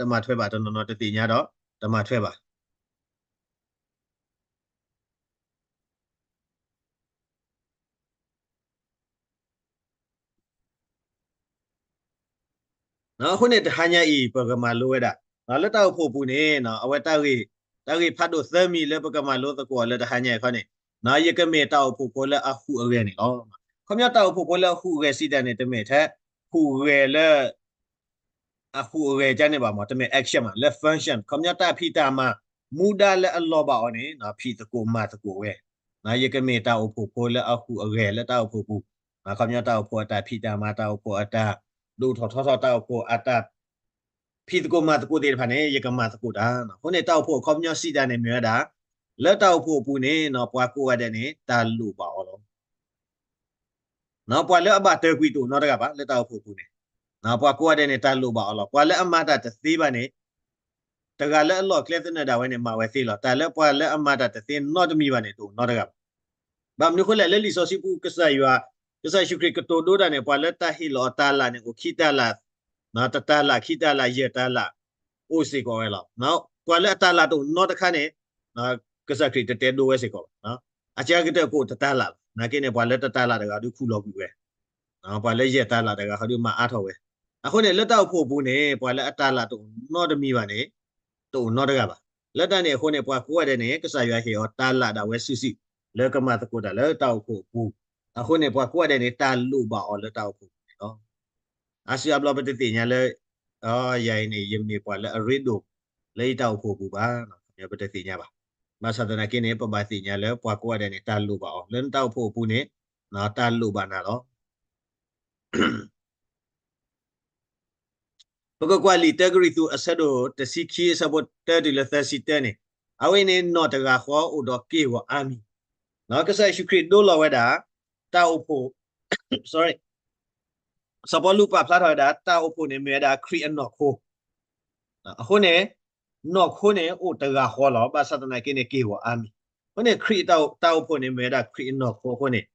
တမၤထွဲဘၣ်, တနီၤနီၤတသ့ၣ်ညါဒီး တမၤထွဲဘၣ်. အဃိန့ၣ် တဟါညါအံၤ ပကမၤလိဝဲဒၣ် လၢတၢ်အိၣ်ဖှိၣ်အပူၤန့ၣ် အဝဲ တၢ်ဂ့ၢ်ဖးဒိၣ်သၢမံၤ လၢပကမၤလိသကိးအီၤလၢတဟါညါအံၤခီန့ၣ်, ယကမ့ၢ်တၢ်အိၣ်ဖှိၣ်ဖိလၢအဟူးအဂဲၤန့ၣ်လီၤ. ခီပညီ တၢ်အိၣ်ဖှိၣ်ဖိလၢအဟူးအဂဲၤစံးတၢ်န့ၣ် တမ့ၢ်ထဲဟူးဂဲၤလၢ အဟူးအဂဲၤကန့ၣ်ဘၣ်မး, တမ့ၢ် action မး, လၢ function, ခီပညီ တၢ်ဖံးတၢ်မၤ မူဒါလၢအလီၤဘၣ်အီၤန့ၣ် ဖံးသကိးမၤသကိးဝဲ. ယကမ့ၢ်တၢ်အိၣ်ဖှိၣ်ဖိလၢအဟူးအဂဲၤလၢတၢ်အိၣ်ဖှိၣ်ပူၤ, ခီပညီ တၢ်အိၣ်ဖှိၣ်အတၢ်ဖံးတၢ်မၤ, တၢ်အိၣ်ဖှိၣ်အတၢ်ဒိၣ်ထီၣ်ထီထီၣ်, တၢ်အိၣ်ဖှိၣ်အတၢ်ဖံးသကိးမၤသကိးသ့ၣ်တဖၣ်န့ၣ် ယကမၤသကိးတၢ်. အဃိန့ၣ် တၢ်အိၣ်ဖှိၣ်အခီပညီစံးတၢ်န့ၣ်မ့ၢ်ဝဲဒၣ် လၢတၢ်အိၣ်ဖှိၣ်အပူၤန့ၣ် ပှၤကိးဂၤဒဲးန့ၣ် တၢ်လိၣ်ဘၣ်အီၤလီၤ. ပှၤလၢအဘၣ်တၢၢ်ကွံာ်တအိၣ်နီတဂၤဘၣ် လၢတၢ်အိၣ်ဖှိၣ်အပူၤန့ၣ်, ပှၤကိးဂၤဒဲးန့ၣ် တၢ်လိၣ်ဘၣ်အီၤလီၤ. ပှၤလၢအမၤတၢ်တသ့ဘၣ်န့ၣ် တဂၤလၢအလီၢ်ကျဲသနၢၣ်ဒၣ်ဝဲန့ၣ် မၤဝဲသ့လီၤ. တၢ်လၢပှၤလၢအမၤတၢ်တသ့နီတမံၤဘၣ်န့ၣ် တအိၣ်နီတဂၤဘၣ်. ဘၣ်မနုၤအဃိလဲၣ်, လၢလံာ်စီဆှံပူၤ ကစၢ်ယွၤ, ကစၢ်ယ့ၣ်ၡူးခရံာ်ကတိၤဒိတၢ်န့ၣ် ပှၤလၢတၢ်ဟ့ၣ်လီၤအတၤလၣ်န့ၣ် အိၣ်ခံတၤလၣ်, တတၤလၣ်, ခံတၤလၣ်, ယဲၢ်တၤလၣ် အိၣ်စ့ၢ်ကီးဝဲလီၤ. ပှၤလၢအတၤလၣ်တအိၣ်နီတခါန့ၣ် ကစၢ်ခရံာ်တတဲဒိဝဲစ့ၢ်ကီးဘၣ်. အစှၤကတၢၢ်ကအိၣ်တတၤလၣ်လီၤ. နာ်က့န့ၣ် ပှၤလၢတတၤလၣ်တဂၤဒုးခူၣ်လီၤကွံာ်ဝဲ, ပှၤလၢယဲၢ်တၤလၣ်တဂၤဟီဒုးမၤအါထီၣ်ဝဲ. အဃိန့ၣ် လၢတၢ်အိၣ်ဖှိၣ်အပူၤန့ၣ် ပှၤလၢအတၤလၣ်တအိၣ်နီတမံၤဘၣ်န့ၣ် တအိၣ်နီတဂၤဘၣ်. လၢတၢ်န့ၣ်အဃိန့ၣ် ပှၤကိးဂၤဒဲးန့ၣ် ကစၢ်ယွၤဟ့ၣ်အီၤတၤလၣ်ဒၣ်ဝဲစုာ်စုာ် လၢကမၤသကိးတၢ်လၢတၢ်အိၣ်ဖှိၣ်အပူၤ. အဃိန့ၣ် ပှၤကိးဂၤဒဲးန့ၣ် တၢ်လိၣ်ဘၣ်အီၤလၢတၢ်အိၣ်ဖှိၣ်အပူၤန့ၣ်လီၤ. အါစုအါဘျီပတသ့ၣ်ညါလၢ ယၤအံၤန့ၣ် ယမ့ၢ်ပှၤလၢအရ့ဒိၣ်လၢယတၢ်အိၣ်ဖှိၣ်အပူၤဘၣ်, ပတသ့ၣ်ညါဘၣ်. ဘၣ်ဆၣ်သနာ်က့န့ၣ် ပဘၣ်သ့ၣ်ညါလၢပှၤကိးဂၤဒဲးန့ၣ် တၢ်လိၣ်ဘၣ်အီၤ လၢနတၢ်အိၣ်ဖှိၣ်အပူၤန့ၣ် တၢ်လိၣ်ဘၣ်နၤလီၤ. ပကကွၢ်လံာ်တၢကရံၣ်သူးအဆၢဒိၣ်တဆံခံအဆၢဖိတၢတုၤလၢသၢဆံတၢန့ၣ်, အဝဲအံၤန့ၣ် နီၢ်တဂၤဃီအိၣ်ဒီးက့ၢ်ဂီၤအါမံၤ. ကစၢ်ယ့ၣ်ၡူးခရံာ်ဒိလီၤဝဲဒၣ် တၢ်အိၣ်ဖှိၣ် စီၤပီလူးပာ်ဖျါထီၣ်ဝဲဒၣ် တၢ်အိၣ်ဖှိၣ်န့ၣ်မ့ၢ်ဝဲဒၣ်ခရံာ်အနီၢ်ခိ. အဃိန့ၣ် နီၢ်ခိန့ၣ်အိၣ်တဂၤဃီလီၤ. ဘၣ်ဆၣ်သနာ်က့န့ၣ်က့ၢ်ဂီၤအါမံၤ. အဃိန့ၣ် ခရံာ်တၢ်အိၣ်ဖှိၣ်န့ၣ်မ့ၢ်ဝဲဒၣ်ခရံာ်အနီၢ်ခိအဃိန့ၣ်,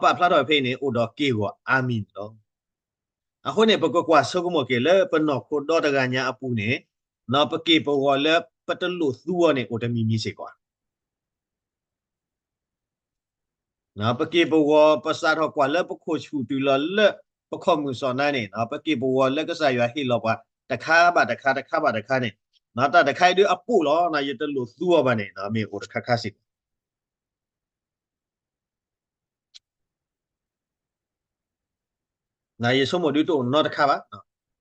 ပာ်ဖျါထီၣ်ဖဲအံၤန့ၣ် အိၣ်ဒီးက့ၢ်ဂီၤအါမံၤန့ၣ်လီၤ. အဃိန့ၣ် ပကကွၢ်ဆိကမိၣ်က့ၤလၢပနီၢ်ခိဒီတဂၤညါအပူၤန့ၣ်, ပက့ၢ်ပဂီၤလၢပတလိၣ်သူအီၤန့ၣ် အိၣ်တမံၤမံၤစ့ၢ်ကီးဧါ. ပက့ၢ်ပဂီၤ ပစးထီၣ်ကွၢ်လၢပခိၣ်ဆူၣ်တုၤလီၤလၢပခီၣ်မုၢ်စီၤနါန့ၣ်, ပက့ၢ်ပဂီၤလၢကစၢ်ယွၤဟ့ၣ်လီၤပှၤ တခါဘၣ်တခါ တခါဘၣ်တခါန့ၣ်, တၢ်တခါအံၤဒုးအပိၣ်လီၤ, ယတလိၣ်သူအီၤဘၣ်န့ၣ် မ့ၢ်အိၣ်တခါခါစ့ၢ်ကီး. ယဆိကမိၣ်ဒုးတအိၣ်နီတခါဘၣ်.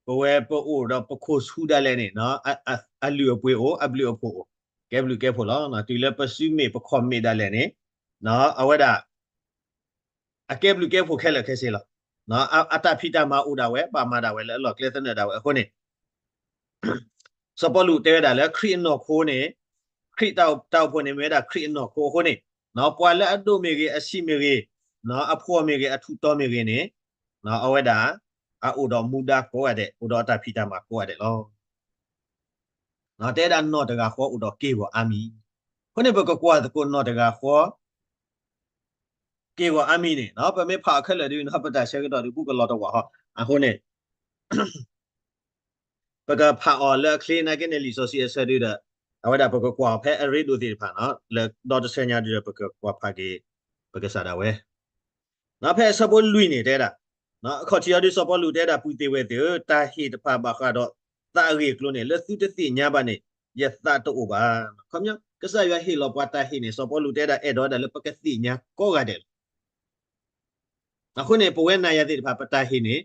ပဝဲပအိၣ်ဒီးပခိၣ်ဆူဒၣ်လဲာ်န့ၣ်, အလုၢ်အပှ့ၤအိၣ်, အဘျုးအဖှိၣ်အိၣ်, ကဲဘျုးကဲဖှိၣ်လီၤ. တုၤလၢပစုမ့ၢ်ပခီၣ်မ့ၢ်ဒၣ်လဲာ်န့ၣ်, အဝဲဒၣ် အကဲဘျုးကဲဖှိၣ်ခဲလၢာ်ခဲဆ့လီၤ. အတၢ်ဖံးတၢ်မၤအိၣ်ဒၣ်ဝဲ, ဘၣ်မၤဒၣ်ဝဲလၢအလီၢ်ကျဲသနၢၣ်ဒၣ်ဝဲအဃိန့ၣ်, စီၤပီလူးတဲဝဲဒၣ်လၢခရံာ်အနီၢ်ခိန့ၣ်, ခရံာ်တၢ်အိၣ်ဖှိၣ်န့ၣ်မ့ၢ်ဝဲဒၣ်ခရံာ်အနီၢ်ခိအဃိန့ၣ်, ပှၤလၢအဒိၣ်မ့ၢ်ဂ့ၤ, အဆံးမ့ၢ်ဂ့ၤ, အဖှီၣ်မ့ၢ်ဂ့ၤ, အထူးတီမ့ၢ်ဂ့ၤန့ၣ်, အဝဲဒၣ် အအိၣ်ဒီးမူဒါကိးဂၤဒဲး, အိၣ်ဒီးအတၢ်ဖံးတၢ်မၤကိးဂၤဒဲးလီၤ. တဲဒၣ်နီၢ်တဂၤဃီအိၣ်ဒီးက့ၢ်ဂီၤအါမံၤ. အဃိန့ၣ် ပကကွၢ်သကိးနီၢ်တဂၤဃီ က့ၢ်ဂီၤအါမံၤန့ၣ်, ပမ့ၢ်ဖးအီၤခဲလၢာ်ဒုး ပတၢ်ဆၢကတီၢ်ဒုး ဘူးကလီၤတဝာ်ဟီ. အဃိန့ၣ် ပကဖးအီၤလၢအချ့နာ်က့န့ၣ် လံာ်စီဆှံအဆၢဒုးဒီး အဝဲဒၣ်ပကကွၢ်အီၤဖဲအရ့ဒိၣ်သ့ၣ်တဖၣ်န့ၣ်, လၢဒီတဆၢညါဒုးဒီး ပကကွၢ်ဖးက့ၤ ပကစၢ်ဒၣ်ဝဲ ဖဲအဆၢဖိလွံၢ်န့ၣ် တဲဒၣ်, အခီၣ်ထံးအီၤဒုး စီၤပီလူးတဲဒၣ် ပုၢ်သ့ၣ်ဝဲၢ်သ့ၣ်ဧၢ, တၢ်ဟ့ၣ်တဖၣ်ဘၣ်ဃးဒီးသးအဂ့ၢ်အကျိၤန့ၣ် လၢသုတသ့ၣ်ညါဘၣ်န့ၣ် ယသးတအိၣ်ဘၣ်. ခီပညီ ကစၢ်ယွၤဟ့ၣ်လီၤပှၤတၢ်ဟ့ၣ်န့ၣ် စီၤပီလူးတဲဒၣ် အဲၣ်ဒိးဝဲဒၣ်လၢပကသ့ၣ်ညါကိးဂၤဒဲးလီၤ. အဃိန့ၣ် ပဝဲနၤယၤသ့ၣ်တဖၣ် ပတၢ်ဟ့ၣ်န့ၣ်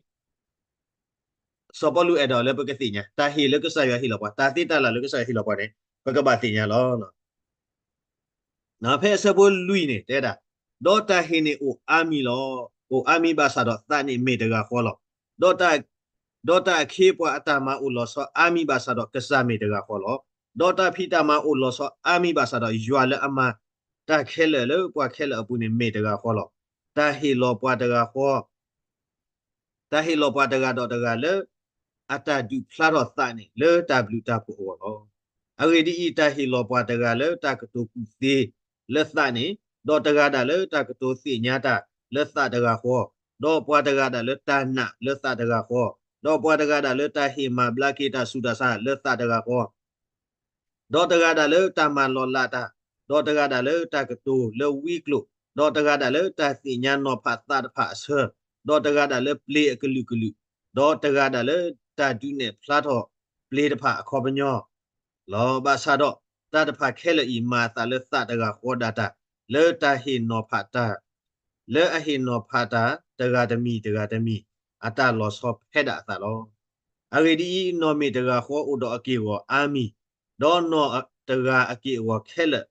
စီၤပီလူးအဲၣ်ဒိးလၢပကသ့ၣ်ညါ, တၢ်ဟ့ၣ်လၢကစၢ်ယွၤဟ့ၣ်လီၤပှၤ, တၢ်သ့တၢ်လၢ်လၢကစၢ်ယွၤဟ့ၣ်လီၤပှၤန့ၣ် ပကဘၣ်သ့ၣ်ညါလီၤ. ဖဲအဆၢဖိလွံၢ်န့ၣ် တဲဒၣ်, ဒီးတၢ်ဟ့ၣ်န့ၣ်အိၣ်အါမံၤလီၤ. အိၣ်အါမံၤဘၣ်ဆၣ်ဒီးသးန့ၣ်မ့ၢ်တဂၤဃီလီၤ. ဒီးတၢ်, ဒီးတၢ်အခ့အပှၤအတၢ်မၤအိၣ်လီၤဆီအါမံၤဘၣ်ဆၣ်ဒီးကစၢ်မ့ၢ်တဂၤဃီလီၤ. ဒီးတၢ်ဖံးတၢ်မၤအိၣ်လီၤဆီအါမံၤဘၣ်ဆၣ်ဒီး ယွၤလၢအမၤတၢ်ခဲလၢာ်လၢပှၤခဲလၢာ်အပူၤန့ၣ်မ့ၢ်တဂၤဃီလီၤ. တၢ်ဟ့ၣ်လီၤပှၤတဂၤဃီ တၢ်ဟ့ၣ်လီၤပှၤတဂၤဒီးတဂၤလၢ အတၢ်ဒုးဖျါထီၣ်သးန့ၣ် လၢတၢ်ဘျုးတၢ်ဖှိၣ်အဂီၢ်လီၤ. အဂ့ၢ်ဒ်အံၤ, တၢ်ဟ့ၣ်လီၤပှၤတဂၤလၢတၢ်ကတိၤကူၣ်သ့လၢသးန့ၣ်, ဒီးတဂၤဒၣ်လၢတၢ်ကတိၤသ့ၣ်ညါတၢ်လၢသးတဂၤဃီ, ဒီးပှၤတဂၤဒၣ်လၢတၢ်နာ်လၢသးတဂၤဃီ, ဒီးပှၤတဂၤဒၣ်လၢတၢ်ဟ့ၣ်မၤဘျါက့ၤတၢ်ဆူးတၢ်ဆါလၢသးတဂၤဃီ, ဒီးတဂၤဒၣ်လၢတၢ်မၤလီၤလးတၢ်, ဒီးတဂၤဒၣ်လၢတၢ်ကတိၤလၢဝံကျိာ်, ဒီးတဂၤဒၣ်လၢတၢ်သ့ၣ်ညါနီၤဖးသးတဖၣ်အဆၢ, ဒီးတဂၤဒၣ်လၢပျ့ၤအကလုာ်ကလုာ်, ဒီးတဂၤဒၣ်လၢတၢ်ဒုးနဲၣ်ဖျါထီၣ်ပျ့ၤတဖၣ်အခီပညီလီၤ. ဘၣ်ဆၣ်ဒီး တၢ်တဖၣ်ခဲလၢာ်အံၤမၤအသးလၢသးတဂၤဃီဒၣ်တၢ်, လၢတၢ်ဟ့ၣ်နီၤဖးတၢ်, လၢအဟ့ၣ်နီၤဖးတၢ်တဂၤတမံၤတဂၤတမံၤ အတၢ်လီၤဆီဖဲဒၣ်အသးလီၤ. အဂ့ၢ်ဒ်အံၤ, နီၢ်မ့ၢ်တဂၤဃီအိၣ်ဒီးအက့ၢ်အဂီၤအါမံၤ, ဒီးနီၢ်တဂၤအက့ၢ်အဂီၤခဲလၢာ်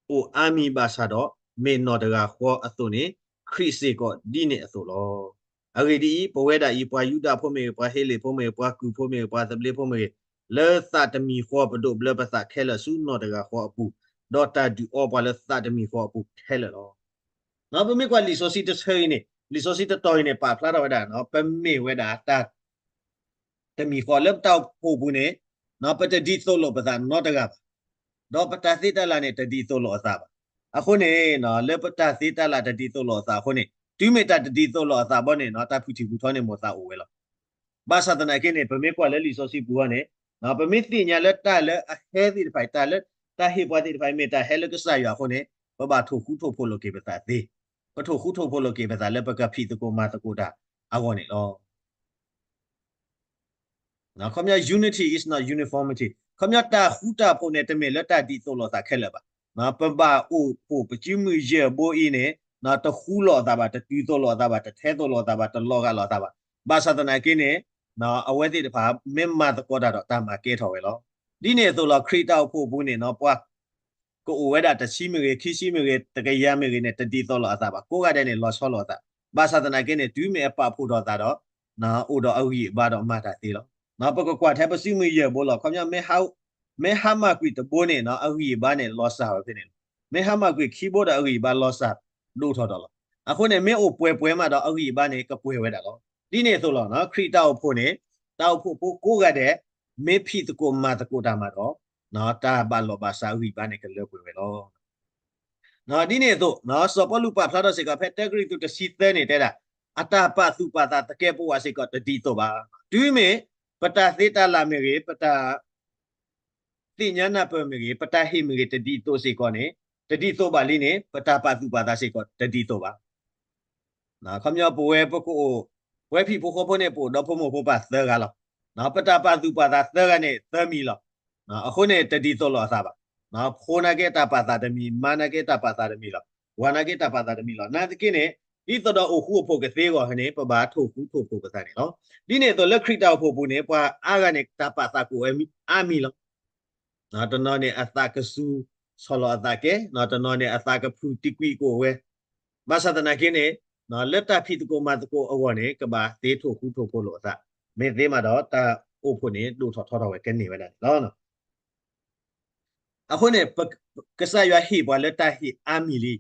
အိၣ်အါမံၤဘၣ်ဆၣ်ဒီး, မ့ၢ်နီၢ်တဂၤဃီအသိးန့ၣ်, ခရံာ်စ့ၢ်ကီးဒ်န့ၣ်အသိးလီၤ. အဂ့ၢ်ဒ်အံၤ, ပဝဲဒၣ်အံၤ ပှၤယူဒၤဖိမ့ၢ်ဂ့ၤ, ပှၤဟ့လ့ၣ်ဖိမ့ၢ်ဂ့ၤ, ပှၤကုၢ်ဖိမ့ၢ်ဂ့ၤ, ပှၤသဘျ့ဖိမ့ၢ်ဂ့ၤ, လၢသးတမံၤဃီပဒိးဘျၢပသးခဲလၢာ်ဆူနီၢ်တဂၤဃီအပူၤ, ဒီးတၢ်ဒုးအီပှၤလၢသးတမံၤဃီအပူၤခဲလၢာ်လီၤ. ပမ့ၢ်ကွၢ်လံာ်စီဆှံတဆၢအံၤန့ၣ်, လံာ်စီဆှံတတီၤအံၤန့ၣ် ပာ်ဖျါထီၣ်ဝဲဒၣ်, ပမ့ၢ်ဝဲဒၣ်တၢ် တမံၤဃီလၢပတၢ်အိၣ်ဖှိၣ်ပူၤန့ၣ်, ပတဒ်သိးလိာ်ပသးနီတဂၤဘၣ်, ဒီးပတၢ်သ့တၢ်လၢ်န့ၣ် တဒ်သိးလိာ်အသးဘၣ်. အဃိန့ၣ်, လၢပတၢ်သ့တၢ်လၢ်တဒ်သိးလိာ်အသးအဃိန့ၣ်, တုၤမ့ၢ်တၢ်တဒ်သိးလိာ်အသးဘၣ်န့ၣ်, တၢ်ဖုၣ်ထံၣ်ဖုၣ်ထီန့ၣ် မိၢ်သးအိၣ်ဝဲလီၤ. ဘၣ်ဆၣ်သနာ်က့န့ၣ်, ပမ့ၢ်ကွၢ်လၢလံာ်စီဆှံပူၤအံၤန့ၣ်, ပမ့ၢ်သ့ၣ်ညါလၢတၢ်လၢအဟဲသ့ၣ်တဖၣ်အံၤ, တၢ်လၢတၢ်ဟ့ၣ်ပှၤသ့ၣ်တဖၣ်အံၤ မ့ၢ်တၢ်ဟဲလၢကစၢ်ယွၤအဃိန့ၣ်, ပဘၣ်ထိၣ်ဃူထိၣ်ဖိးလိာ်က့ၤပသးသ့, ပထိၣ်ဃူထိၣ်ဖိးလိာ်က့ၤပသးလၢပကဖံးသကိးမၤသကိးတၢ်အဂီၢ်န့ၣ်လီၤ. ခီပညီ unity is not uniformity, ခီပညီတၢ်ဃူတၢ်ဖိးန့ၣ် တမ့ၢ်လၢတၢ်ဒ်သိးလိာ်သးခဲလၢာ်ဘၣ်. ပဘၣ်အိၣ်ဖှိၣ်ပစုမုၢ်ယဲၢ်ဘိအံၤန့ၣ်, တဃူလိာ်အသးဘၣ်, တတုၤသိးလိာ်အသးဘၣ်, တထဲသိးလိာ်အသးဘၣ်, တလီၤဂာ်လိာ်အသးဘၣ်. ဘၣ်ဆၣ်သနာ်က့န့ၣ်, အဝဲသ့ၣ်တဖၣ် မ့ၢ်မၤသကိးတၢ်ဒီး တၢ်မၤကဲထီၣ်ဝဲလီၤ. ဒ်န့ၣ်အသိးလီၤ, ခရံာ်တၢ်အိၣ်ဖှိၣ်ပူၤန့ၣ်, ပှၤ ကအိၣ်ဝဲဒၣ်တဆံမ့ၢ်ဂ့ၤ, ခံဆံမ့ၢ်ဂ့ၤ, တကယၤမ့ၢ်ဂ့ၤန့ၣ်, တဒ်သိးလိာ်အသးဘၣ်, ကိးဂၤဒဲးန့ၣ် လီၤဆီလိာ်အသး. ဘၣ်ဆၣ်သနာ်က့န့ၣ်, တုၤမ့ၢ်အပာ်ဖှိၣ်ထီၣ်အသးဒီး, အိၣ်ဒီးအဂံၢ်အဘါဒီးမၤတၢ်သ့လီၤ. ပကကွၢ်ထဲပစုမုၢ်ယဲၢ်ဘိလီၤ. ခီပညီ မ့ၢ်ဟါမၢ်ကွံာ်တဘိန့ၣ်, အဂံၢ်အဘါန့ၣ် လီၤစၢ်ဝဲဖဲန့ၣ်လီၤ. မ့ၢ်ဟါမၢ်ကွံာ်ခံဘိဒီးအဂံၢ်အဘါလီၤစၢ်ဒိၣ်ထီၣ်ဒီးလီၤ. အဃိန့ၣ် မ့ၢ်အိၣ်ပှဲၤပှဲၤမးဒီး အဂံၢ်အဘါန့ၣ် ကပှဲၤဝဲဒၣ်လီၤ. ဒ်န့ၣ်အသိးလီၤ, ခရံာ်တၢ်အိၣ်ဖှိၣ်န့ၣ်, တၢ်အိၣ်ဖှိၣ်ဖိကိးဂၤဒဲး, မ့ၢ်ဖံးသကိးမၤသကိးတၢ်မးဒီး, တၢ်ဘၣ်လီၢ်ဘၣ်စးအဂံၢ်အဘါန့ၣ် ကလၢပှဲၤဝဲလီၤ. ဒ်န့ၣ်အသိး, စီၤပီလူးပာ်ဖျါထီၣ်စ့ၢ်ကီး ဖဲတၢကရံၣ်သူးတဆံသၢန့ၣ်တဲဒၣ်, အတၢ်ပာ်သူၣ်ပာ်သးသကဲးပဝးစ့ၢ်ကီးတဒ်သိးဘၣ်. တုၤမ့ၢ်ပတၢ်သ့တၢ်လၢ်မ့ၢ်ဂ့ၤ, ပတၢ် သ့ၣ်ညါနၢ်ပၢၢ်မ့ၢ်ဂ့ၤ, ပတၢ်ဟ့ၣ်မ့ၢ်ဂ့ၤ, တဒ်သိးစ့ၢ်ကီးန့ၣ်, တဒ်သိးဘၣ်လံန့ၣ်, ပတၢ်ပာ်သူၣ်ပာ်သးစ့ၢ်ကီးတဒ်သိးဘၣ်. ခီပညီပဝဲပကအိၣ်, ပဝဲဖံးဖိဃီဖိန့ၣ် ပအိၣ်ဒီဖိမိၢ်ဖိပၢ်သၢဂၤလီၤ. ပတၢ်ပာ်သူၣ်ပာ်သးသၢဂၤန့ၣ် သၢမံၤလီၤ. အဃိန့ၣ် တဒ်သိးလိာ်အသးဘၣ်. ဖိနာ်က့တၢ်ပာ်သးတမံၤ, မါနာ်က့တၢ်ပာ်သးတမံၤလီၤ. ပှၤနာ်က့တၢ်ပာ်သးတမံၤလီၤ. နာ်သက့န့ၣ်, ဒ်သိးဒီးအိၣ်ဃူအိၣ်ဖိးကသ့အဂီၢ်န့ၣ်, ပဘၣ်ထိၣ်ဃူထိၣ်ဖိးပသးန့ၣ်လီၤ. ဒ်န့ၣ်အသိးလၢခရံာ်တၢ်အိၣ်ဖှိၣ်ပူၤန့ၣ်, ပှၤအါဂၤန့ၣ် တၢ်ပာ်သးကအိၣ်ဝဲအါမံၤလီၤ. တနီၤန့ၣ်အသးကစူၤဆီၣ်လီၤအသးကဲ, တနီၤန့ၣ် အသးကဖုၣ်တံၢ်ကွံာ်ကအိၣ်ဝဲ. ဘၣ်ဆၣ်သနာ်က့န့ၣ်, လၢတၢ်ဖံးသကိးမၤသကိးအဂီၢ်န့ၣ် ကဘၣ်သ့ထိၣ်ဃူထိၣ်ဖိးလိာ်အသး. မ့ၢ်သ့မးဒီးတၢ်အိၣ်ဖှိၣ်န့ၣ် ဒိၣ်ထီၣ်ထီထီၣ်ဝဲကန့ၢ်ဝဲဒၣ်န့ၣ်လီၤ. အဃိန့ၣ်, ကစၢ်ယွၤဟ့ၣ်ပှၤလၢတၢ်ဟ့ၣ်အါမံၤလံ.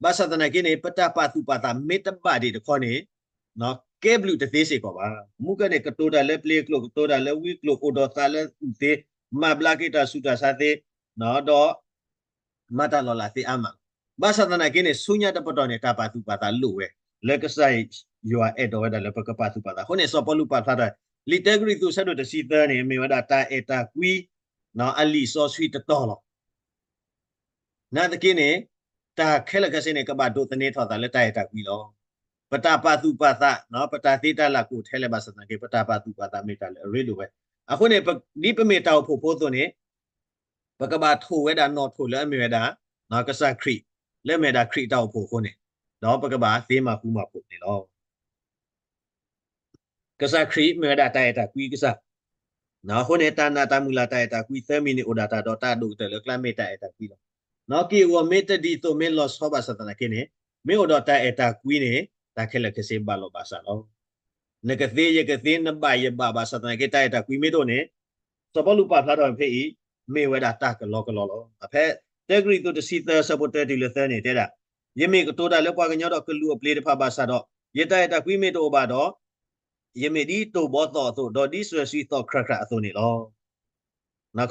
ဘၣ်ဆၣ်သနာ်က့န့ၣ် ပတၢ်ပာ်သူၣ်ပာ်သးမ့ၢ်တဘၣ်ဒံးတခီန့ၣ်, ကဲဘျုးတသ့စ့ၢ်ကီးဘၣ်. မူကဲန့ၣ် ကတိၤတၢ်လၢပျ့ၤကျိာ်, ကတိၤတၢ်လၢဝံကျိာ်, အိၣ်ဒီးသးလၢအုၣ်သ့, မၤဘျါက့ၤတၢ်ဆူးတၢ်ဆါသ့, ဒီး မၤတၢ်လီၤလးသ့အါမးလီၤ. ဘၣ်ဆၣ်သနာ်က့န့ၣ် ဆူညါတပတီၢ်န့ၣ် တၢ်ပာ်သူၣ်ပာ်သးလိၣ်ဝဲ, လၢကစၢ်ယွၤအဲၣ်ဒိးဝဲဒၣ်လၢပကပာ်သူၣ်ပာ်သး. အဃိန့ၣ် စီၤပီလူးပာ်ဖျါထီၣ်, လံာ်တၢကရံၣ်သူးဆၢဒိၣ်တဆံသၢန့ၣ် မ့ၢ်ဝဲဒၣ်တၢ်အဲၣ်တၢ်ကွံ အလံာ်စီဆှံတတီၤလီၤ. နာ်သက့န့ၣ်, တၢ်ခဲလၢာ်ခဲဆ့န့ၣ် ကဘၣ်ဒိးသန့ၤထီၣ်သးလၢတၢ်အဲၣ်တၢ်ကွံလီၤ. ပတၢ်ပာ်သူၣ်ပာ်သး, ပတၢ်သ့တၢ်လၢ်ကအိၣ်ထဲလဲၣ်ဘၣ်ဆၣ်သနာ်က့ ပတၢ်ပာ်သူၣ်ပာ်သးမ့ၢ်တၢ်လၢအရ့ဒိၣ်ဝဲ. အဃိန့ၣ်, ဒ်ပမ့ၢ်တၢ်အိၣ်ဖှိၣ်ဖိအသိးန့ၣ်, ပကဘၣ်ထိၣ်ဝဲဒၣ်နီၣ်ထိၣ်လၢအမ့ၢ်ဝဲဒၣ် ကစၢ်ခရံာ်, လၢအမ့ၢ်ဝဲဒၣ်ခရံာ်တၢ်အိၣ်ဖှိၣ်အဃိန့ၣ်, ဒီးပကဘၣ်သ့မၤဃူမၤဖိးန့ၣ်လီၤ. ကစၢ်ခရံာ်မ့ၢ်ဝဲဒၣ်တၢ်အဲၣ်တၢ်ကွံကစၢ်. အဃိန့ၣ် တၢ်နာ်တၢ်မုၢ်လၢ်တၢ်အဲၣ်တၢ်ကွံသၢမံၤန့ၣ် အိၣ်ဒၣ်တၢ်ဒီးတၢ်ဒိၣ်ကတၢၢ်လၢကျါမ့ၢ်တၢ်အဲၣ်တၢ်ကွံလီၤ. နက့ၢ်အဂီၤမ့ၢ်တဒ်သိးမ့ၢ်လီၤဆီဘၣ်ဆၣ်သနာ်က့န့ၣ်, မ့ၢ်အိၣ်ဒီးတၢ်အဲၣ်တၢ်ကွံန့ၣ်, တၢ်ခဲလၢာ်ခဲဆ့ဘၣ်လီၤဘၣ်စးလီၤ. နကသ့ယကသ့ နဘၣ်ယဘၣ်ဘၣ်ဆၣ်သနာ်က့ တၢ်အဲၣ်တၢ်ကွံမ့ၢ်တအိၣ်န့ၣ်, စီၤပီလူးပာ်ဖျါထီၣ်ဖဲအံၤ, မ့ၢ်ဝဲဒၣ်တၢ်ကလီကလီလီၤ. ဖဲတၢကရံၣ်သူးတဆံသၢဆၢဖိတၢတုၤလၢသၢန့ၣ်တဲဒၣ်, ယမ့ၢ်ကတိၤတၢ်လၢပှၤကညီဒီးကလူးအပျ့ၤတဖၣ်ဘၣ်ဆၣ်ဒီး, ယတၢ်အဲၣ်တၢ်ကွံမ့ၢ်တအိၣ်ဘၣ်ဒီး, ယမ့ၢ်ဒ်တိၢ်ဘီသီၣ်အသိး, ဒီးဒ်စၢၤဆှံသီၣ်ခရၣ်ခရၣ်အသိးန့ၣ်လီၤ.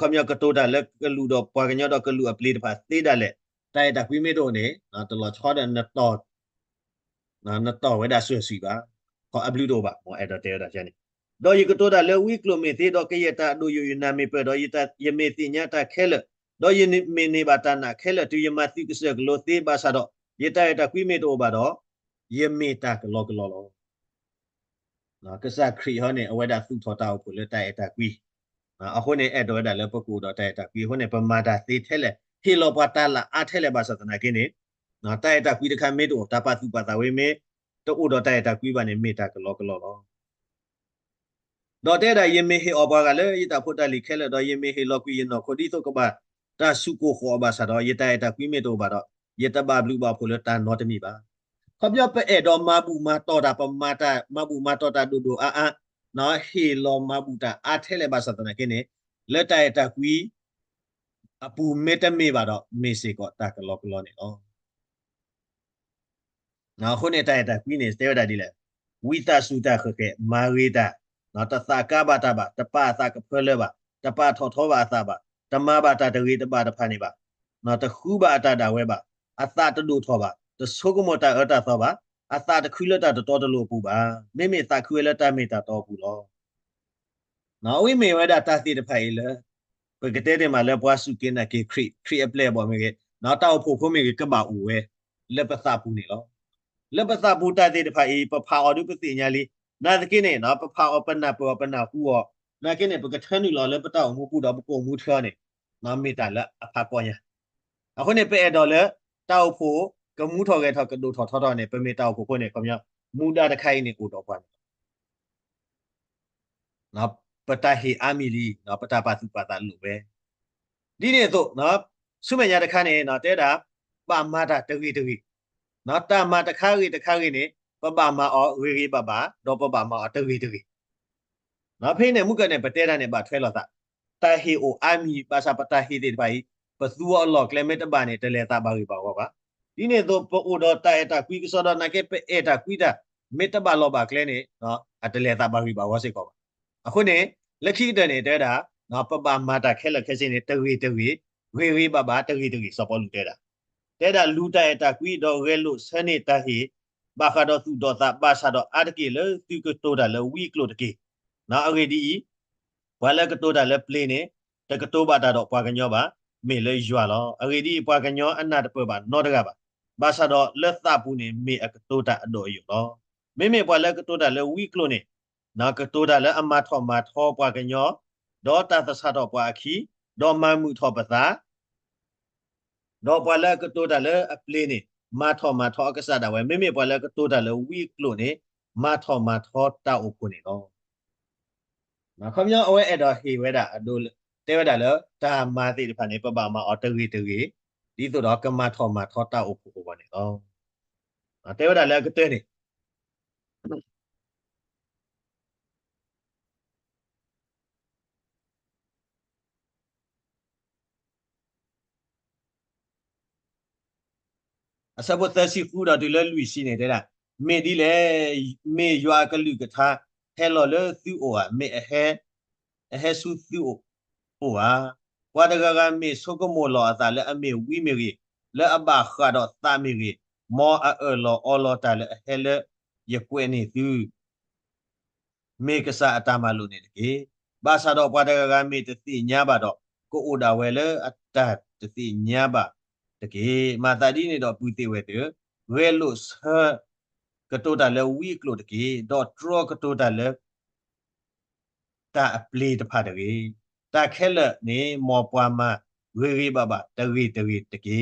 ခီပညီကတိၤတၢ်လၢကလူးဒီးပှၤကညီဒီးကလူးအပျ့ၤတဖၣ်သ့ဒၣ်လဲာ်, တၢ်အဲၣ်တၢ်ကွံမ့ၢ်တအိၣ်န့ၣ်, တလီၤဆီဒီးနတီၢ် နတီၢ်ဝဲဒၣ်စၢၤဆှံဘၣ်, ခီအဘျုးတအိၣ်ဘၣ်, မ်အဲၣ်ဒိးတဲဝဲဒၣ်န့ၣ်. ဒီးယကတိၤတၢ်လၢဝံကျိာ်မ့ၢ်သ့, ဒီးကယဲၢ်တၢ်အဒိၣ်ယိာ်ယနၢ်မ့ၢ်ပၢၢ်, ဒီးယမ့ၢ်သ့ၣ်ညါတၢ်ခဲလၢာ်, ဒီးယမ့ၢ်န့ၢ်ဘၣ်တၢ်နာ်ခဲလၢာ် တုၤယမၤသုးကစၢၢ်ကလိသ့ဘၣ်ဆၣ်ဒီး, ယတၢ်အဲၣ်တၢ်ကွံမ့ၢ်တအိၣ်ဘၣ်ဒီး, ယမ့ၢ်တၢ်ကလီကလီလီၤ. ကစၢ်ခရံာ်ဟီန့ၣ် အဝဲဒၣ်သူၣ်ထီၣ်တၢ်အိၣ်ဖှိၣ်လၢတၢ်အဲၣ်တၢ်ကွံ, အဃိန့ၣ် အဲၣ်ဒိးဝဲဒၣ်လၢပကအိၣ်ဒီးတၢ်အဲၣ်တၢ်ကွံ အဃိန့ၣ် ပမၤတၢ်သ့ထဲလဲၣ်, ဟ့ၣ်လီၤပှၤတၢ်လၢအါထဲလဲၣ်ဘၣ်ဆၣ်သနာ်က့န့ၣ်, တၢ်အဲၣ်တၢ်ကွံတခါမ့ၢ်တအိၣ်, တၢ်ပာ်သူၣ်ပာ်သးဝဲမ့ၢ်တအိၣ်ဒီးတၢ်အဲၣ်တၢ်ကွံဘၣ်န့ၣ် မ့ၢ်တၢ်ကလီကလီလီၤ. ဒီးတဲဒၣ် ယမ့ၢ်ဟ့ၣ်အီၣ်ပှၤဂၤလၢယတၢ်ဖိတၢ်လံၤခဲလၢာ်, ဒီးယမ့ၢ်ဟ့ၣ်လီၤကွံာ်ယနီၢ်ခိဒ်သိးကဘၣ်တၢ်စူၢ်ကိၢ်ဃီအီၤဘၣ်ဆၣ်ဒီး, ယတၢ်အဲၣ်တၢ်ကွံမ့ၢ်တအိၣ်ဘၣ်ဒီး, ယတဘၣ်ဘျုးဘၣ်ဖှိၣ်လၢတၢ်နီတမံၤဘၣ်. ခီပညီပအဲၣ်ဒိးမၤဘူၣ်မၤတီၢ်တၢ်, ပမၤတၢ်မၤဘူၣ်မၤတီၢ်တၢ်ဒိၣ်ဒိၣ်အါအါ, ဟ့ၣ်လီၤမၤဘူၣ်တၢ်အါထဲလဲၣ်ဘၣ်ဆၣ်သနာ်က့န့ၣ်, လၢတၢ်အဲၣ်တၢ်ကွံအပူၤမ့တမ့ၢ်ဘၣ်ဒီး, မ့ၢ်စ့ၢ်ကီးတၢ်ကလီကလီန့ၣ်လီၤ. အဃိန့ၣ် တၢ်အဲၣ်တၢ်ကွံန့ၣ် တဲဝဲဒၣ်ဒ်လဲၣ်, ဝံသးစူၤတၢ်ဃဲၤဃဲၤ မၤဂ့ၤတၢ်, တသးကါဘၣ်တၢ်ဘၣ်, တပာ်အသးကဖၢလၢဘၣ်, တပာ်ထီၣ်ထီဘၣ်အသးဘၣ်, တမၤဘၣ်တၢ်တဂ့ၤတဘၣ်တဖၣ်န့ၣ်ဘၣ်, တဃုဘၣ်အတၢ်ဒၣ်ဝဲဘၣ်, အသးတဒိၣ်ထီၣ်ဘၣ်, တဆိကမိၣ်တၢ်အၢတၢ်သီဘၣ်, အသးတခုလၢတၢ်တတီတလိၤအပူၤဘၣ်, မ့မ့ၢ်သးခုဝဲလၢတၢ်မ့ၢ်တၢ်တီအပူၤလီၤ. အဝဲမ့ၢ်ဝဲဒၣ်တၢ်သ့ၣ်တဖၣ်အံၤလၢ ပကတဲတ့ၢ်မးလၢပှၤစူၢ်က့ၤနာ်က့ၤခရံာ်, ခရံာ်အပျဲၢ်အဘီၣ်မ့ၢ်ဂ့ၤ, တၢ်အိၣ်ဖှိၣ်ဖိမ့ၢ်ဂ့ၤ ကဘၣ်အိၣ်ဝဲလၢပသးပူၤန့ၣ်လီၤ. လၢပသးပူၤတၢ်သ့ၣ်တဖၣ်အံၤ ပဖးအီၤဒ်ပသ့ၣ်ညါလံ, နာ်သက့န့ၣ် ပဖးအီၤ ပနၢ်ပၢၢ်အီၤ ပနၢ်ဟူအီၤ, နာ်သက့န့ၣ် ပကထၢနုာ်လီၤလၢပတၢ်အိၣ်မူပူၤဒီး ပကအိၣ်မူထွဲအီၤန့ၣ် မ့ၢ်တၢ်လၢအဖးကီညါ. အဃိန့ၣ် ပအဲၣ်ဒိးလၢ တၢ်အိၣ်ဖှိၣ် ကမူထီၣ်ဂဲၤထီၣ် ကဒိၣ်ထီၣ်ထီထီၣ်န့ၣ် ပမ့ၢ်တၢ်အိၣ်ဖှိၣ်ဖိန့ၣ် ခီပညီ မူဒါတခါအံၤန့ၣ် အိၣ်ဒီးပှၤန့ၣ်လီၤ. ပတၢ်ဟ့ၣ်အါမံၤလံ, ပတၢ်ပာ်သူၣ်ပာ်သးလိၣ်ဝဲ. ဒ်န့ၣ်အသိး, ဆူမဲာ်ညါတခါန့ၣ် တဲဒၣ် ဘၣ်မၤတၢ်တဂ့ၤတဂ့ၤ, တၢ်မၤတခါဂ့ၤတခါဂ့ၤန့ၣ် ပဘၣ်မၤအီၤဂ့ၤဂ့ၤဘၣ်ဘၣ် ဒီးပဘၣ်မၤအီၤတဂ့ၤတဂ့ၤ. ဖဲန့ၣ်မုၢ်ကၢန့ၣ် ပတဲတၢ်န့ၣ် ဘၣ်ထွဲလိာ်သး, တၢ်ဟ့ၣ်အိၣ်အါမံၤ ဘၣ်ဆၣ်ပတၢ်ဟ့ၣ်သ့ၣ်တဖၣ်အံၤ ပသူအီၤအလီၢ်ကျဲမ့ၢ်တဘၣ်န့ၣ် တလဲၤသးဘၣ်ဂ့ၢ်ဘၣ်ဝီဘၣ်. ဒ်န့ၣ်အသိး ပအိၣ်ဒီးတၢ်အဲၣ်တၢ်ကွံကစီဒီး နာ်သက့ ပအဲၣ်တၢ်ကွံတၢ် မ့ၢ်တဘၣ်လီၤဘၣ်ကျဲန့ၣ် အတလဲၤသးဘၣ်ဂ့ၢ်ဘၣ်ဝီစ့ၢ်ကီးဘၣ်. အဃိန့ၣ် လၢခံကတၢၢ်န့ၣ် တဲဝဲဒၣ် ပဘၣ်မၤတၢ်ခဲလၢာ်ခဲဆ့န့ၣ် တဂ့ၤတဂ့ၤ, ဂ့ၤဂ့ၤဘၣ်ဘၣ် တဂ့ၤတဂ့ၤ စီၤပီလူးတဲဒၣ်. တဲဒၣ် လူၤတၢ်အဲၣ်တၢ်ကွံ ဒီးဂဲၤလိာ်ဆၢန့ၢ်တၢ်ဟ့ၣ် ဘၣ်ဃးဒီးသူၣ်ဒီးသး ဘၣ်ဆၣ်ဒီးအါတက့ၢ်လၢ သုကတိၤတၢ်လၢဝံအကျိာ်တက့ၢ်. အဂ့ၢ်ဒ်အံၤ, ပှၤလၢကတိၤတၢ်လၢပျ့ၤန့ၣ် တကတိၤဘၣ်တၢ်ဒီးပှၤကညီဘၣ်, မ့ၢ်လၢယွၤလီၤ. အဂ့ၢ်ဒ်အံၤ, ပှၤကညီအနၢ်တပၢၢ်ဘၣ်နီတဂၤဘၣ်. ဘၣ်ဆၣ်ဒီးလၢသးပူၤန့ၣ် မ့ၢ်အကတိၤတၢ်အဒိၣ်အယိာ်လီၤ. မ့မ့ၢ်ပှၤလၢကတိၤတၢ်လၢဝံအကျိာ်န့ၣ် ကတိၤတၢ်လၢအမၤထီၣ်မၤထီပှၤကညီ, ဒီးတၢ်သဆၣ်ထီၣ်ပှၤအခံ, ဒီးမၤမုာ်ထီၣ်ပသး, ဒီးပှၤလၢအကတိၤတၢ်လၢအပျ့ၤန့ၣ် မၤထီၣ်မၤထီအကစၢ်ဒၣ်ဝဲ, မ့မ့ၢ်ပှၤလၢအကတိၤတၢ်လၢဝံအကျိာ်န့ၣ် မၤထီၣ်မၤထီတၢ်အိၣ်ဖှိၣ်န့ၣ်လီၤ. ခီပညီအဝဲအဲၣ်ဒိးဟ့ၣ်ဝဲဒၣ်အဒိ, တဲဝဲဒၣ်လၢတၢ်မၤသ့ၣ်တဖၣ်န့ၣ် ပဘၣ်မၤအီၤတဂ့ၤတဂ့ၤ, ဒ်သိးဒီးကမၤထီၣ်မၤထီတၢ်အိၣ်ဖှိၣ်အဂီၢ်န့ၣ်လီၤ. တဲဝဲဒၣ်လၢအကတၢၢ်န့ၣ် အဆၢဖိသၢဆံဃုဒီးတုၤလၢလွံၢ်ဆံန့ၣ် တဲဒၣ်, မ့ၢ်ဒ်လဲၣ်, မ့ၢ်ယွၤအကလုၢ်ကထါ ဟဲလီၤလၢသုအိၣ်ဧါ, မ့ၢ်အဟဲ, အဟဲဆူသုအိၣ်ဧါ. ပှၤတဂၤဂၤမ့ၢ်ဆိကမိၣ်လီၤအသးလၢအမ့ၢ်ဝံမ့ၢ်ဂ့ၤ, လၢအဘၣ်ဃးဒီးသးမ့ၢ်ဂ့ၤ, မ်အအၢၣ်လီၤအီလီၤတၢ်လၢအဟဲလၢယကွဲးန့ၢ်သု မ့ၢ်ကစၢ်အတၢ်မၤလိာ်န့ၣ်တက့ၢ်. ဘၣ်ဆၣ်ဒီးပှၤတဂၤဂၤမ့ၢ်တသ့ၣ်ညါဘၣ်ဒီး, ကအိၣ်ဒၣ်ဝဲလၢအတၢ်တသ့ၣ်ညါဘၣ်တက့ၢ်. မၤသးဒ်န့ၣ်ဒီးပုၢ်သ့ၣ်ဝဲၢ်သ့ၣ်ဧၢ, ဂဲၤလိာ်ဆၢကတိၤတၢ်လၢဝံအကျိာ်တက့ၢ်. ဒီးတြီကတိၤတၢ်လၢ တၢ်အပျ့ၤတဖၣ်တဂ့ၤ. တၢ်ခဲလၢာ်န့ၣ် မ်ပှၤမၤဂ့ၤဂ့ၤဘၣ်ဘၣ်တဂ့ၤတဂ့ၤတက့ၢ်.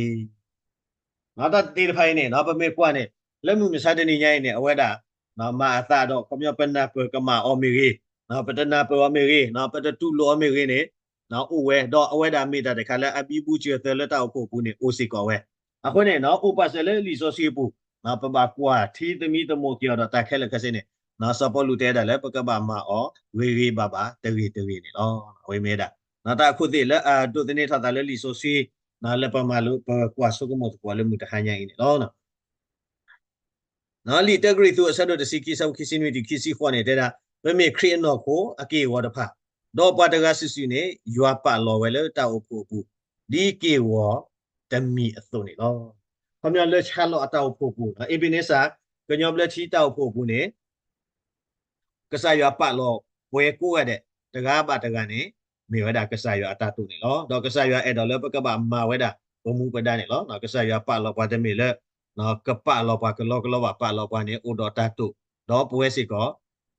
တၢ်သ့ၣ်တဖၣ်အံၤန့ၣ် ပမ့ၢ်ကွၢ်န့ၣ် လၢမုၢ်မဆါတနံၤညါအံၤန့ၣ် အဝဲဒၣ် မၤအသးဒီး ခီပညီပနၢ်ပၢၢ်ကမၣ်အီၤမ့ၢ်ဂ့ၤ, ပတနၢ်ပၢၢ်အီၤမ့ၢ်ဂ့ၤ, ပတတူၢ်လိာ်အီၤမ့ၢ်ဂ့ၤန့ၣ် အိၣ်ဝဲ ဒီးအဝဲဒၣ်မ့ၢ်တၢ်တခါလၢအဘံဘူစၢၤသၢလၢတၢ်အိၣ်ဖှိၣ်အပူၤန့ၣ် အိၣ်စ့ၢ်ကီးဝဲ. အဃိန့ၣ် အိၣ်ပာ်စၢၤလၢလံာ်စီဆှံအပူၤ ပဘၣ်ကွၢ်ထံသမံသမိးက့ၤအီၤဒီးတၢ်ခဲလၢာ်ခဲဆ့န့ၣ် စီၤပီလူးတဲဒၣ်လၢပကဘၣ်မၤအီၤဂ့ၤဂ့ၤဘၣ်ဘၣ်တဂ့ၤတဂ့ၤန့ၣ်လီၤ. အဝဲမ့ၢ်ဝဲဒၣ် တၢ်အခိၣ်သ့ၣ်လၢအဒိးသန့ၤထီၣ်သးလၢလံာ်စီဆှံ လၢပမၤလိပကွၢ်ဆိကမိၣ်သကိးလၢမုၢ်တဟါညါအံၤန့ၣ်လီၤ. လံာ်တၢကရံၣ်သူးအဆၢဒိၣ်တဆံခံ အဆၢဖိခံဆံနွံတုၤခံဆံဃိးန့ၣ် တဲဒၣ် ပမ့ၢ်ခရံာ်အနီၢ်ခိအက့ၢ်အဂီၤတဖၣ်, ဒီးပှၤတဂၤစုာ်စုာ်န့ၣ် ယွၤပာ်လီၤဝဲလၢတၢ်အိၣ်ဖှိၣ်အပူၤ ဒ်က့ၢ်ဂီၤတမံၤအသိးန့ၣ်လီၤ. ခီပညီလၢဆါလီၤအတၢ်အိၣ်ဖှိၣ်အပူၤ အ့းဘ့းန့စၢ် ကညီဘျၢထံတၢ်အိၣ်ဖှိၣ်အပူၤန့ၣ် ကစၢ်ယွၤပာ်လီၤ ပှဲၤကိးဂၤဒဲး တဂၤဘၣ်တဂၤန့ၣ် မ့ၢ်ဝဲဒၣ်ကစၢ်ယွၤအတၢ်တိာ်န့ၣ်လီၤ. ဒီးကစၢ်ယွၤအဲၣ်ဒိးလၢပကဘၣ်မၤဝဲဒၣ်ပမူပဒါန့ၣ်လီၤ. ကစၢ်ယွၤပာ်လီၤပှၤတမ့ၢ်လၢ ကပာ်လီၤပှၤကလီကလီဘၣ်, ပာ်လီၤပှၤန့ၣ် အိၣ်ဒီးတၢ်တိာ်, ဒီးပဝဲစ့ၢ်ကီး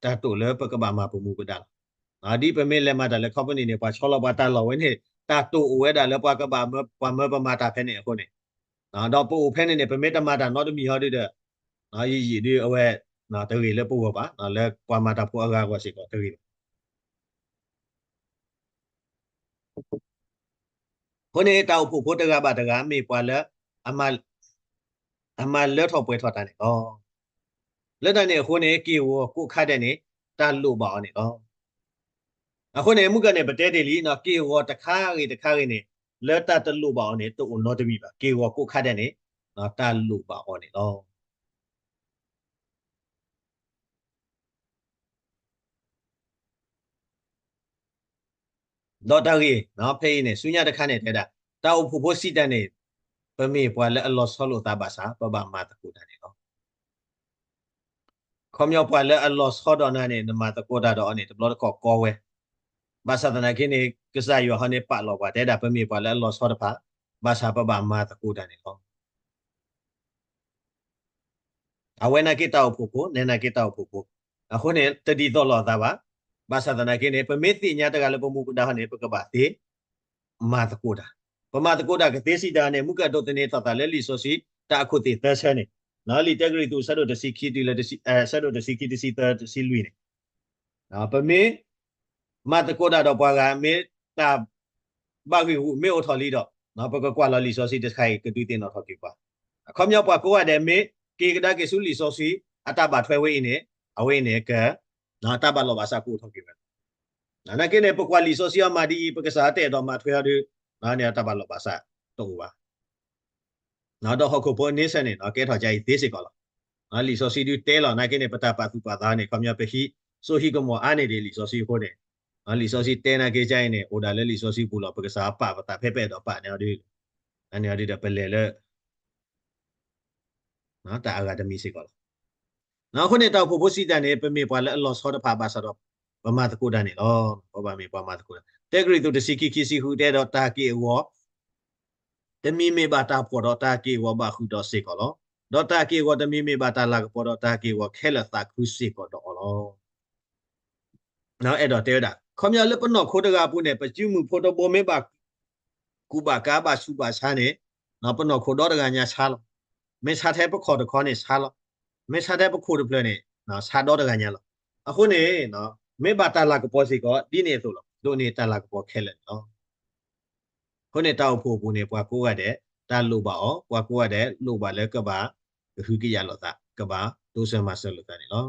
တၢ်တိာ်လၢပကဘၣ်မၤပမူပဒါလီၤ. ဒ်ပမ့ၢ်လဲၤမၤတၢ်လၢ company န့ၣ် ပှၤဆီလီၤပှၤတၢ်လီၢ်ဝဲန့ၣ် တၢ်တိာ်အိၣ်ဝဲဒၣ်လၢပှၤကဘၣ်မၢပှၤမၢပမၤတၢ်ဖဲန့ၣ်အဃိန့ၣ်, ဒီးပအိၣ်ဖဲန့ၣ်န့ၣ် ပမ့ၢ်တမၤတၢ်နီတမံၤဟီဒုဒီး ယံာ်ယံာ်ဒုအဝဲ တဂ့ၤလၢပဂီၢ်ဘၣ်, လၢပှၤမၤတၢ်ဖိအဂၤအဂီၢ်စ့ၢ်ကီးတဂ့ၤဘၣ်. အဃိန့ၣ် တၢ်အိၣ်ဖှိၣ်ဖိတဂၤဘၣ်တဂၤ မ့ၢ်ပှၤလၢ အမၤ အမၤလၢထီၣ်ပှဲၤထီၣ်တၢ်န့ၣ်လီၤ. လၢတၢ်န့ၣ်အဃိန့ၣ် က့ၢ်ဂီၤကိးခါဒဲးန့ၣ် တၢ်လိၣ်ဘၣ်အီၤန့ၣ်လီၤ. အဃိန့ၣ် မုၢ်ကၢန့ၣ် ပတဲတ့ၢ်လံ, က့ၢ်ဂီၤတခါဂ့ၤတခါဂ့ၤန့ၣ် လၢတၢ်တလိၣ်ဘၣ်အီၤန့ၣ် တအိၣ်နီတမံၤဘၣ်. က့ၢ်ဂီၤကိးခါဒဲးန့ၣ် တၢ်လိၣ်ဘၣ်အီၤန့ၣ်လီၤ. ဒီးတၢ်ဂ့ၢ် ဖဲအံၤန့ၣ် ဆူညါတခါန့ၣ် တဲဒၣ် တၢ်အိၣ်ဖှိၣ်ဖိစံးတၢ်န့ၣ် ပမ့ၢ်ပှၤလၢအလီၤဆီလိာ်သးဘၣ်ဆၣ် ပဘၣ်မၤသကိးတၢ်န့ၣ်လီၤ. ခီပညီပှၤလၢအလီၤဆီဒီးနၤန့ၣ် နမၤသကိးတၢ်ဒီးအီၤန့ၣ် တဘျီတခီၣ်ကီဝဲ, ဘၣ်ဆၣ်သနာ်က့န့ၣ် ကစၢ်ယွၤဟီန့ၣ်ပာ်လီၤပှၤ တဲဒၣ် ပမ့ၢ်ပှၤလၢအလီၤဆီတဖၣ် ဘၣ်ဆၣ်ပဘၣ်မၤသကိးတၢ်န့ၣ်လီၤ. အဝဲနာ်က့တၢ်အိၣ်ဖှိၣ်ဖိ, နဲနာ်က့တၢ်အိၣ်ဖှိၣ်ဖိ, အဃိန့ၣ် တဒ်သိးလိာ်အသးဘၣ်. ဘၣ်ဆၣ်သနာ်က့န့ၣ် ပမ့ၢ်သ့ၣ်ညါတဂၤလၢပမူပဒါဟီန့ၣ် ပကဘၣ်သ့ မၤသကိးတၢ်. ပမၤသကိးတၢ်ကသ့စံးတၢ်န့ၣ် မုၢ်ကၢဒိးသန့ၤထီၣ်သးလၢလံာ်စီဆှံ တၢ်အခိၣ်သ့ၣ်သၢဆၢန့ၣ်, လံာ်တၢကရံၣ်သူး ဆၢဒိၣ်တဆံခံတုၤလၢ ဆၢဒိၣ်တဆံခံ တဆံသၢ တဆံလွံၢ်န့ၣ် ပမ့ၢ် မၤသကိးတၢ်ဒီးပှၤဂၤ မ့ၢ်တၢ် ဘၣ်ဂံာ်ဂူာ်မ့ၢ်အိၣ်ထီၣ်လံဒီး ပကကွၢ်လီၤလံာ်စီဆှံတခါအံၤ ကဒုးသ့ၣ်နီၣ်ထီၣ်က့ၤပှၤ. အခီပညီပှၤကိးဂၤဒဲးမ့ၢ် က့ၤကဒါက့ၤဆူလံာ်စီဆှံ အတၢ်ဘၣ်ထွဲဝဲအံၤန့ၣ် အဝဲအံၤန့ၣ်က တၢ်ဘၣ်လိာ်ဘၣ်စးကအိၣ်ထီၣ်က့ၤဝဲလီၤ. နာ်က့န့ၣ် ပကွၢ်လံာ်စီဆှံအီၤမၤဒ်အံၤ ပကစၢ်တအဲၣ်ဒိးမၤထွဲအီၤဒီး န့ၣ်တၢ်ဘၣ်လိာ်ဘၣ်စးတအိၣ်ဘၣ်. ဒီးဟီၣ်ခိၣ်ဖိန့ဆၢၣ်န့ၣ် ကဲထီၣ်ကါအံၤသ့စ့ၢ်ကီးလီၤ. လံာ်စီဆှံဒုးတဲလီၤ နာ်က့န့ၣ် ပတၢ်ပာ်သူၣ်ပာ်သးန့ၣ် ခီပညီပဟံးစိဟံးကမီၤအါန့ၢ်ဒံးလံာ်စီဆှံအဃိန့ၣ်, လံာ်စီဆှံတဲနာ်က့ကါအံၤန့ၣ် အိၣ်ဒၣ်လၢလံာ်စီဆှံပူၤလီၤ. ပကစၢ်ပာ်ပသးဖဲပအဲၣ်ဒိးပာ်န့ၣ်အီၤဒုး အန့ၣ်အီၤဒုးဒီးပလဲၤလၢ တၢ်အဂၤတမံၤစ့ၢ်ကီးလီၤ. အဃိန့ၣ် တၢ်အိၣ်ဖှိၣ်ဖိစံးတၢ်န့ၣ် ပမ့ၢ်ပှၤလၢအလီၤဆီတဖၣ်ဘၣ်ဆၣ်ဒီး ပမၤသကိးတၢ်န့ၣ်လီၤ. ပဘၣ်မ့ၢ်ပှၤမၤသကိးတၢ်. တၢကရံၣ်သူးတဆံခံ ခံဆံဃု တဲဒီးတၢ်က့ၢ်အဂီၤ တမံၤမ့ၢ်ဘၣ်တၢ်ဖှီၣ်ဒီးတၢ်က့ၢ်အဂီၤဘၣ်ဃုာ်ဒီးစ့ၢ်ကီးလီၤ. ဒီးတၢ်က့ၢ်အဂီၤတမံၤမ့ၢ်ဘၣ်တၢ်လၤကပီၤဒီးတၢ်က့ၢ်အဂီၤခဲလၢာ်သးခုစ့ၢ်ကီးဒီးအီၤလီၤ. အဲၣ်ဒိးတဲဝဲဒၣ် ခီပညီလၢပနီၢ်ခိတဂၤအပူၤန့ၣ် ပစုမုၢ်ဖိတဘိမ့ၢ်ဘၣ် ကူၣ်ဘၣ်ကါဘၣ်ဆူးဘၣ်ဆါန့ၣ် ပနီၢ်ခိဒီတဂၤညါဆါလီၤ. မ့ၢ်ဆါထဲပခီၣ်တခီန့ၣ်ဆါလီၤ. မ့ၢ်ဆါထဲပခိၣ်တဖျၢၣ်န့ၣ် ဆါဒီတဂၤညါလီၤ. အဃိန့ၣ် မ့ၢ်ဘၣ်တၢ်လၤကပီၤစ့ၢ်ကီး ဒ်န့ၣ်အသိးလီၤ. ဒိးန့ၢ်တၢ်လၤကပီၤခဲလၢာ်န့ၣ်လီၤ. အဃိန့ၣ် တၢ်အိၣ်ဖှိၣ်အပူၤန့ၣ် ပှၤကိးဂၤဒဲး တၢ်လိၣ်ဘၣ်အီၤ, ပှၤကိးဂၤဒဲး လိၣ်ဘၣ်လၢကဘၣ်ကဟုကယာ်လိာ်သး, ကဘၣ်တိစၢၤမၤစၢၤလိာ်သးန့ၣ်လီၤ.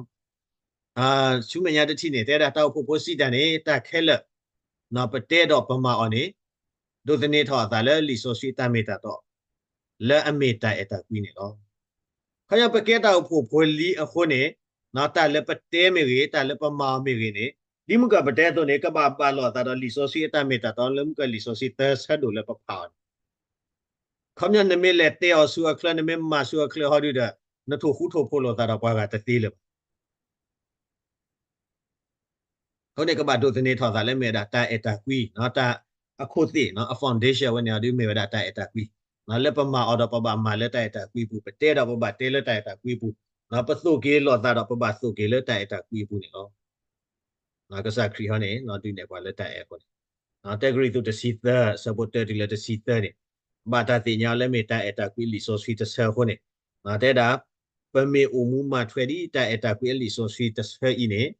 ဆူမဲာ်ညါတထံၣ်န့ၣ် တဲဒၣ်တၢ်အိၣ်ဖှိၣ်ဖိစံးတၢ်န့ၣ် တၢ်ခဲလၢာ် ပတဲဒီးပမၤအီၤန့ၣ် ဒိးသန့ၤထီၣ်အသးလၢလံာ်စီဆှံအတၢ်မ့ၢ်တၢ်တီ လၢအမ့ၢ်တၢ်အဲၣ်တၢ်ကွံန့ၣ်လီၤ. ခီပညီပကဲတၢ်အိၣ်ဖှိၣ်ဖိလံအဃိန့ၣ် တၢ်လၢပတဲမ့ၢ်ဂ့ၤ, တၢ်လၢပမၤအီၤမ့ၢ်ဂ့ၤန့ၣ် ဒ်မုၢ်ကၢ်ပတဲအသိးန့ၣ် ကဘၣ်ဘၣ်လိာ်အသးဒီးလံာ်စီဆှံအတၢ်မ့ၢ်တၢ်တီလၢမုၢ်ကၢ်လံာ်စီဆှံသၢဆၢဒိၣ်လၢပဖးအီၤန့ၣ် ခီပညီနမ့ၢ်လဲၤတဲအီၤဆူအချၢ နမ့ၢ်မၤဆူအချၢဟီဒုဒီး နထိၣ်ဃူထိၣ်ဖိးလိာ်သးဒီးပှၤဂၤတသ့လၢၤဘၣ်. အဃိန့ၣ်ကဘၣ်ဒိးသန့ၤထီၣ်သးလၢမ့ၢ်ဝဲဒၣ်တၢ်အဲၣ်တၢ်ကွံ, တၢ်အခိၣ်သ့ၣ်, အ foundation ဝဲန့ၣ်အီၤဒုမ့ၢ်ဝဲဒၣ်တၢ်အဲၣ်တၢ်ကွံ, လၢပမၤအီၤဒီးပဘၣ်မၤလၢတၢ်အဲၣ်တၢ်ကွံအပူၤ, ပတဲဒီးပဘၣ်တဲလၢတၢ်အဲၣ်တၢ်ကွံအပူၤ, ပသိၣ်က့ၤလိာ်သးဒီးပဘၣ်သိၣ်က့ၤလၢတၢ်အဲၣ်တၢ်ကွံအပူၤန့ၣ်လီၤ. ကစၢ်ခရံာ်ဟီန့ၣ် ဒုးနဲၣ်ပှၤလၢတၢ်အဲၣ်အဃိန့ၣ်, တၢကရံၣ်သူးတဆံသၢ အဆၢဖိတၢတုၤလၢတဆံသၢန့ၣ်, ဘၣ်တၢ်သ့ၣ်ညါလၢမ့ၢ်တၢ်အဲၣ်တၢ်ကွံလံာ်စီဆှံတဆၢအဃိန့ၣ်, တဲဒၣ် ပမ့ၢ်အိၣ်မူမၤထွဲဒ်တၢ်အဲၣ်တၢ်ကွံအလံာ်စီဆှံတဆၢအံၤန့ၣ်,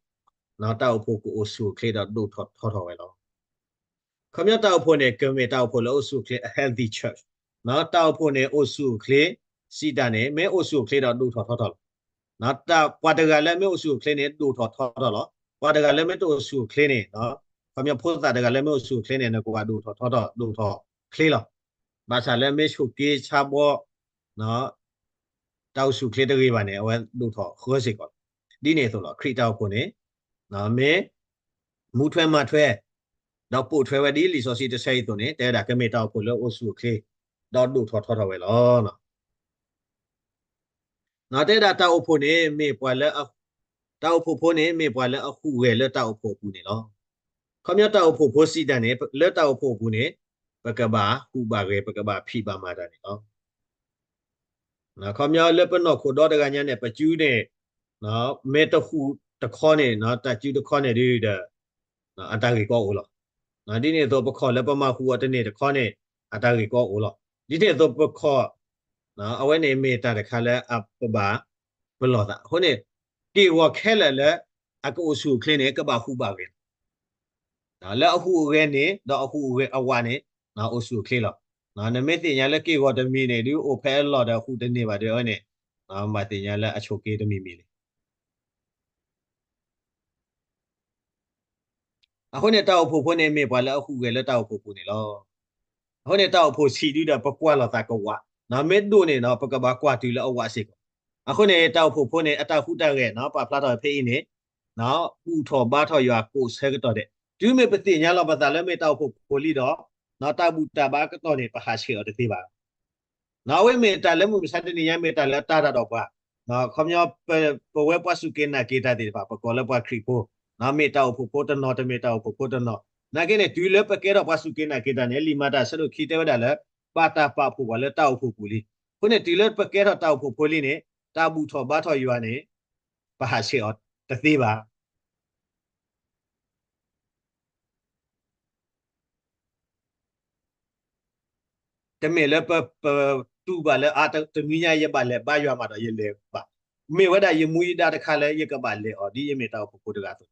တၢ်အိၣ်ဖှိၣ်ကအိၣ်ဆူၣ်အိၣ်ချ့ဒီးဒိၣ်ထီၣ်ထီထီၣ်ဝဲလီၤ. ခီပညီတၢ်အိၣ်ဖှိၣ်န့ၣ် ကမ့ၢ်တၢ်အိၣ်ဖှိၣ်လၢအိၣ်ဆူၣ်အိၣ်ချ့ အ healthy church, တၢ်အိၣ်ဖှိၣ်န့ၣ် အိၣ်ဆူၣ်အိၣ်ချ့ စံးတၢ်န့ၣ် မ့ၢ်အိၣ်ဆူၣ်အိၣ်ချ့ဒီးဒိၣ်ထီၣ်ထီထီၣ်လီၤ. ပှၤတဂၤလၢမ့ၢ်အိၣ်ဆူၣ်အိၣ်ချ့န့ၣ် ဒိၣ်ထီၣ်ထီထီၣ်လီၤ. ပှၤတဂၤလၢမ့ၢ်တအိၣ်ဆူၣ်အိၣ်ချ့န့ၣ်, ခီပညီဖိသၣ်တဂၤလၢမ့ၢ်အိၣ်ဆူၣ်အိၣ်ချ့န့ၣ် နကွၢ်ဒိၣ်ထီၣ်ထီထီၣ် ဒိၣ်ထီၣ်ချ့လီၤ. ဘၣ်ဆၣ်လၢမ့ၢ်ဆိၣ်က့ဆါဘီ တၢ်အိၣ်ဆူၣ်အိၣ်ချ့တဂ့ၤဘၣ်န့ၣ် အဝဲဒိၣ်ထီၣ်ဃၢစ့ၢ်ကီးလီၤ. ဒ်န့ၣ်အသိးလီၤ. ခရံာ်တၢ်အိၣ်ဖှိၣ်န့ၣ် မ့ၢ်မူထွဲမၤထွဲ ဒီးပိာ်ထွဲဝဲဒ်လံာ်စီဆှံတဆၢအံၤအသိးန့ၣ် တဲဝဲဒၣ်ကမ့ၢ်တၢ်အိၣ်ဖှိၣ်လၢအိၣ်ဆူၣ်အိၣ်ချ့ ဒီးဒိၣ်ထီၣ်ထီထီၣ်ဝဲလီၤ. တဲဝဲဒၣ်တၢ်အိၣ်ဖှိၣ်န့ၣ် မ့ၢ်ပှၤလၢအ တၢ်အိၣ်ဖှိၣ်ဖိန့ၣ် မ့ၢ်ပှၤလၢအဟူးဂဲၤလၢတၢ်အိၣ်ဖှိၣ်အပူၤန့ၣ်လီၤ. ခီပညီတၢ်အိၣ်ဖှိၣ်ဖိစံးတၢ်န့ၣ် လၢတၢ်အိၣ်ဖှိၣ်အပူၤန့ၣ် ပကဘၣ်ဟူးဘၣ်ဂဲၤ ပကဘၣ်ဖံးဘၣ်မၤတၢ်န့ၣ်လီၤ. ခီပညီလၢပနီၢ်ခိၣ်ဒီတဂၤညါန့ၣ် ပစုန့ၣ် မ့ၢ်တဟူးတခီန့ၣ် တၢ်စုတခီန့ၣ်ဒုးဒီး အတၢ်ဂ့ၢ်ကီအိၣ်လီၤ. ဒ်န့ၣ်အသိးပခီၣ်လၢပမၤဟူးအီၤတန့ၢ်တခီန့ၣ် အတၢ်ဂ့ၢ်ကီအိၣ်လီၤ. ဒ်န့ၣ်အသိးပခီၣ် အဝဲန့ၣ်မ့ၢ်တၢ်တခါလၢအပဘၣ်ပလီၢ်သးအဃိန့ၣ် က့ၢ်ဂီၤခဲလၢာ်လၢအကအိၣ်ဆူၣ်အိၣ်ချ့န့ၣ် ကဘၣ်ဟူးဘၣ်ဂဲၤ လၢအဟူးအဂဲၤန့ၣ် ဒီးအဟူးအဂဲၤအဝးန့ၣ် အိၣ်ဆူၣ်အိၣ်ချ့လီၤ. နမ့ၢ်သ့ၣ်ညါလၢက့ၢ်ဂီၤတမံၤန့ၣ် ဒုးအိၣ်ဖဲအလီၢ်ဒီးဟူးတန့ၢ်ဘၣ်ဒီးအဝဲန့ၣ် မၤသ့ၣ်ညါလၢအဆိးက့တမံၤမံၤလံ. အဃိန့ၣ် တၢ်အိၣ်ဖှိၣ်ဖိန့ၣ် မ့ၢ်ပှၤလၢအဟူးဂဲၤလၢတၢ်အိၣ်ဖှိၣ်ပူၤန့ၣ်လီၤ. အဃိန့ၣ် တၢ်အိၣ်ဖှိၣ်ဆံးဒုဒီး ပကွၢ်လီၤသးကဝး, မ့ၢ်ဒိၣ်န့ၣ်ဒီး ပကဘၣ်ကွၢ်တုၤလၢအဝးစ့ၢ်ကီး. အဃိန့ၣ် တၢ်အိၣ်ဖှိၣ်ဖိန့ၣ် အတၢ်ဟူးတၢ်ဂဲၤန့ၣ် ပာ်ဖျါထီၣ်ဖဲအံၤန့ၣ် ဘူၣ်ထီၣ်ဘါထီၣ်ယွၤကိးဆၢကတီၢ်ဒဲး, တုၤမ့ၢ်ပသ့ၣ်ညါလီၤပသးလၢမ့ၢ်တၢ်အိၣ်ဖှိၣ်ဖိလံဒီး တၢ်ဘူၣ်တၢ်ဘါအကတီၢ်န့ၣ် ပဟးဆှဲးအီၤတသ့ဘၣ်. အဝဲမ့ၢ်တၢ်လၢမုၢ်မဆါတနံၤညါ မ့ၢ်တၢ်လၢတၢ်တၢ်ဒီးပှၤ, ခီပညီ ပဝဲပှၤစူၢ်က့ၤနာ်က့ၤတၢ်သ့ၣ်တဖၣ် ပကိးလၢပှၤခရံာ်ဖိ, မ့ၢ်တၢ်အိၣ်ဖှိၣ်ဖိတနီၤ တမ့ၢ်တၢ်အိၣ်ဖှိၣ်ဖိတနီၤ, နာ်က့န့ၣ် တုၤလၢပကဲထီၣ်ပှၤစူၢ်က့ၤနာ်က့ၤတၢ်န့ၣ် လံာ်မၤတၢ်အဆၢဒိၣ်ခံတဲဝဲဒၣ်လၢ ဘၣ်တၢ်ပာ်ဖှိၣ်ပှၤလၢတၢ်အိၣ်ဖှိၣ်ပူၤလံ. အဃိန့ၣ် တုၤလၢပကဲထီၣ်တၢ်အိၣ်ဖှိၣ်ဖိလံန့ၣ် တၢ်ဘူၣ်ထီၣ်ဘါထီၣ်ယွၤန့ၣ် ပဟးဆှဲးအီၤတသ့ဘၣ်. တမ့ၢ်လၢပတူၢ်ဘၣ်လၢအါတနွံညါ ယဘၣ်လဲၤဘါယွၤမးဒီးယလဲၤဘၣ်, မ့ၢ်ဝဲဒၣ်ယမူယဒါတခါလၢယကဘၣ်လဲၤအီၤ ဒ်ယမ့ၢ်တၢ်အိၣ်ဖှိၣ်ဖိတဂၤအသိး,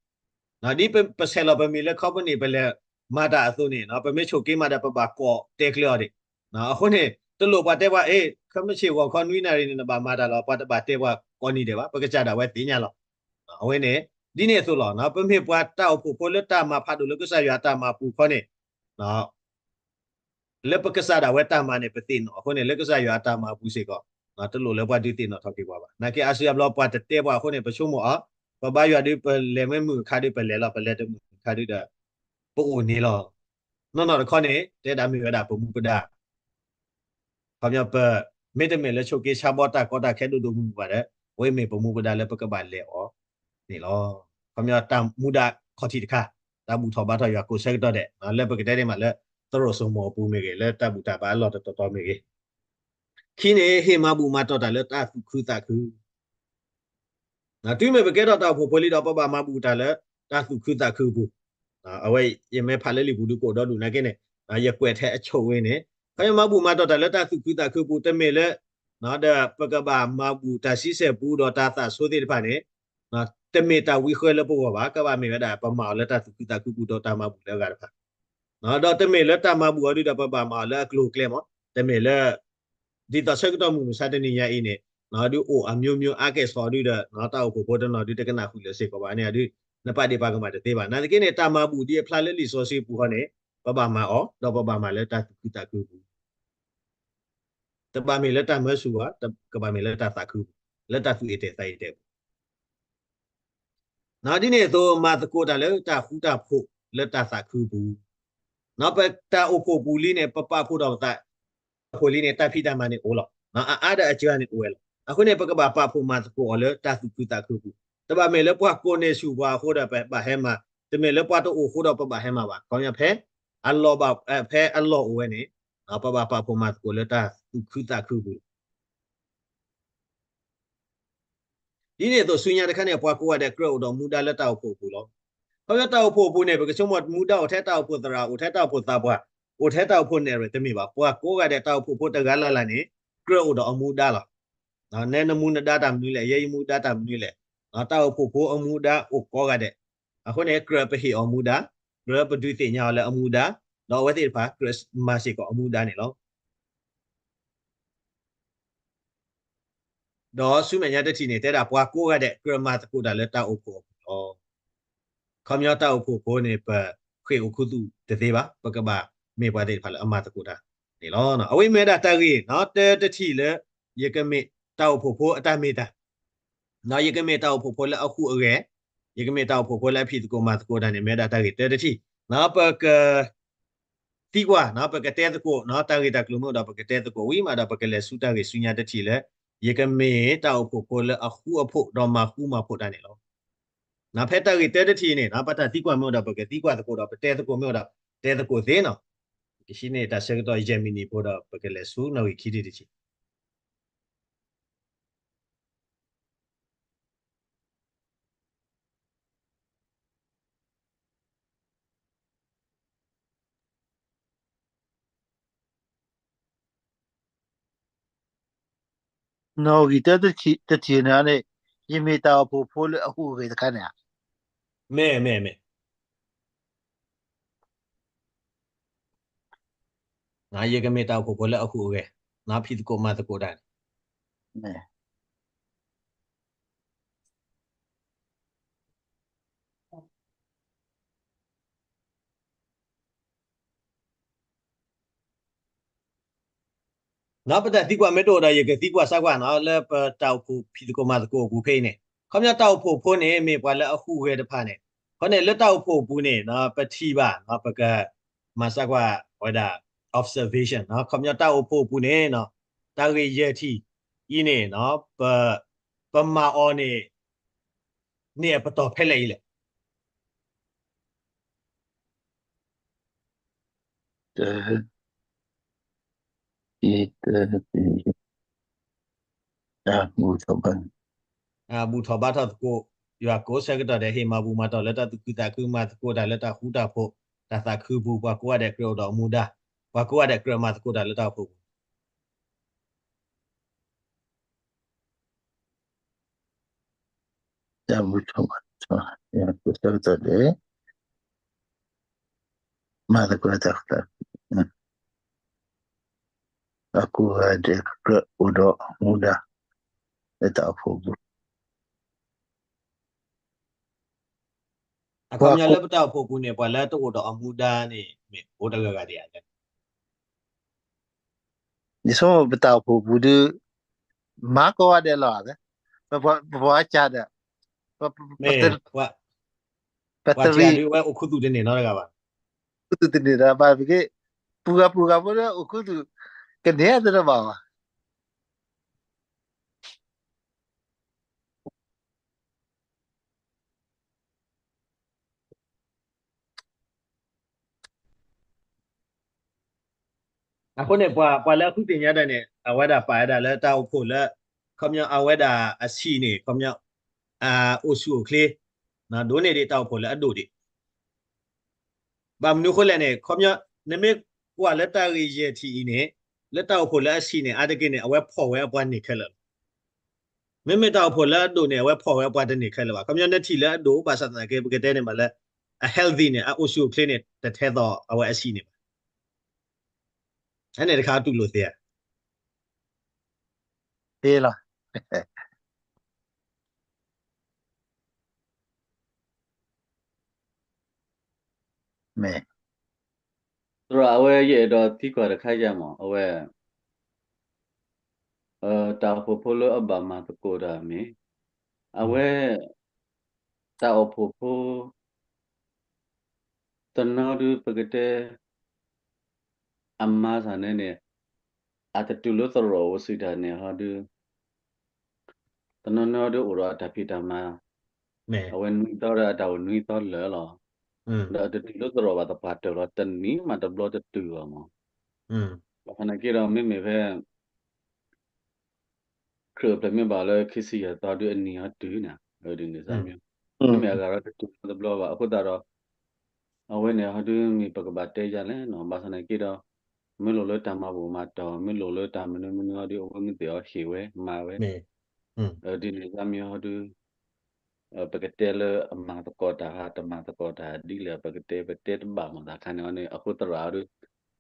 ဒ်ပဆဲးလီၤပမံၤလၢ company ပလဲၤမၤတၢ်အသိးန့ၣ် ပမ့ၢ်ဆိးက့မးဒီး ပဘၣ်ကိးတဲကျၢၤအီၤဒံး. အဃိန့ၣ် တလိၣ်ပှၤတဲပှၤ အ့ ခဲမုၢ်ဆ့ၣ်ဂီၤခီနွံနၣ်ရံၣ်န့ၣ် နဘၣ်မၤတၢ်လီၤ ပှၤတဘၣ်တဲပှၤကိးနံၤဒဲးဘၣ် ပကစၢ်ဒၣ်ဝဲသ့ၣ်ညါလီၤ. အဝဲန့ၣ် ဒ်န့ၣ်အသိးလီၤ. ပမ့ၢ်ပှၤတၢ်အိၣ်ဖှိၣ်ဖိလၢတၢ်မၤဖးဒိၣ်လၢကစၢ်ယွၤအတၢ်မၤပူၤခီန့ၣ် လၢပကစၢ်ဒၣ်ဝဲတၢ်မၤန့ၣ် ပသ့ၣ်နီၣ်အဃိန့ၣ် လၢကစၢ်ယွၤအတၢ်မၤပူၤစ့ၢ်ကီး တလိၣ်လၢပှၤဒုးသ့ၣ်နီၣ်ထီၣ်က့ၤပှၤဘၣ်. နာ်က့အါစုအါဘျီပှၤတတဲပှၤအဃိန့ၣ် ပဆိကမိၣ်အီၤ ပဘါယွၤဒုး ပလဲၤမ့ၢ်မုၢ်အခါဒုး ပလဲၤလီၤ ပလဲၤတမုၢ်အခါဒုးဒီး ပအိၣ်န့ၣ်လီၤ. နီၢ်နီၢ်တခီန့ၣ် တဲဒၣ်မ့ၢ်ဝဲဒၣ်ပမူပဒါ ခီပညီပ မ့တမ့ၢ်လၢဆိးက့ဆါဘီတၢ်ကီတၢ်ခဲဒိၣ်ဒိၣ်မုၢ်မုၢ်ဘၣ်ဒီး အဝဲမ့ၢ်ပမူပဒါလၢပကဘၣ်လဲၤအီၤန့ၣ်လီၤ. ခီပညီတၢ်မူဒါခီၣ်ထံးတခါ တၢ်ဘူၣ်ထီၣ်ဘါထီၣ်ယွၤကိးဆၢကတီၢ်ဒဲး လၢပကတဲဒ်မးလၢ သရိာ်စိမိၤအပူၤမ့ၢ်ဂ့ၤ လၢတၢ်ဘူၣ်တၢ်ဘါအလီၢ်တတီၤတီၤမ့ၢ်ဂ့ၤ ခံန့ၣ် ဟ့ၣ်မၤဘူၣ်မၤတီၢ်တၢ်လၢတၢ်သူၣ်ခုသးခု တုၤမ့ၢ်ပကဲထီၣ်တၢ်အိၣ်ဖှိၣ်ဖိလံဒီး ပဘၣ်မၤဘူၣ်တၢ်လၢတၢ်သူၣ်ခုသးခုအပူၤ, အဝဲယမ့ၢ်ဖးလၢလံာ်ပူၤဒုးကအိၣ်ဒီဒူၣ်နာ်က့န့ၣ် ယကွဲးထဲအဆိဝဲန့ၣ် ခီပညီမၤဘူၣ်မၤတီၢ်တၢ်လၢတၢ်သူၣ်ခုသးခုအပူၤ တမ့ၢ်လၢ ဒီးပကဘၣ်မၤဘူၣ်တၢ်ဆံဆဲၣ်ပူဒီးတၢ်သးဆိသ့ၣ်တဖၣ်န့ၣ် တမ့ၢ်တၢ်ဝံဃၢလၢပဂီၢ်ဘၣ်, ကဘၣ်မ့ၢ်ဝဲဒၣ် ပမၤအီၤလၢတၢ်သူၣ်ခုသးခုပူၤဒီးတၢ်မၤဘူၣ်လၢအဂၤတဖၣ် ဒီးတမ့ၢ်လၢတၢ်မၤဘူၣ်အီၤဒုးဒီးပဘၣ်မၤအီၤလၢအကျိၤအကျဲမး, တမ့ၢ်လၢ ဒ်သိးဆၢကတီၢ်မုၢ်မဆါတနံၤညါအံၤန့ၣ် ဒုးအိၣ်အမျိုးမျိုးအါကဲၣ်ဆိးဒုးဒီး တၢ်အိၣ်ဖှိၣ်ဖိတနီၤဒုးတကနၣ်ဃုာ်လၢၤစ့ၢ်ကီးဘၣ်န့ၣ်ဒုး နပာ်ဒ့ၣ်ပာ်ကမၣ်တသ့ဘၣ်. နာ်သက့န့ၣ် တၢ်မၤဘူၣ်ဒ်အဖျါလၢလံာ်စီဆှံပူၤဃီန့ၣ် ပဘၣ်မၤအီၤ ဒီးပဘၣ်မၤလၢတၢ်သူၣ်ခုသးခုပူၤ တဘၣ်မ့ၢ်လၢတၢ်မၢဆူၣ်ဘၣ်, ကဘၣ်မ့ၢ်လၢတၢ်သးခုပူၤ, လၢတၢ်သူၣ်အ့ၣ်တဲာ်သးအ့ၣ်တဲာ်ပူၤ ဒ်န့ၣ်အသိး မၤသကိးတၢ်လၢတၢ်ဃူတၢ်ဖိးလၢတၢ်သးခုပူၤ, ပတၢ်အိၣ်ဖှိၣ်ပူၤလံန့ၣ် ပပာ်ဖှိၣ်ထီၣ်ပသး တၢ်အိၣ်ဖှိၣ်လံန့ၣ် တၢ်ဖံးတၢ်မၤန့ၣ်အိၣ်လီၤ. အအါဒီးအစှၤန့ၣ်အိၣ်ဝဲလီၤ. အဃိန့ၣ် ပကဘၣ်ပာ်ဖှိၣ်မၤသကိးအီၤလၢတၢ်သူၣ်ခုသးခုပူၤ, တဘၣ်မ့ၢ်လၢပှၤကိးန့ၢ်ဆူၣ်ပှၤအဃိဒီးပဘၣ်ဟဲမၤ, တမ့ၢ်လၢပှၤတအိၣ်အဃိဒီးပဘၣ်ဟဲမၤဘၣ်. ခီပညီဖဲ အလီၢ်ဘၣ် ဖဲအလီၢ်အိၣ်ဝဲန့ၣ် ပဘၣ်ပာ်ဖှိၣ်မၤသကိးလၢတၢ်သူၣ်ခုသးခုပူၤလီၤ. ဒ်န့ၣ်အသိးဆူညါတခါန့ၣ် ပှၤကိးဂၤဒဲးကြၢးအိၣ်ဒီးမူဒါလၢတၢ်အိၣ်ဖှိၣ်အပူၤလီၤ. ခီဖျိတၢ်အိၣ်ဖှိၣ်အပူၤန့ၣ် ပကဆိကမိၣ်မူဒါအိၣ်ထဲတၢ်အိၣ်ဖှိၣ်သရၣ် အိၣ်ထဲတၢ်အိၣ်ဖှိၣ်သးပှၢ် အိၣ်ထဲတၢ်အိၣ်ဖှိၣ်နဲၣ်ရွဲၣ်တမ့ၢ်ဘၣ်. ပှၤကိးဂၤဒဲးတၢ်အိၣ်ဖှိၣ်ဖိတဂၤလၢ်လၢ်န့ၣ် ကြၢးအိၣ်ဒီးအမူဒါလီၤ. နဲနမူနဒါတၢ်မနုၤလဲၣ်, ယဲယမူဒါတၢ်မနုၤလဲၣ်, တၢ်အိၣ်ဖှိၣ်ဖိအမူဒါအိၣ်ကိးဂၤဒဲး. အဃိန့ၣ် ကြၢးပဟ့ၣ်အီၤမူဒါ, ကြၢးပဒုးသ့ၣ်ညါအီၤလၢအမူဒါ, ဒီးအဝဲသ့ၣ်တဖၣ်ကြၢးမၤစ့ၢ်ကီးအမူဒါန့ၣ်လီၤ. ဒီးဆူမဲာ်ညါတထံၣ်န့ၣ် တဲဒၣ်ပှၤကိးဂၤဒဲးကြၢးမၤသကိးတၢ်လၢတၢ်အိၣ်ဖှိၣ်အပူၤလီၤ. ခီပညီတၢ်အိၣ်ဖှိၣ်ဖိန့ၣ် ပဃ့ၢ်အိၣ်ခူသူၣ်တသ့ဘၣ်, ပကဘၣ်မ့ၢ်ပှၤသ့ၣ်တဖၣ်လၢအမၤသကိးတၢ်န့ၣ်လီၤ. အဝဲမ့ၢ်ဝဲဒၣ်တၢ်ဂ့ၢ် တၢတထံၣ်လၢ ယကမ့ၢ်တၢ်အိၣ်ဖှိၣ်ဖိအတၢ်မ့ၢ်တၢ် ယကမ့ၢ်တၢ်အိၣ်ဖှိၣ်ဖိလၢအဟူးအဂဲၤ, ယကမ့ၢ်တၢ်အိၣ်ဖှိၣ်ဖိလၢအဖံးသကိးမၤသကိးတၢ်န့ၣ် မ့ၢ်ဝဲဒၣ်တၢ်ဂ့ၢ်တၢတထံၣ်. ပက သံကွၢ် ပကတဲသကိး တၢ်ဂ့ၢ်တၢ်ကျိၤမ့ၢ်အိၣ်ဒီး ပကတဲသကိးဝံၤမးဒီး ပကလဲၤဆူတၢ်ဂ့ၢ်ဆူညါတထံၣ်လၢ ယကမ့ၢ်တၢ်အိၣ်ဖှိၣ်ဖိလၢအဃူအဖိးဒီးမၤဃူမၤဖိးတၢ်န့ၣ်လီၤ. နဖဲတၢ်ဂ့ၢ်တၢတထံၣ်န့ၣ် ပတၢ်သံကွၢ်မ့ၢ်အိၣ်ဒီး ပကသံကွၢ်သကိးဒီး ပတဲသကိးမ့ၢ်အိၣ်ဒီး တဲသကိးသ့နီၤ. ကဟံးန့ၢ်တၢ်ဆၢကတီၢ်ယဲၢ်မံးနံးဖိဒီး ပကလဲၤဆူနီၣ်ဂံၢ်ခံထံၣ်တထံၣ် နီၣ်ဂံၢ်တၢတထံၣ်န့ၣ်န့ၣ် ယမ့ၢ်တၢ်အိၣ်ဖှိၣ်ဖိလၢအဟူးအဂဲၤတခါန့ၣ်ဧါ. မ့ၢ် မ့ၢ် မ့ၢ် ယကမ့ၢ်တၢ်အိၣ်ဖှိၣ်ဖိလၢအဟူးအဂဲၤ, ဖံးသကိးမၤသကိးတၢ်န့ၣ် ပတၢ်သံကွၢ်မ့ၢ်တအိၣ်ဒီး ယကသံကွၢ်စၢ်ကွၢ်နီၤ လၢပတၢ်အိၣ်ဖှိၣ်ဖံးသကိးမၤသကိးအပူၤဖဲအံၤန့ၣ်, ခီပညီတၢ်အိၣ်ဖှိၣ်ဖိန့ၣ် မ့ၢ်ပှၤလၢအဟူးဂဲၤတဖၣ်န့ၣ်, ခီန့ၣ်လၢတၢ်အိၣ်ဖှိၣ်အပူၤန့ၣ် ပထံၣ်ဘၣ် ပကမၤစၢ်ကွၢ်ဝဲဒၣ် observation ခီပညီတၢ်အိၣ်ဖှိၣ်အပူၤန့ၣ် တၢ်ဂ့ၢ်ယဲၢ်ထံၣ်အံၤန့ၣ် ပမၤအီၤန့ၣ် န့ၢ်အပတီၢ်ဖဲလဲၣ်အံၤလဲၣ်. တ တ တ တ တ ဘူးထီၣ်ဘါထီၣ်သကိး ယွၤကိးဆၢကတီၢ်ဒဲး ဟ့ၣ်မၤဘူၣ်မၤတီၢ်လၢတၢ်သူၣ်ခုသးခု မၤသကိးတၢ်လၢတၢ်ဃူတၢ်ဖိး တၢ်သးခုပူၤ ပှၤကိးဂၤဒဲးကြၢးအိၣ်ဒီးအမူဒါ, ပှၤကိးဂၤဒဲးကြၢးမၤသကိးတၢ်လၢတၢ်အိၣ်ဖှိၣ်ပူၤ တၢ်ဘူၣ်ထီၣ်ဘါထီၣ် ယွၤကိးဆၢကတီၢ်ဒဲး မၤသကိးတၢ်သးခု ပှၤကိးဂၤဒဲးကြၢးအိၣ်ဒီးမူဒါ လၢတၢ်အိၣ်ဖှိၣ်ပူၤ အခီပညီလၢပတၢ်အိၣ်ဖှိၣ်ပူၤန့ၣ် ပှၤလၢတအိၣ်ဒီးအမူဒါန့ၣ် မ့ၢ်အိၣ်တဂၤဂၤဒံးဧါ. ယဆိကမိၣ်ပတၢ်အိၣ်ဖှိၣ်ပူၤဒုး မၤကိးဂၤဒဲးလီၤ, ပပှၤကၢ်ဒီး ပတရံး ပတရံး ဒ်ဝဲအိၣ်ခူသူၣ်တန့ၢ်နီတဂၤဘၣ်, ခူသူၣ်တန့ၢ်ဒီး ဘၣ်ပက့ၤ ပူၤဂၤပူၤဂၤဖိလၢအိၣ်ခူသူၣ် ကန့ၢ်အသးတဘၣ်ဘၣ်. အဃိန့ၣ် ပှၤလၢအဃုသ့ၣ်ညါတၢ်န့ၣ် အဝဲဒၣ်ပာ်ဝဲဒၣ်လၢတၢ်အိၣ်ဖှိၣ်လၢ ခီပညီအဝဲဒၣ်အဆံးန့ၣ် ခီပညီ အိၣ်ဆူၣ်အိၣ်ချ့ ဒိၣ်န့ၢ်ဒံးတၢ်အိၣ်ဖှိၣ်လၢအဒိၣ်ဒံး ဘၣ်မနုၤအဃိလဲၣ်န့ၣ် ခီပညီ နမ့ၢ်ကွၢ်လၢတၢ်ဂ့ၢ်ယဲၢ်ထံၣ်အံၤန့ၣ် လၢတၢ်အိၣ်ဖှိၣ်လၢအဆံးန့ၣ် အါတက့ၢ်န့ၣ် အဝဲဖီၣ်ဝဲအပှၤန့ၢ်ခဲလၢာ်လီၤ. မ့မ့ၢ်တၢ်အိၣ်ဖှိၣ်လၢအဒိၣ်န့ၣ် အဝဲဖီၣ်ဝဲအပှၤတန့ၢ်ခဲလၢာ်ဘၣ်. ခီပညီနထံၣ်လၢအဒိၣ် ဘၣ်ဆၣ်သနာ်က့ ပကတဲန့ၣ်မးလၢ အ healthy န့ၣ် အအိၣ်ဆူၣ်အိၣ်ချ့န့ၣ် တထဲသိးအဝဲအဆံးန့ၣ်ဘၣ်. အန့ၣ်တခါတူၢ်လိာ်သ့ဧါ. သ့လီၤ. မ့ၢ် သရၣ် အဝဲယအဲၣ်ဒိးသံကွၢ်တခါယါမး အဝဲ တၢ်အိၣ်ဖှိၣ်ဖိလၢအဘၣ်မၤသကိးတၢ်မ့ၢ် အဝဲ တၢ်အိၣ်ဖှိၣ်ဖိ တနီၤဒုးပကတဲ အမၤသးန့ၣ်န့ၣ် အတတူၢ်လိာ်သရိာ်ဝဲစံးတၢ်န့ၣ်ဟီဒုး တနီၤနီၤဒုးအိၣ်ဒီးအတၢ်ဖံးတၢ်မၤ အဝဲနွံသီဒီးအတၢ်အိၣ်နွံသီလၢာ်လီၤ. ဒီးအတတူၢ်လိာ်သရိာ်ဘၣ်သပှၢ်တၢၢ်လီၤ တနံၤမးတဘျီတတုၤဘၣ်မး. ဘၣ်ဆၣ်သနာ်က့ဒီး မ့မ့ၢ်ဖဲ ခရံာ်အိၣ်ဖျဲၣ်မ့ၢ်ဘၣ်လၢခံဆံယဲၢ်သီဒုးအနံၤဟီတုၤန့ၣ် ဒ်န့ၣ်စၢ်မံၤ မ့မ့ၢ်အဂၤဒီးတတုၤလီၤတဘျီဘၣ်. အဃိသတးဒီး အဝဲန့ၣ်ဟီဒုးမ့ၢ်ပကဘၣ်တဲယါလဲၣ်နီၤ. ဘၣ်ဆၣ်သနာ်က့ဒီး မ့ၢ်လိၣ်လၢတၢ်မၤဘူၣ်မၤတီၢ် မ့ၢ်လိၣ်လၢတၢ်မနုၤမနုၤဟီဒုး အဝဲမ့ၢ်သ့ၣ်အီၤဟ့ၣ်ဝဲမၤဝဲ ဒ်န့ၣ်စၢ်မံၤဟီဒုး ပကတဲလၢအမၤသကိးတၢ်ဧါ တမၤသကိးတၢ်ဧါ ဒ်လဲၣ် ပကတဲ ပတဲတဘၣ်မၤသးခါန့ၣ်အီၤန့ၣ် အဃိသရၣ်အီၤဒုး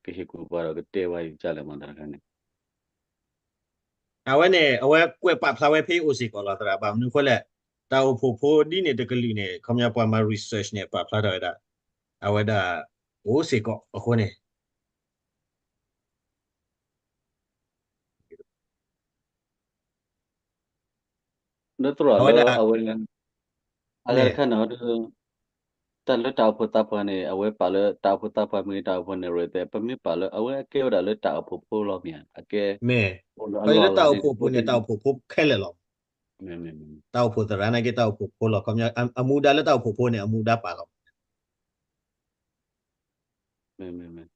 ကဟ့ၣ်ကူၣ်ပှၤဒီးကတဲဝဲယကလဲၣ်မၤသးခါန့ၣ် အဝဲန့ၣ် အဝဲကွဲးပာ်ဖျါဝဲဖဲအံၤအိၣ်စ့ၢ်ကီးလီၤသရၣ် ဘၣ်မနုၤအဃိလဲၣ် တၢ်အိၣ်ဖှိၣ်ဖိဒ်န့ၣ်တကလုာ်န့ၣ် ခီပညီပှၤမၤ research န့ၣ် ပာ်ဖျါထီၣ်ဝဲဒၣ် အဝဲဒၣ် အိၣ်စ့ၢ်ကီးအဃိန့ၣ် ဒီးသရၣ်လၢအဝဲ အဂၤတခါန့ၣ်ဟီဒုး တၢ်လၢတၢ်အိၣ်ဖှိၣ်သးပှၢ်န့ၣ် အဝဲပာ်လၢတၢ်အိၣ်ဖှိၣ်သးပှၢ်မ့ၢ် တၢ်အိၣ်ဖှိၣ်န့ၣ်ရ့ၣ်သဲး ပမ့ၢ်ပာ်လၢအဝဲအကဲဝဲဒၣ်လၢတၢ်အိၣ်ဖှိၣ်ဖိလီၤမ့ၢ်ဧါ အကဲ မ့ၢ် အိၣ်လၢအလီၢ်အလၤန့ၣ် တၢ်အိၣ်ဖှိၣ်ဖိန့ၣ် တၢ်အိၣ်ဖှိၣ်ဖိခဲလၢာ်လီၤ. တၢ်အိၣ်ဖှိၣ်သရၣ်နာ်က့ တၢ်အိၣ်ဖှိၣ်ဖိလီၤ. ခီပညီ အမူဒါလၢတၢ်အိၣ်ဖှိၣ်ဖိန့ၣ် အမူဒါပာ်လီၤ. မ့မ့မ့မ့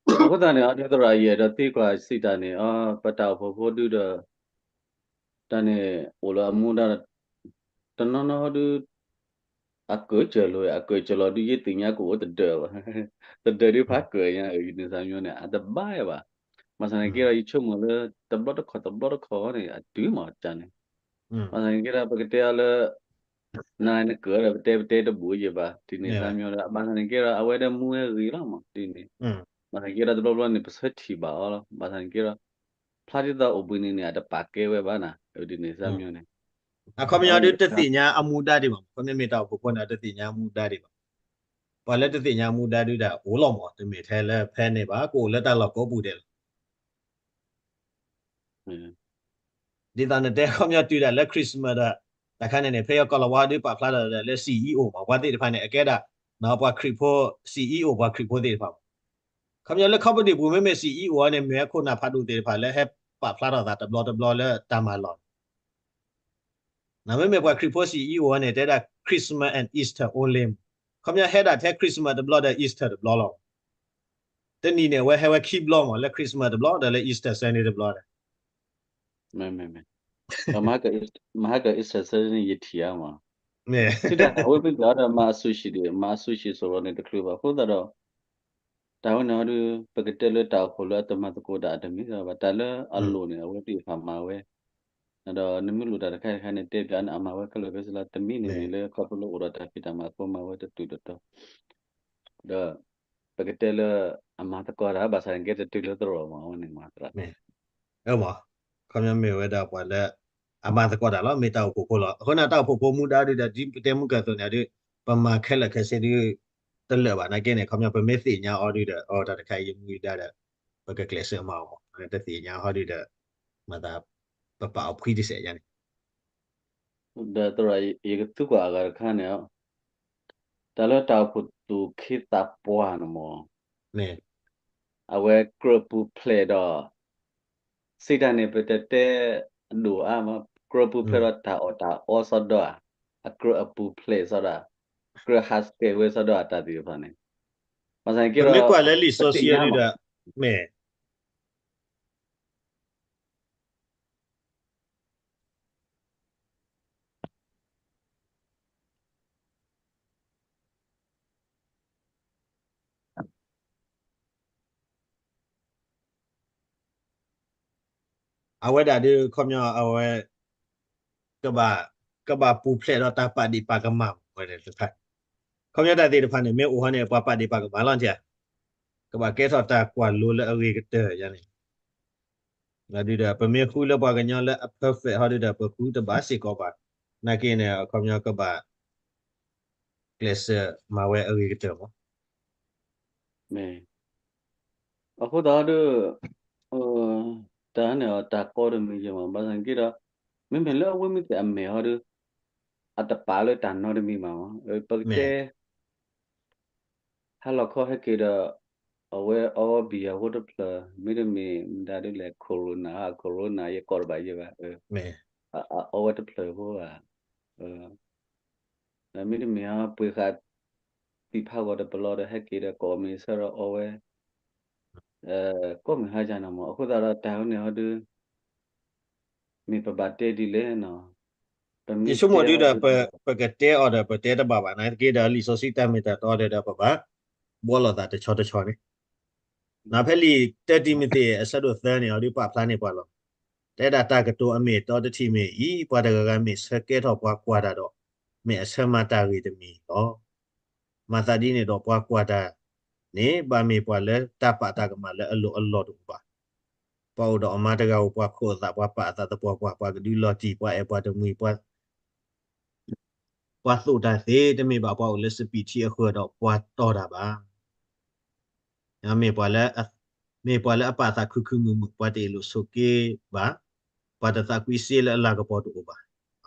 အဃိသတးန့ၣ် အဒုးသရၣ်ယအဲၣ်ဒိးသံကွၢ်စံးတၢ်န့ၣ် အ ပတၢ်အိၣ်ဖှိၣ်ဖိဒုဒီး တၢ်န့ၣ်အိၣ်လၢအမူဒါ တနီၤနီၤဒု အကၢၣ်စၢၤလိာ် အကၢၣ်စၢၤလီၤဒု ယသ့ၣ်ညါကအိၣ်တဒၢးဘၣ်. တဒၢးဒုဖးကၢၣ်ညါ ယန့ၣ်သးမညီန့ၣ် အတဘၣ်ဘၣ်. ဘၣ်ဆၣ်န့ၣ်က့ဒီး ယဆိကမိၣ်လၢ တဘျီတခီၣ်တဘျီတခီၣ်န့ၣ် အတုၤမးတၢ်န့ၣ် ဘၣ်ဆၣ်န့ၣ်က့ဒီး ပကတဲအီၤလၢ နနကၢၣ်ဒီး ပတဲပတဲတဘူးယံၤဘၣ် ဒ်န့ၣ်သးမညီဒီး ဘၣ်ဆၣ်န့ၣ်က့ဒီး အဝဲဒၣ်မူဝဲဂ့ၤလီၤမး ဒ်န့ၣ် ဘၣ်ဆၣ်က့ဒီး တဘျီဘျီန့ၣ် ပဆၢထံၣ်ဘၣ်အီၤလီၤ. ဘၣ်ဆၣ်န့ၣ်က့ဒီး ဖျါဒ်သိးအိၣ်ဘှံးနံၤန့ၣ် အတပာ်ကဲဝဲဘၣ်နၤ ဒ်န့ၣ်သးမညီန့ၣ် အခီပညီဒုတသ့ၣ်ညါအမူဒါဒံးဘၣ်. ခီပညီမ့ၢ်တၢ်အိၣ်ဖှိၣ်ဖိန့ၣ် တသ့ၣ်ညါအမူဒါဒံးဘၣ်. ပှၤလၢတသ့ၣ်ညါအမူဒါဒုဒီး အိၣ်လီၤမး တမ့ၢ်ထဲလၢဖဲန့ၣ်ဘၣ် ကအိၣ်လၢတၢ်လီၢ်ကိးပူၤဒဲးလီၤ. ဒ်သိးနတဲခီပညီတုၤဒၣ်လၢ Christmas ဒီး တၢ်ခါန့ၣ်န့ၣ် ဖဲယကီၢ်လီၤဝါဒုပာ်ဖျါဒီးလၢ CEO မး ပှၤသ့ၣ်တဖၣ်န့ၣ် အကဲဒၣ် ပှၤခရံာ်ဖိ CEO ပှၤခရံာ်ဖိသ့ၣ်တဖၣ်မး ခီပညီလၢ company ပူၤ မ့မ့ၢ် CEO န့ၣ် မ့ၢ်ခိၣ်နၢ်ဖးဒိၣ်သ့ၣ်တဖၣ်လၢဟဲပာ်ဖျါထီၣ်သးတဘျီတဘျီလၢတၢ်မၤလီၢ်န့ၣ် မ့မ့ၢ်ပှၤခရံာ်ဖိ CEO န့ၣ် တဲဒၣ် Christmas and Easter only မး ခီပညီဟဲဒၣ်ထဲ Christmas တဘျီဒီး Easter တဘျီလီၤ. တနံၣ်န့ၣ် အဝဲဟဲဝဲခံဘျီမး လၢ Christmas တဘျီဒီးလၢ Easter Sunday တဘျီဒီး မ့မ့မ့ မဟါက Easter Sunday န့ၣ် ယထံၣ်ဧါမး မ့ၢ် ထံၣ်တၢ်အဝဲမ့ၢ်ကဒီးမၤအ sushi ဒံး မၤအ sushi စိၤလီၤန့ၣ်တချုးဘၣ် အဃိသတးဒီး တၢ်ဝဲန့ၣ်ဟီဒု ပကတဲလၢတၢ်အိၣ်ဖှိၣ်လၢအတမၤသကိးတၢ်အတမံၤဘၣ် တၢ်လၢအလိၣ်န့ၣ် အဝဲသ့ၣ်တဖၣ်မၤဝဲ ဒီးနမ့ၢ်လိၣ်တၢ်တခါတခါန့ၣ် တဲပျးန့ၣ် အမၤဝဲခဲလၢာ်ခဲဆ့လီၤ တမံၤန့ၣ်မ့ၢ်လၢ ခီဖျိလၢအိၣ်ဒီးတၢ်ဖံးတၢ်မၤအဃိမၤဝဲတတုၤတတီၤ ဒီး ပကတဲလၢ အမၤသကိးတၢ် ဘၣ်ဆၣ်န့ၣ်က့တတုၤလၢသရိာ်မး အဝဲန့ၣ်မၤသရၣ် မ့ၢ် မ့ၢ် ခီပညီမ့ၢ်ဝဲဒၣ်ပှၤလၢ အမၤသကိးတၢ်လီၤ မ့ၢ်တၢ်အိၣ်ဖှိၣ်ဖိလီၤ. အဃိန့ၣ် တၢ်အိၣ်ဖှိၣ်ဖိမူဒါဒုဒီး ဒ်ပတဲမုၢ်ကၢၢ်သိးန့ၣ်ဒု ပမၤခဲလၢာ်ခဲဆ့ဒု တလၢာ်ဘၣ်နာ်က့န့ၣ် ခီပညီပမ့ၢ်သ့ၣ်ညါအီၤဒုဒီး အတၢ်တခါအံၤယမူဒါဒီး ပကကျဲးစၢးမၤအီၤမး တသ့ၣ်ညါဟီဒုဒီး မၤသး ပပာ်အီၤဖှံတစဲးယါန့ၣ် ဒီးသရၣ် ယကသံကွၢ်အဂၤတခါန့ၣ် တၢ်လၢတၢ်အိၣ်ဖှိၣ်သူၣ်က့သးပှၢ်န့ၣ်မး အဝဲကြၢးပူၤဖျဲးဒီး စံးတၢ်န့ၣ် ပတတဲဒိၣ်အါမး ကြၢးပူၤဖျဲးဒီးတၢ်အီၣ်တၢ်အီစီဒီဧါ အကြၢးအပူၤဖျဲးစီဒီဧါ ကြၢးဟးဆှဲးဝဲစီဒီဧါ တၢ်သ့ၣ်တဖၣ်န့ၣ် ဘၣ်ဆၣ်န့ၣ်က့ဒီး ပမ့ၢ်ကွၢ်လၢလံာ်စီဆှံအီၤဒုဒီး မ့ၢ် အဝဲဒၣ်ဒုး ခီပညီအဝဲ ကဘၣ် ကဘၣ်ပူၤဖျဲးဒီးတၢ်ပာ်ဒံးပာ်ကမၣ်ဝဲတဖၣ် ခီပညီတၢ်သ့ၣ်တဖၣ်န့ၣ် မ့ၢ်အိၣ်ဟီန့ၣ် ပှၤပာ်ဒံးပာ်ကမၣ်လီၤ ကဘၣ်ကဲထီၣ်တၢ်ကွၢ်လိလၢအဂ့ၤကတၢၢ်ယါန့ၣ် ဒုဒီး ပမ့ၢ်ဃုလၢပှၤကညီလၢအ perfect ဟီဒုဒီး ပဃုတဘၣ်စ့ၢ်ကီးဘၣ် နာ်က့န့ၣ် ခီပညီကဘၣ် ကျဲးစၢးမၤဝဲအဂ့ၤကတၢၢ်မး မ့ၢ် အဃိသတးဒီး တၢ်န့ၣ်အတၢ်ကီတမံၤယဲၢ်မး ဘၣ်ဆၣ်က့ဒီး မ့မ့ၢ်လၢအဝဲမ့ၢ်သ့ၣ်အမဲာ်ဟီဒီး အတပာ်လၢတၢ်နီတမံၤဘၣ်မး ပကတဲ ဟါလီၤခီဟဲက့ၤဒီး အဝဲအီဘံၣ်အဃိတဖျၢၣ် မ့တမ့ၢ်မတၤဒ်လဲၣ် corona ဟါ corona ယကိးတဘၣ်ယဲၢ်ဘၣ် အအီဝဲတဖျၢၣ်ဖိဘၣ် ဒီးမ့တမ့ၢ်ဟီ ပှ့ၤဃာ် သံၣ်ဖးဂီၤတပလီၢ်ဒီးဟဲက့ၤဒီးကိးမံၤဆၢဒီးအီဝဲ ကိးမံၤဟါယါန့ၣ်မး အဃိသတးဒီးတၢ်ဝဲန့ၣ်ဟီဒု မ့ၢ်ပဘၣ်တဲဒ်လဲၣ်နီၤ ယဆိကမိၣ်ဒုဒီး ပကတဲအီၤဒီး ပတဲတဘၣ်ဘၣ်နာ်က့ဒီး လံာ်စီဆှံတၢ်မ့ၢ်တၢ်တီဒီး ပဘၣ်ဘှီလိာ်သးတဆီတဆီန့ၣ် ဖဲလံာ်တၢတံၤမသ့း အဆၢဒိၣ်သၢန့ၣ် အီၤဒုပာ်ဖျါန့ၢ်ပှၤလီၤ. တဲဒၣ်တၢ်ကတိၤအမ့ၢ်အတီတထံၣ်မ့ၢ်အံၤ, ပှၤတဂၤဂၤမ့ၢ်ဆၢကဲထီၣ်ပှၤကွၢ်တၢ်ဒီး မ့ၢ်အဆၢမၤတၢ်ဂ့ၤတမံၤလီၤ. မၤသးဒ်န့ၣ်ဒီးပှၤကွၢ်တၢ်န့ၣ် ဘၣ်မ့ၢ်ပှၤလၢတၢ်ပာ်တၢ်ကမၣ်လၢအလိၤအလီၢ်တအိၣ်ဘၣ်. ပှၤအိၣ်ဒီးအမါတဂၤဧိၤ ပှၤခိးအသး ပှၤပာ်အသးသပှၢ်ပှၢ် ပှၤကဒုးလီၤတံၢ် ပှၤအဲၣ်ပှၤတမှံၤ ပှၤသိၣ်တၢ်သ့ တမ့ၢ်ဘၣ်ပှၤအိၣ်လၢစပံးထံအဃၢၤဒီးပှၤတီၢ်တၢ်ဘၣ်. မ့ၢ်ပှၤလၢ မ့ၢ်ပှၤလၢအပာ်သးခုခုမုာ်မုာ် ပှၤတအ့ၣ်လိာ်ဆိးက့ဘၣ်. ပှၤတသးကွံစ့လၢအလၤကပီၤတအိၣ်ဘၣ်.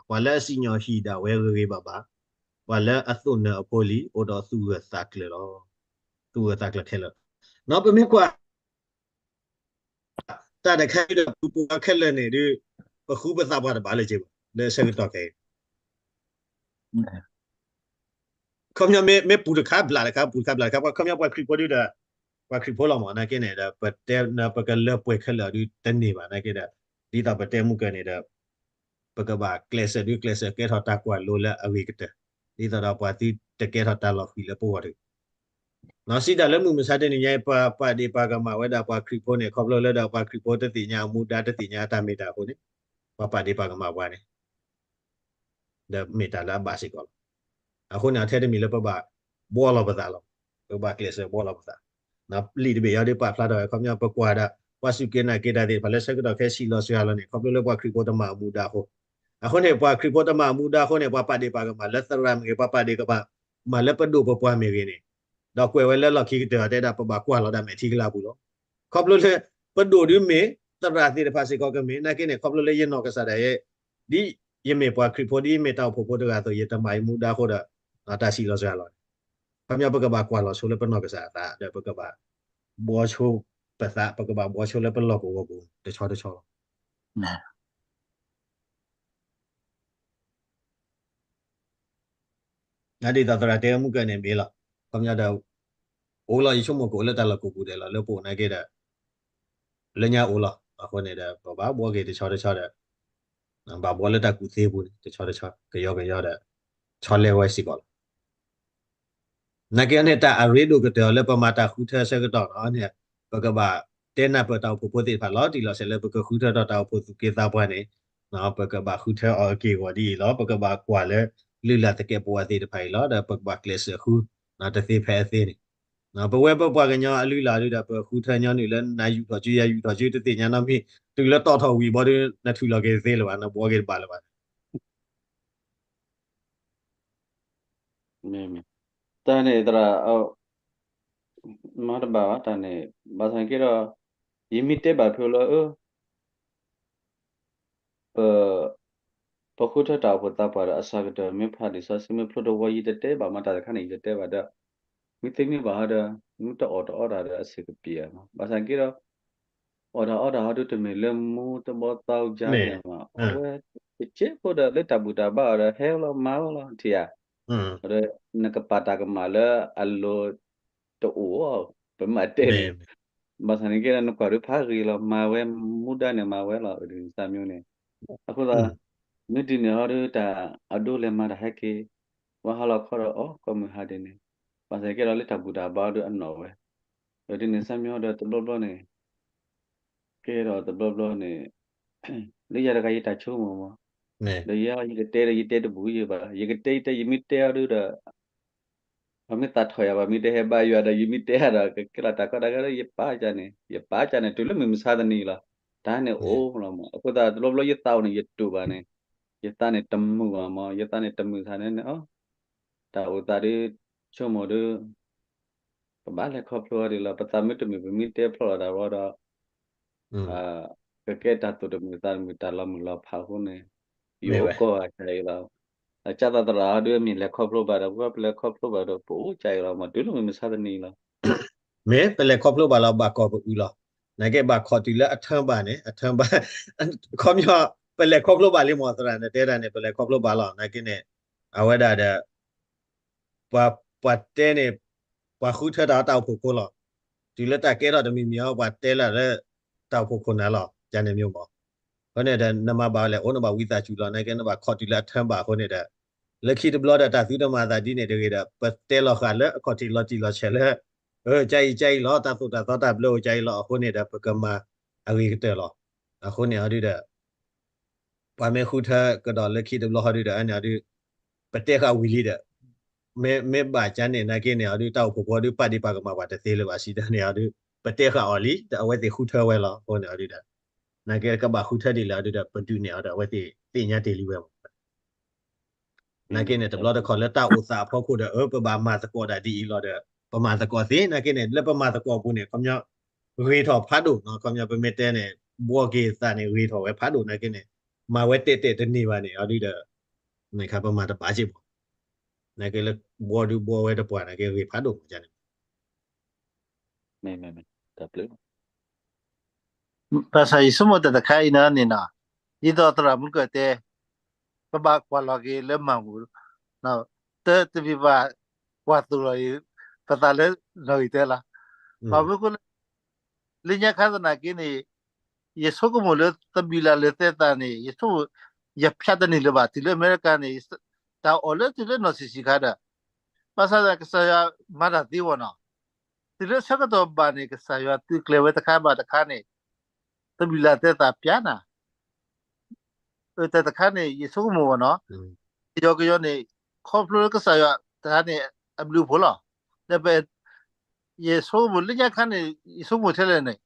ပှၤလၢအစံၣ်ညီၣ်ဟံၣ်ဒၣ်ဝဲဂ့ၤဂ့ၤဘၣ်ဘၣ်. ပှၤလၢအသိၣ်နၢၤအဖိလံၤ အိၣ်ဒီးသူၣ်ဂၢၢ်သးကျၢၤလီၤ. သူၣ်ဂၢၢ်သးကျၢၤခဲလၢာ်လီၤ. ပမ့ၢ်ကွၢ် တၢ်တခါအံၤဒီး ပပှၤခဲလၢာ်န့ၣ်ဒုး ပဃုပသးပှၢ်တဘၣ်လၢၤဘၣ်. လၢအဆၢကတီၢ်ခဲအံၤ ခီပညီမ့ၢ်ပူၤတခါဘျးတခါ ပူၤတခါဘျးတခါ ခီပညီပှၤခရံာ်ဖိဒုဒီး ပှၤခရံာ်ဖိလီၤမး နာ်က့န့ၣ်ဒီး ပတဲပကလၢပှဲၤခဲလၢာ်ဒုတန့ၢ်ဘၣ် နာ်က့ဒီး ဒ်သိးပတဲမုၢ်ကၢန့ၣ်ဒီး ပကဘၣ်ကျဲးစၢးဒုကျဲးစၢးကဲထီၣ်တၢ်ကွၢ်လိလၢအဂ့ၤကတၢၢ် ဒ်သိးဒီးပှၤသုတကဲထီၣ်တၢ်လီၤဃံၤလၢပဂီၢ်တဂ့ၤ စံးတၢ်လၢမုၢ်မဆါတနံၤညါအံၤ ပှၤပာ်ဒ့ၣ်ပာ်ကမၣ်ဝဲဒၣ်ပှၤခရံာ်ဖိန့ၣ် ခီဖျိလၢဒီးပှၤခရံာ်ဖိတသ့ၣ်ညါအမူဒါ တသ့ၣ်ညါအတၢ်မ့ၢ်တၢ်အဃိန့ၣ် ပှၤပာ်ဒ့ၣ်ပာ်ကမၣ်ပှၤန့ၣ် ဒီးမ့ၢ်တၢ်လၢအဘၣ်စ့ၢ်ကီးလီၤ. အဃိန့ၣ် အထဲတမံၤလၢပဘၣ်ဘှီလီၤပသးလီၤ. ပဘၣ်ကျဲးစၢးဘှီလီၤပသး လံာ်တဘ့ၣ်အံၤဒ်ပာ်ဖျါထီၣ်ဝဲ ခီပညီပကွၢ်ဒၣ် ပှၤစူၢ်က့ၤနာ်က့ၤတၢ်သ့ၣ်တဖၣ်လၢဆၢကတီၢ်ခဲအံၤ ဆံးလီၤစှၤလီၤန့ၣ် ခီဖျိလၢပှၤခရံာ်ဖိတမၤအမူဒါအဃိ အဃိန့ၣ် ပှၤခရံာ်ဖိတမၤအမူဒါအဃိန့ၣ် ပှၤပာ်ဒ့ၣ်ပာ်ကမၣ်လၢသရၣ်မ့ၢ်ဂ့ၤ ပှၤပာ်ဒ့ၣ်ပာ်ကမၣ်လၢပဒိၣ်ပပှၢ်မ့ၢ်ဂ့ၤန့ၣ် ဒီးကွဲးဝဲလၢလီၢ်ခံကတၢၢ်အီၤ တဲဒၣ်ပဘၣ်ကွၢ်လီၤဒၣ်မဲာ်ထံကလါပူၤလီၤ. ခီဖျိလၢ ပဒိၣ်ဒုမ့ၢ် သရၣ်သ့ၣ်တဖၣ်စ့ၢ်ကီးကမ့ၢ် နာ်က့န့ၣ် ခီဖျိလၢယနီၢ်ကစၢ်ဒၣ်ယဲ ဒ်ယမ့ၢ်ပှၤခရံာ်ဖိ ဒ်ယမ့ၢ်တၢ်အိၣ်ဖှိၣ်ဖိတဂၤအသိး ယတမၤယမူဒါအဃိဒီး တၢ်ဆံးလီၤစှၤလီၤန့ၣ် ခီပညီပကဘၣ်ကွၢ်လီၤဆိလၢပနီၢ်ကစၢ်အသး ဒီးပကဘၣ်ဘှီဆိပသး ပကဘၣ်ဘှီဆိလၢပလီၢ်ကဝီၤပူၤ တဆီတဆီလီၤ. ဒ်သိးသရၣ်တဲမုၢ်ကၢန့ၣ်မ့ၢ်လီၤ. ခီပညီဒီး အိၣ်လီၤ ယဆိကမိၣ်ကအိၣ်လၢတၢ်လီၢ်ကိးပူၤဒဲးလီၤ လၢပအိၣ်နာ်က့ဒီး လၢညါအိၣ်လီၤ. အဃိန့ၣ်ဒီး ပဘၣ်ဘှီက့ၤတဆီတဆီဒီး ဘၣ်ဘှီလၢတၢ်ကူၣ်သ့ပူၤန့ၣ် တဆီတဆီ ကယီကယီဒီး ဆီလဲဝဲစ့ၢ်ကီးလီၤ. နာ်က့န့ၣ် တၢ်အရ့ဒိၣ်ကတၢၢ်အီၤလၢပမၤတၢ်ဃုထၢဆၢကတီၢ်န့ၣ် ပကဘၣ်တဲနၢ်ပၢၢ်တၢ်အိၣ်ဖှိၣ်ဖိသ့ၣ်တဖၣ်လီၤတံၢ်လီၤဆဲးလၢပကဃုထၢထီၣ်တၢ်အိၣ်ဖှိၣ်သူၣ်က့သးပှၢ်န့ၣ် ပကဘၣ်ဃုထၢအီၤအက့ၢ်အဂီၤဒ်အံၤလီၤ. ပကဘၣ်ကွၢ်လၢ လုၢ်လၢ်သကဲးပဝးသ့ၣ်တဖၣ်အံၤလီၤ. ဒီးပကဘၣ်ကျဲးစၢးဃု တသ့ဖဲအသ့န့ၣ် ပဝဲပပှၤကညီအလုၢ်အလၢ်ဒုဒီး ပဃုထၢညီနုၢ်လၢနယူာ်ထီၣ်စု ယယူာ်ထီၣ်စု တသ့ၣ်ညါနီတမံၤ တုၤလၢတီၣ်ထီၣ်ဝံၤဘီဒု နထုးလီၤက့ၤတသ့လၢၤဘၣ် နဘှီက့ၤတဘၣ်လၢၤဘၣ်. မ့ၢ်မ့ၢ် တၢ်န့ၣ်သရၣ် မၤတဘၣ်ဘၣ်တၢ်န့ၣ် ဘၣ်ဆၣ်က့ဒီး ယမ့ၢ်တဲဘၣ်ဖဲလၢ ပ ပဃုထၢတၢ်အိၣ်ဖှိၣ်သးပှၢ်ဒီး အစှၤကတၢၢ်မ့ၢ်ဖးလံာ်စီဆှံမ့ၢ်ဖျိတဝီ ယတတဲဘၣ်မ့ၢ်တၢ်တခါန့ၣ် ယတတဲဘၣ်ဒီး မ့ၢ်သ့မ့ၢ်ဘၣ်ဟီဒီး မ့ၢ်တအီၣ်တအီတၢ်ဒီးအဆံးကပံာ်ဧါမး ဘၣ်ဆၣ်က့ဒီး အီၣ်တၢ်အီတၢ်ဟီဒုတမ့ၢ်လၢမူတဘီသးအူကါန့ၣ်မး အဝဲ တကဲဖိဒီးလၢတၢ်ဘူၣ်တၢ်ဘါအီၤဒီး ဟဲလီၤမၤဝဲလီၤ ထံၣ်ဧါ ဒီးနကပာ်တၢ်ကမၣ်လၢအလိၤ တအိၣ်အီၤ ပမၤတဲန့ၣ် ဘၣ်ဆၣ်န့ၣ်က့ဒီး နကွၢ်ဒုးဖးဂ့ၤလီၤ မၤဝဲမူဒါန့ၣ် မၤဝဲလီၤ ဒ်န့ၣ်စၢ်မျိုးန့ၣ် အဃိသတး မ့ၢ်ဒ်န့ၣ်ဟီဒုး တၢ်အဒိလဲၤမၤတၢ်ဟဲက့ၤ ဝဲဟါလီၤခီဒီး အီ ကီၢ်မုၢ်ဟါဒ်န့ၣ် ဘၣ်ဆၣ်က့ဒီးလၢတၢ်ဘူၣ်တၢ်ဘါဒုးအနီၢ်ဝဲ ဒီးဒ်န့ၣ်စၢ်မျိုးဒီး တဘျီဘျီန့ၣ် ကဲဒီးတဘျီဘျီန့ၣ် လၢယၤတဂၤယတၢ်ဆိကမိၣ်မး ဒီးယဲ ယကတဲဒီး ယတဲတဘူၣ်ယဲဘၣ် ယကတဲယတဲ ယမ့ၢ်တဲအီၤဒုးဒီး ပှၤမ့ၢ်သးထီၣ်ယၤ ပှၤမ့ၢ်တဟဲဘါယွၤဒီး ယမ့ၢ်တဲအီၤဒီး ကကဲလီၤတၢ်ကီတၢ်ခဲဒီး ယပာ်ကန့ၣ် ယပာ်ကန့ၣ် တုၤလၢမုၢ်မဆါတနံၤလီၤ တၢ်န့ၣ်အိၣ်လီၤမး အဃိသတး တဘျီဘျီယသးအိၣ်န့ၣ် ယတူၢ်ဘၣ်န့ၣ် ယသးန့ၣ်တမုာ်ဘၣ်မး ယသးန့ၣ်တမုာ်သးန့ၣ်န့ၣ် တၢ်အိၣ်သးဒုး ဆိကမိၣ်ဒုး ပဘၣ်လဲၤခီဖျိအီၤဒ်လီၤ ပသးမ့ၢ်တမုာ် ပမ့ၢ်တဲဖျီလီၤတၢ်ဝဲဒီး ကကဲတၢ်သူၣ်တမုာ်သးတမုာ် တၢ်လီၤမုၢ်လီၤဖးအဃိန့ၣ် ယအိၣ်ကီၢ်ဂၤကၢ်အံၤလီၤ အကၢ်သးသရၣ်အီၤဒုး မ့ၢ်လဲၤခီဖျိဘၣ်ဒီး ပဝဲပလဲၤခီဖျိဘၣ်ဒီး ပအိၣ်ကၢ်အံၤလီၤ မ့ၢ်တုၤလၢမုၢ်မဆါတနံၤလီၤ မ့ၢ်ပလဲၤခီဖျိဘၣ်လီၤ ဘၣ်ကီၢ်ပအုလီၤ နာ်က့ဘၣ်ခီၣ်တုၤလၢအထၢဘၣ်န့ၣ် အထၢဘၣ် ခီပညီ ပလဲၤခီဖျိဘၣ်လံမ့ၢ်သရၣ် နတဲတၢ်န့ၣ် ပလဲၤခီဖျိဘၣ်လီၤ နာ်က့န့ၣ် အဝဲဒၣ်ဒီး ပှၤ ပှၤတဲန့ၣ် ပှၤဃုထၢတၢ်အီတၢ်အိၣ်ဖှိၣ်ဖိလီၤ. တုၤလၢတၢ်ကဲထီၣ်တမံၤမံၤအီၤ ပှၤတဲလၢ်လၢတၢ်အိၣ်ဖှိၣ်ခိၣ်နၢ်လီၤ. ကန့ၣ်မ့ၢ်မး. အဃိန့ၣ်ဒီး နမၤဘၣ်ဝဲလဲၣ် အိၣ်နဘၣ်ဝံသးစူၤလီၤ. နာ်က့နဘၣ်ခီၣ်တုၤလၢအထၢဘၣ်အဃိန့ၣ်ဒီး လၢခံတဘျီဒီး တၢ်သုတမၤသးဒ်န့ၣ်တဂ့ၤဒီး ပတဲလီၤဃာ်လၢအခီၣ်ထံးလီၤတံၢ်လီၤဆဲးလၢ အကၢ်အံၤကၢ်အံၤလီၤ. တၢ်သိၣ်တၢ်သီတၢ်ဘျၢအိၣ်ကၢ်အံၤလီၤ. အဃိန့ၣ်ဒီး ပကမၤအဂ့ၤကတၢၢ်လီၤ. အဃိန့ၣ်အီၤဒုဒီး ပှၤမ့ၢ်ဃုထၢကဒီးလၢခံတဘျီဟီဒုဒီး အန့ၣ်အီၤဒု ပတဲဃာ်ဝံၤလံဒီး မ့ၢ် မ့ၢ်ဘၣ်ကန့ၣ် နာ်က့န့ၣ်အီၤဒု တၢ်အိၣ်ဖှိၣ်ဖိဒု ပာ်ဒ့ၣ်ပာ်ကမၣ်ပှၤတသ့လၢၤဘၣ် စံးတၢ်န့ၣ်အီၤဒု ပတဲဃာ်အီၤလံ ဒီးအဝဲသ့ၣ်ဃုထၢဝဲလီၤ. အဃိန့ၣ်အီၤဒုဒီး နာ်က့ကဘၣ်ဃုထၢဒ်လဲၣ်အီၤဒုဒီး ပဒုးနဲၣ်အီၤဒီး အဝဲသ့ၣ်သ့ၣ်ညါတ့ၢ်လံဝဲမး. နာ်က့န့ၣ် တဘျီတခီၣ်လၢတၢ်အိၣ်သးအဖီခိၣ်ဒီး အၢ ပဘၣ်မၤသကိးဒၣ်ဒ်အံၤလီၤဒီး ပမၤသကိးသ့. နာ်က့န့ၣ် လၢပမၤသကိးအပူၤန့ၣ် ခီပညီ ဂ့ၤထီၣ်ဖးဒိၣ်နီၤ. ခီပညီ ပမ့ၢ်တဲန့ၣ် ဘှီက့ၤသးန့ၣ် ဂ့ၤထီၣ်ဝဲဖးဒိၣ်. နာ်က့န့ၣ် မၤဝဲတဲာ်တဲာ်တန့ၢ်ဘၣ်န့ၣ် အီၤဒုဒီး န့ၣ်ခါပမၤတဘၣ်က့ၢ်ဘၣ်. နာ်က့လၢဘှီဒုဘှီဝဲတပှၢ် နာ်က့ဂ့ၤဖးဒိၣ်မးန့ၣ် မ့ၢ်မ့ၢ်မ့ၢ် တၢ်ဘျုး ဘၣ်ဆၣ်ယဆိကမိၣ်တၢ်တခါအံၤန့ၣ်နီၤ, ဒ်သိးသရၣ်မုၢ်ကၢၢ်တဲ, ပဘၣ်ကွၢ်လီၤက့ၤလၢမၤမူး, တၢ်တမ့ၢ်ဘၣ်ကွၢ်သိးလီၤအံၤ ပသးလၢနီၣ်ဂံၢ်တၢလီၤ. ဘၣ်မနုၤအဃိလဲၣ်, လၢညါခါသနာ်က့န့ၣ် ယဆိကမိၣ်လၢသဘံၣ်လၢ်လၢသဲသးန့ၣ် ယဆိကမိၣ် ယဖၠးတန့ၢ်လၢၤဘၣ် တုၤလၢအမဲရကၤန့ၣ် တၢ်အီၣ်လၢတုၤလၢနီၢ်ဆံးဆံးခါဒီး ဘၣ်ဆၣ်ဒီးကစၢ်ယွၤမၤတၢ်သ့ဝဲနီၤ, တုၤလၢဆၢကတီၢ်ဘၣ်န့ၣ် ကစၢ်ယွၤသုးကျဲၤဝဲတခါဘၣ်တခါန့ၣ် သဘံၣ်လၢ်သဲသးပၠးနၤ တၢ်တခါန့ၣ် ယဆိကမိၣ်ဝဲနီၤ, ကယီကယီန့ၣ် ခီဖျိလၢကစၢ်ယွၤတခါန့ၣ် အဘျုးအဖှိၣ်လီၤ. ဒီးပ ယဆိကမိၣ်လၢညါခါန့ၣ် ယဆိကမိၣ်ထဲလဲၣ်န့ၣ်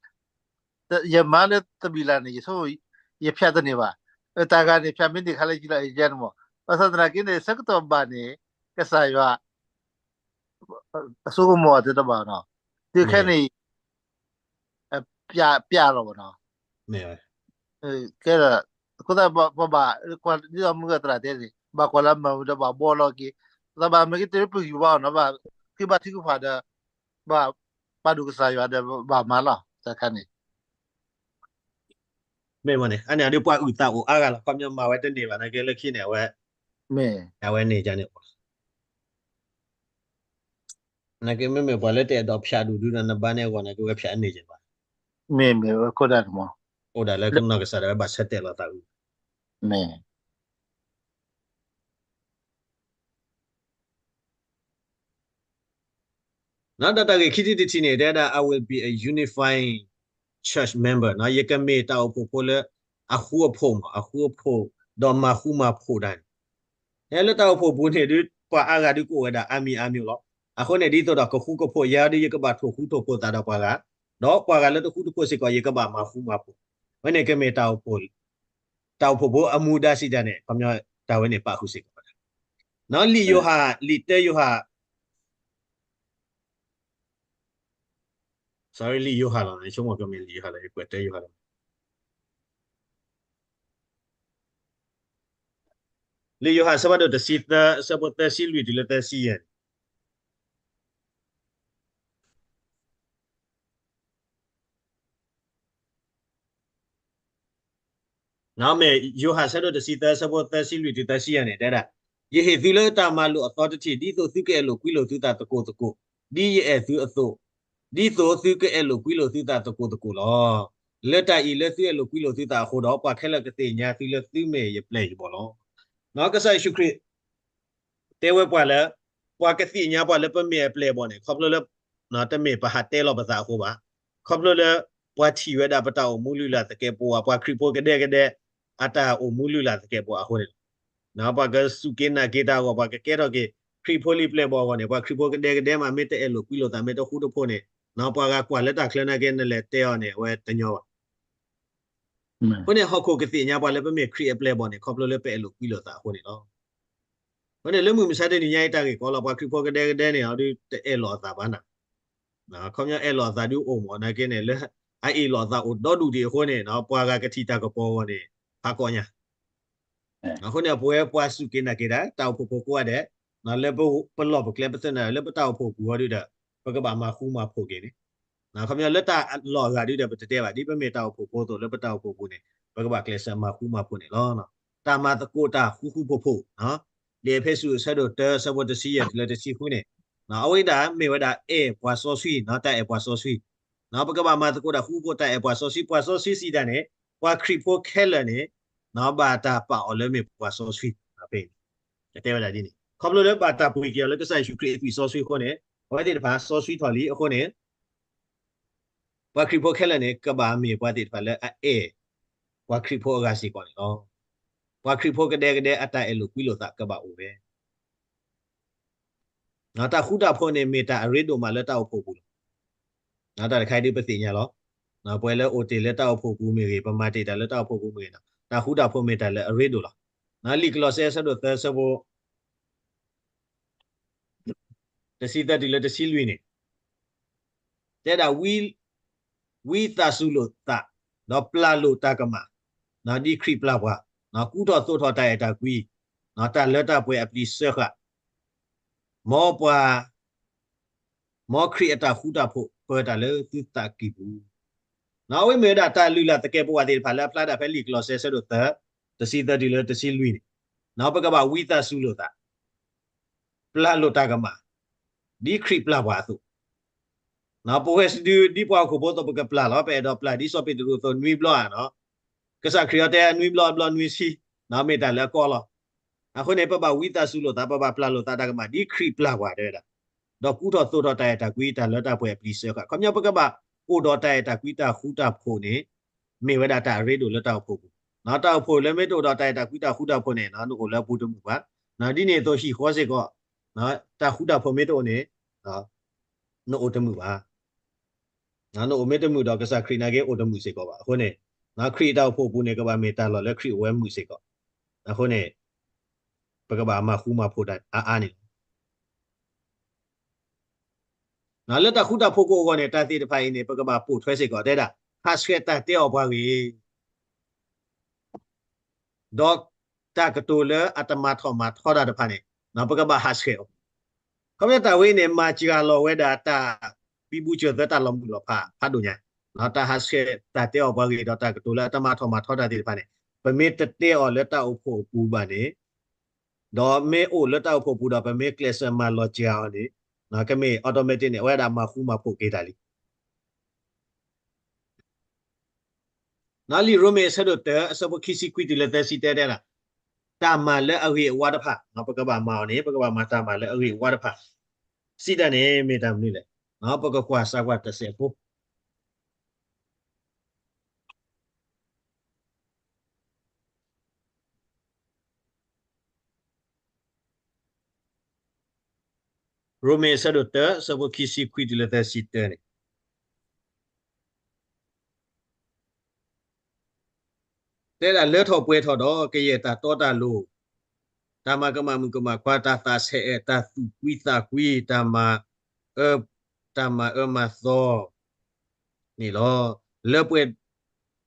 ယမၤလၢသဘံၣ်လၢ်န့ၣ် ယဆိကမိၣ် ယဖၠးတန့ၢ်ဘၣ်. တၢ်ဂၤန့ၣ် ဖၠးမ့ၢ်န့ၢ်ခါလၢယလီၤ ယကဲန့ၣ်မး, ဘၣ်ဆၣ်သနာ်က့န့ၣ် ဆၢကတီၢ်ဘၣ်န့ၣ် ကစၢ်ယွၤ အဆိကမိၣ်အတဘၣ်နီၤ, တုၤခဲန့ၣ် ပျးလီၤဘၣ်နီၤ, ကဲဒီး အဃိသတး ပဘၣ်ကွၢ်ဒ်သိးမုၢ်ဂၢၢ်သရၣ်တဲန့ၣ် ဘၣ်ကွၢ်လၢမၤမူးဒီးဘၣ်ဘှီလီၤက့ၤ, သးဘၣ်မ့ၢ်က့ၤတရံးပဂံၢ်ဘါအီၤနီၤ ဘၣ်ဃ့ဘါထုကဖၣ်ဒီး ဘၣ်ပာ်ဒိၣ်ကစၢ်ယွၤဒီးဘၣ်မၤလီၤ တၢ်တခါန့ၣ် မ့ၢ်မ့ၢ်န့ၣ် အန့ၣ်ဒ်ပှၤအုၣ်သးအိၣ်အါဂၤလီၤ ခီပညီမၤဝဲတန့ၢ်ဘၣ်နာ်က့လၢခံန့ၣ် အဝဲ အဝဲန့ၣ်န့ၣ် နာ်က့မ့မ့ၢ်ပှၤလၢတအဲၣ်ဒိးဖၠးဒူၣ်ဒုဒီးနဘါန့ၢ်အဂီၢ်နာ်က့ဝဲဖၠးအန့ၢ်ကဲဘၣ်, မ့ၢ်မ့ၢ်ဝဲခိၣ်ဒၣ်န့ၣ်မး, အိၣ်ဒၣ်လၢကနီၢ်ကစၢ်ဒၣ်ဝဲဘၣ်ဆၢတဲာ်လီၤသးအုၣ် ဒီးတၢ်ဂ့ၢ်ခံထံၣ်တထံၣ်န့ၣ် တဲဒၣ် I will be a unifying church member ယကမ့ၢ်တၢ်အိၣ်ဖှိၣ်ဖိလၢအဃူအဖိးမး အဃူအဖိး ဒီးမၤဃူမၤဖိးတၢ်န့ၣ်, လၢတၢ်အိၣ်ဖှိၣ်ပူၤန့ၣ်ဒုး ပှၤအါဂၤဒုးကအိၣ်ဝဲဒၣ်အါမံၤအါမံၤလီၤ. အဃိန့ၣ် ဒ်သိးဒီးကဃူကဖိးယၤဒုး ယကဘၣ်ထိၣ်ဃူထိၣ်ဖိးသးဒီးပှၤဂၤ, ဒီးပှၤဂၤလၢတဃူတဖိးစ့ၢ်ကီး ယကဘၣ်မၤဃူမၤဖိး, ဝဲန့ၣ်ကမ့ၢ်တၢ်အိၣ်ဖှိၣ် တၢ်အိၣ်ဖှိၣ်ဖိအမူဒါစံးတၢ်န့ၣ် ခီပညီတၢ်ဝဲန့ၣ်ပာ်ဃုာ်စ့ၢ်ကီးဝဲဒၣ်, လံာ်ယိၤဟၣ် လံာ်တၢယိၤဟၣ် sorry လံာ်ယိၤဟၣ်လီၤ ယဆိကမိၣ်ကမ့ၢ်လံာ်ယိၤဟၣ်လီၤ ယကွဲးတၢယိၤဟၣ်လီၤ, လံာ်ယိၤဟၣ်အဆၢဖးဒိၣ်တဆံသၢ အဆၢဖိသၢဆံလွံၢ်တုၤလၢသၢဆံယဲၢ်န့ၣ် မ့ၢ်ယိၤဟၣ်ဆၢဒိၣ်တဆံသၢ ဆၢဖိသၢဆံလွံၢ်တုၤသၢဆံယဲၢ်န့ၣ် တဲဒၣ်, ယဟ့ၣ်သုလၢတၢ်မၤလိာ်အသီတထံၣ် ဒ်သိးသုကအဲၣ်လိာ်ကွံလိာ်သုသးသကိးသကိး, ဒ်ယအဲၣ်သုအသိး, ဒ်သိးသုကအဲၣ်လိာ်ကွံလိာ်သုသးသကိးသကိးလီၤ. လၢတၢ်အံၤလၢသုအဲၣ်လိာ်ကွံလိာ်သုသးအဃိဒီး ပှၤခဲလၢာ်ကသ့ၣ်ညါသုလၢသုမ့ၢ်ယပျဲၢ်ယဘီၣ်လီၤ. ကစၢ်ယ့ၣ်ၡူးခရံာ် တဲဝဲပှၤလၢ ပှၤကသ့ၣ်ညါပှၤလၢပမ့ၢ်အပျဲၢ်အဘီၣ်န့ၣ် ခီဖျိလၢ တမ့ၢ်ပဟးတဲလီၤပသးအဃိဘၣ်. ခီဖျိလၢ ပှၤထံၣ်ဝဲဒၣ်ပတၢ်အိၣ်မူလုၢ်လၢ်သကဲးပဝး ပှၤခရံာ်ဖိကဒဲကဒဲ အတၢ်အိၣ်မူလုၢ်လၢ်သကဲးပဝးအဃိန့ၣ်လီၤ. ပှၤကစူၢ်က့ၤနာ်က့ၤတၢ်အဂီၢ် ပှၤကကဲထီၣ်က့ၤ ခရံာ်ဖိလံာ်ပျဲၢ်ဘီၣ်အဂီၢ်န့ၣ် ပှၤခရံာ်ဖိကဒဲကဒဲမး မ့ၢ်တအဲၣ်လိာ်ကွံလိာ်သး မ့ၢ်တဃူတဖိးန့ၣ် ပှၤဂၤကွၢ်လၢတၢ်ချၢနာ်က့ နလဲၤတဲအီၤန့ၣ် အဝဲတညီဘၣ်. အဃိန့ၣ် ဟီၣ်ခိၣ်ကသ့ၣ်ညါပှၤလၢပမ့ၢ်ခရံာ်အပျဲၢ်အဘီၣ်န့ၣ် ခီဖျိလၢပအဲၣ်လိာ်ကွံလိာ်သးအဃိန့ၣ်လီၤ. အဃိန့ၣ် လၢမုၢ်မဆါတနံၤညါအံၤတၢ်ဂ့ၢ်ကီလီၤ ပှၤခရံာ်ဖိကဒဲကဒဲန့ၣ် အဒုးတအဲၣ်လိာ်အသးဘၣ်နၤ. ခီပညီအဲၣ်လိာ်အသးဒုးအိၣ်မး နာ်က့န့ၣ် လၢအအ့ၣ်လိာ်အသးအိၣ်ဒီဒူၣ်ဒံးအဃိန့ၣ် ပှၤဂၤကထံၣ်တၢ်ကပီၤအဂီၢ်န့ၣ် ဖးကီညါ အဃိန့ၣ် ပဝဲပှၤစူၢ်က့ၤနာ်က့ၤတၢ် တၢ်အိၣ်ဖှိၣ်ဖိကိးဂၤဒဲး လၢပလီၢ်ပကျဲပသနၢၣ် လၢပတၢ်အိၣ်ဖှိၣ်ပူၤအီၤဒုးဒီး ပကဘၣ်မၤဃူမၤဖိးက့ၤန့ၣ် ခီပညီလၢတၢ်လီၢ်အဂၤဒုးဒီး ပတတဲဘၣ် ဒ်ပမ့ၢ်တၢ်အိၣ်ဖှိၣ်ဖိအသိး လၢပတၢ်အိၣ်ဖှိၣ်ပူၤန့ၣ် ပကဘၣ်ကျဲးစၢးမၤဃူမၤဖိးန့ၣ်လီၤ. တၢ်မၤသကိးတၢ်ဃူဃူဖိးဖိး လံာ်အ့းဖ့းစူးအဆၢဒိၣ်တၢ အဆၢဖိတဆံယဲၢ်တုၤလၢတဆံဃုန့ၣ် အဝဲဒၣ်မ့ၢ်ဝဲဒၣ်အဲၣ်ပှၤစီဆှံ တၢ်အဲၣ်ပှၤစီဆှံ ပကဘၣ်မၤသကိးတၢ်ဃူဖိး တၢ်အဲၣ်ပှၤစီဆှံ ပှၤစီဆှံစံးတၢ်န့ၣ် ပှၤခရံာ်ဖိခဲလၢာ်န့ၣ် ဘၣ်တၢ်ပာ်အီၤလၢမ့ၢ်ပှၤစီဆှံ ဖဲန့ၣ် တဲဝဲဒၣ်ဒ်န့ၣ် ခီဖျိလၢဘၣ်တၢ်ပှ့ၤက့ၤအီၤလၢကစၢ်ယ့ၣ်ၡူးခရံာ်အသွံၣ်စီဆှံအဃိန့ၣ် အဝဲသ့ၣ်တဖၣ်စီဆှံထီၣ်လံအဃိန့ၣ် ပှၤခရံာ်ဖိခဲလၢာ်န့ၣ် ကဘၣ်မ့ၢ်ပှၤသ့ၣ်တဖၣ်လၢအအဲၣ် ပှၤခရံာ်ဖိအဂၤစ့ၢ်ကီးန့ၣ်လီၤ. ပှၤခရံာ်ဖိကဒဲကဒဲအတၢ်အဲၣ်လိာ်ကွံလိာ်သးကဘၣ်အိၣ်ဝဲ တၢ်ဃူတၢ်ဖိးန့ၣ်မ့ၢ်တၢ်အရ့ဒိၣ်မးလၢတၢ်အိၣ်ဖှိၣ်ပူၤလီၤ. တၢ်တခါအံၤဒုးပသ့ၣ်ညါလီၤ. ပှၤလၢအိၣ်တ့ၢ်လၢတၢ်အိၣ်ဖှိၣ်ပူၤမ့ၢ်ဂ့ၤ ပမၤတ့ၢ်တၢ်လၢတၢ်အိၣ်ဖှိၣ်ပူၤမ့ၢ်ဂ့ၤ တၢ်ဃူတၢ်ဖိးမ့ၢ်တၢ်လၢအရ့ဒိၣ်လီၤ. လံာ်ကလီးစဲအဆၢဒိၣ်သၢအဆၢဖိ တဆံသၢတုၤလၢတဆံလွံၢ်န့ၣ် တဲဒၣ် ဝံသးစူၤလိာ်သး ဒီးပျၢ်လိာ်တၢ်ကမၣ် ဒ်ခရံာ်ပျၢ်ပှၤ ကူထီၣ်သိးထီၣ်တၢ်အဲၣ်တၢ်ကွံ တၢ်လၢတၢ်ပှဲၤအပျံၤစၢဃာ် မ်ပှၤ မ်ခရံာ်အတၢ်ဃူတၢ်ဖိးပၢတၢ်လၢသုသးကံၢ်ပူၤ အဝဲမ့ၢ်ဝဲဒၣ်တၢ်လုၢ်လၢ်သကဲးပဝးသ့ၣ်တဖၣ်လၢအဖျါဒၣ်ဖဲလံာ်ကလီးစဲအဆၢဒိၣ်သၢ တဆံသၢတုၤလၢတဆံလွံၢ်န့ၣ် ပကဘၣ်ဝံသးစူၤလိာ်သး, ပျၢ်လိာ်တၢ်ကမၣ်, ဒ်ခရံာ်ပျၢ်ပှၤအသိး. ပဝဲစဒု ဒ်ပှၤဟီၣ်ခိၣ်ဖိအသိး ပကပျၢ်လီၤ. ပအဲၣ်ဒိးပျၢ်ဒ်စီၤပ့းတရူးအသိး နွံဘျီဧါ, ကစၢ်ခရံာ်အီၤတဲ နွံဘျီ ဘျီနွံဆံ, မ့ၢ်တၢ်လၢအကီလီၤ. အဃိန့ၣ် ပဘၣ်ဝံသးစူၤလိာ်သး, ပဘၣ်ပျၢ်လိာ်သးတၢ်ကမၣ် ဒ်ခရံာ်ပျၢ်ပှၤတဲဝဲဒၣ်, ဒီးကူထီၣ်သိးထီၣ်တၢ်အဲၣ်တၢ်ကွံ တၢ်လၢတၢ်ပှဲၤအပျံၤစၢၤဃာ်. ခီပညီ ပကဘၣ်အိၣ်ဒီးတၢ်အဲၣ်တၢ်ကွံ တၢ်ဃူတၢ်ဖိးန့ၣ် မ့ၢ်ဝဲဒၣ်တၢ်အရ့ဒိၣ်လၢတၢ်အိၣ်ဖှိၣ်ပူၤ. တၢ်အိၣ်ဖှိၣ်လၢ မ့ၢ်တအိၣ်ဒီးတၢ်အဲၣ်တၢ်ကွံ တၢ်ဃူတၢ်ဖိးန့ၣ် နအိၣ်လၢအပူၤတမုာ်ဘၣ်. ဒ်န့ၣ်အသိး ဟံၣ်ဃီစ့ၢ်ကီး တၢ်ဃူတၢ်ဖိးမ့ၢ်တအိၣ်န့ၣ် နအိၣ်တမုာ်ဘၣ်. နအိၣ်မ့ၢ်တမုာ်ဒီး ကစၢ်ခရံာ်နာ်က့ အိၣ်တမုာ်စ့ၢ်ကီးဘၣ်. အဃိန့ၣ် ခရံာ်အတၢ်အိၣ်ဖှိၣ်အပူၤန့ၣ် ကဘၣ်မ့ၢ်တၢ်လီၢ်လၢခရံာ်အိၣ်ဝဲမုာ်စ့ၢ်ကီး. အဃိန့ၣ် ပကဘၣ်မၤဃူမၤဖိးတၢ်အါအါန့ၣ်လီၤ. လၢတၢ်ဃူတၢ်ဖိးကအိၣ်အဂီၢ်န့ၣ် တၢ်သ့ၣ်တဖၣ်အံၤန့ၣ် ပကဘၣ်ပိာ်ထွဲစ့ၢ်ကီး တဲဒၣ် ဟးဆှဲးတၢ်တဲအီၣ်ပှၤဂ့ၢ် ဒီးတၢ်ကတိၤလၢအတမၤထီၣ်မၤထီတၢ်တဖၣ်န့ၣ် ပကဘၣ်ဟးဆှဲးအီၤ. ခီဖျိတၢ်ဝဲအံၤန့ၣ် မၤစှၤလီၤဝဲဒၣ်တၢ်ဘံဘူစၢၤသၢ တၢ်လီၤမုၢ်လီၤဖးဖးဒိၣ်ညါ, တၢ်ဟးဆှဲးတၢ်တဲအီၣ်ပှၤဂ့ၢ် ဒီးတၢ်ကတိၤလၢအတမၤထီၣ်မၤထီတၢ်သ့ၣ်တဖၣ်န့ၣ် ပမ့ၢ်တတဲအီၤလၢတၢ်အိၣ်ဖှိၣ်အပူၤဘၣ်န့ၣ် ဒီးမ့ၢ်အိၣ်လၢတၢ်အိၣ်ဖှိၣ်ပူၤဒီး ပမ့ၢ်ကျဲးစၢးမၤလီၤစှၤအီၤန့ၣ် ကမ့ၢ် automatic န့ၣ် အဝဲဒၣ်မၤဃူမၤဖိးက့ၤတၢ်လံ. လံာ်ရိမ့ၤအဆၢဒိၣ်တၢ အဆၢဖိခံဆံခွံတုၤလၢသၢဆံတဲတဲဒၣ်, တၢ်မၤလၢအဂ့ၤအဝါတဖၣ် ပကဘၣ်မၤအီၤန့ၣ် ပကဘၣ်မၤတၢ်မၤလၢအဂ့ၤအဝါတဖၣ် စံးတၢ်န့ၣ် မ့ၢ်တၢ်မနုၤလဲၣ်. ပကကွၢ်စးကွၢ်တစဲးဖိ ရိမ့ၤ အဆၢဒိၣ်တၢ အဆၢဖိခံဆံခွံတုၤလၢသၢဆံတၢန့ၣ် တဲဒၣ်လၢထီၣ်ပှဲၤထီၣ်ဒီး ကယဲၢ်တၢ်တီတၢ်လိၤ, တၢ်မၤကမၣ်မုၣ်ကမၣ်ခွါ, တၢ်သးဆဲးအဲး, တၢ်သူၣ်ကွံသးကွံ, တၢ်မၤအၢ, တၢ်မၤအၢမၤသီန့ၣ်လီၤ. လၢပှဲၤ,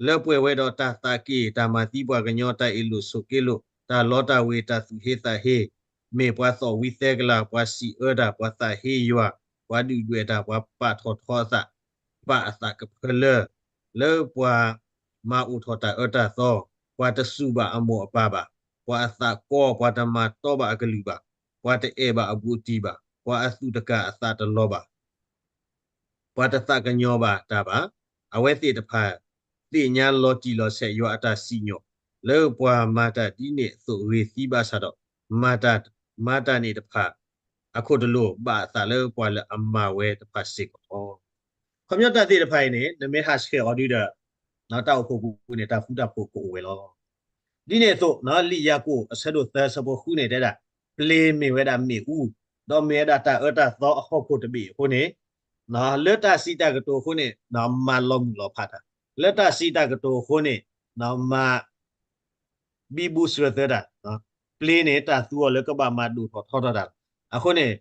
လၢပှဲၤဝဲဒီးတၢ်သးက့ၣ်, တၢ်မၤသံပှၤကညီ, တၢ်အ့ၣ်လိာ်ဆိးက့လိာ်, တၢ်လီတၢ်ဝ့ၤ, တၢ်သူၣ်ဟ့သးဟ့, မ့ၢ်ပှၤသီၣ်ဝံသဲကလၤ, ပှၤစံးအၢတၢ်, ပှၤသးဟ့ယွၤ, ပှၤဒုၣ်ဒွဲၣ်တၢ်, ပှၤပာ်ထီၣ်ထီအသး, ပာ်အသးကဖၢလၢ လၢပှၤမၤအိၣ်ထီၣ်တၢ်အၢတၢ်သီ, ပှၤတစူၢ်ဘၣ်အမိၢ်အပၢ်ဘၣ်, ပှၤအသးကီ, ပှၤတမၤတီဘၣ်အကလုၢ်ဘၣ်, ပှၤတအဲၣ်ဘၣ်အဘူးအတံၢ်ဘၣ်, ပှၤအသူၣ်တကၢ်အသးတလီၤဘၣ်, ပှၤတသးကညီၤဘၣ်တၢ်ဘၣ်, အဝဲသ့ၣ်တဖၣ်သ့ၣ်ညါလီၤတံၢ်လီၤဆဲးယွၤအတၢ်စံၣ်ညီၣ်, လၢပှၤမၤတၢ်ဒ်န့ၣ်အသိးဂ့ၤသံဘၣ်ဆၣ်ဒီး, မၤတၢ်, မၤတၢ်န့ၣ်တဖၣ် အခိၣ်တလိၤဘၣ်အသးလၢပှၤလၢအမၤဝဲတဖၣ်စ့ၢ်ကီးလီၤ. ခီပညီတၢ်သ့ၣ်တဖၣ်အံၤန့ၣ် နမ့ၢ်ဟးဆှဲးအီၤဒုဒီး တၢ်အိၣ်ဖှိၣ်ပူၤန့ၣ် တၢ်ဃူတၢ်ဖိးကအိၣ်ဝဲလီၤ. ဒ်န့ၣ်အသိး လံာ်ယၤကိာ်အဆၢဒိၣ်သၢအဆၢဖိဃုန့ၣ်တဲဒၣ်, ပျ့ၤမ့ၢ်ဝဲဒၣ်မ့ၣ်အူ, ဒီးမ့ၢ်ဝဲဒၣ်တၢ်အၢတၢ်သီအဟီၣ်ခိၣ်တဘ့ၣ်အဃိန့ၣ်, လၢတၢ်စံးတၢ်ကတိၤအဃိန့ၣ် မၤလီၤမုၢ်လီၤဖးတၢ်, လၢတၢ်စံးတၢ်ကတိၤအဃိန့ၣ် မၤ ဘံဘူစၢၤသၢတၢ်, ပျ့ၤန့ၣ် တၢ်သူအီၤလၢကဘၣ်မၤဒိၣ်ထီၣ်ထီထီၣ်တၢ်လီၤ. အဃိန့ၣ်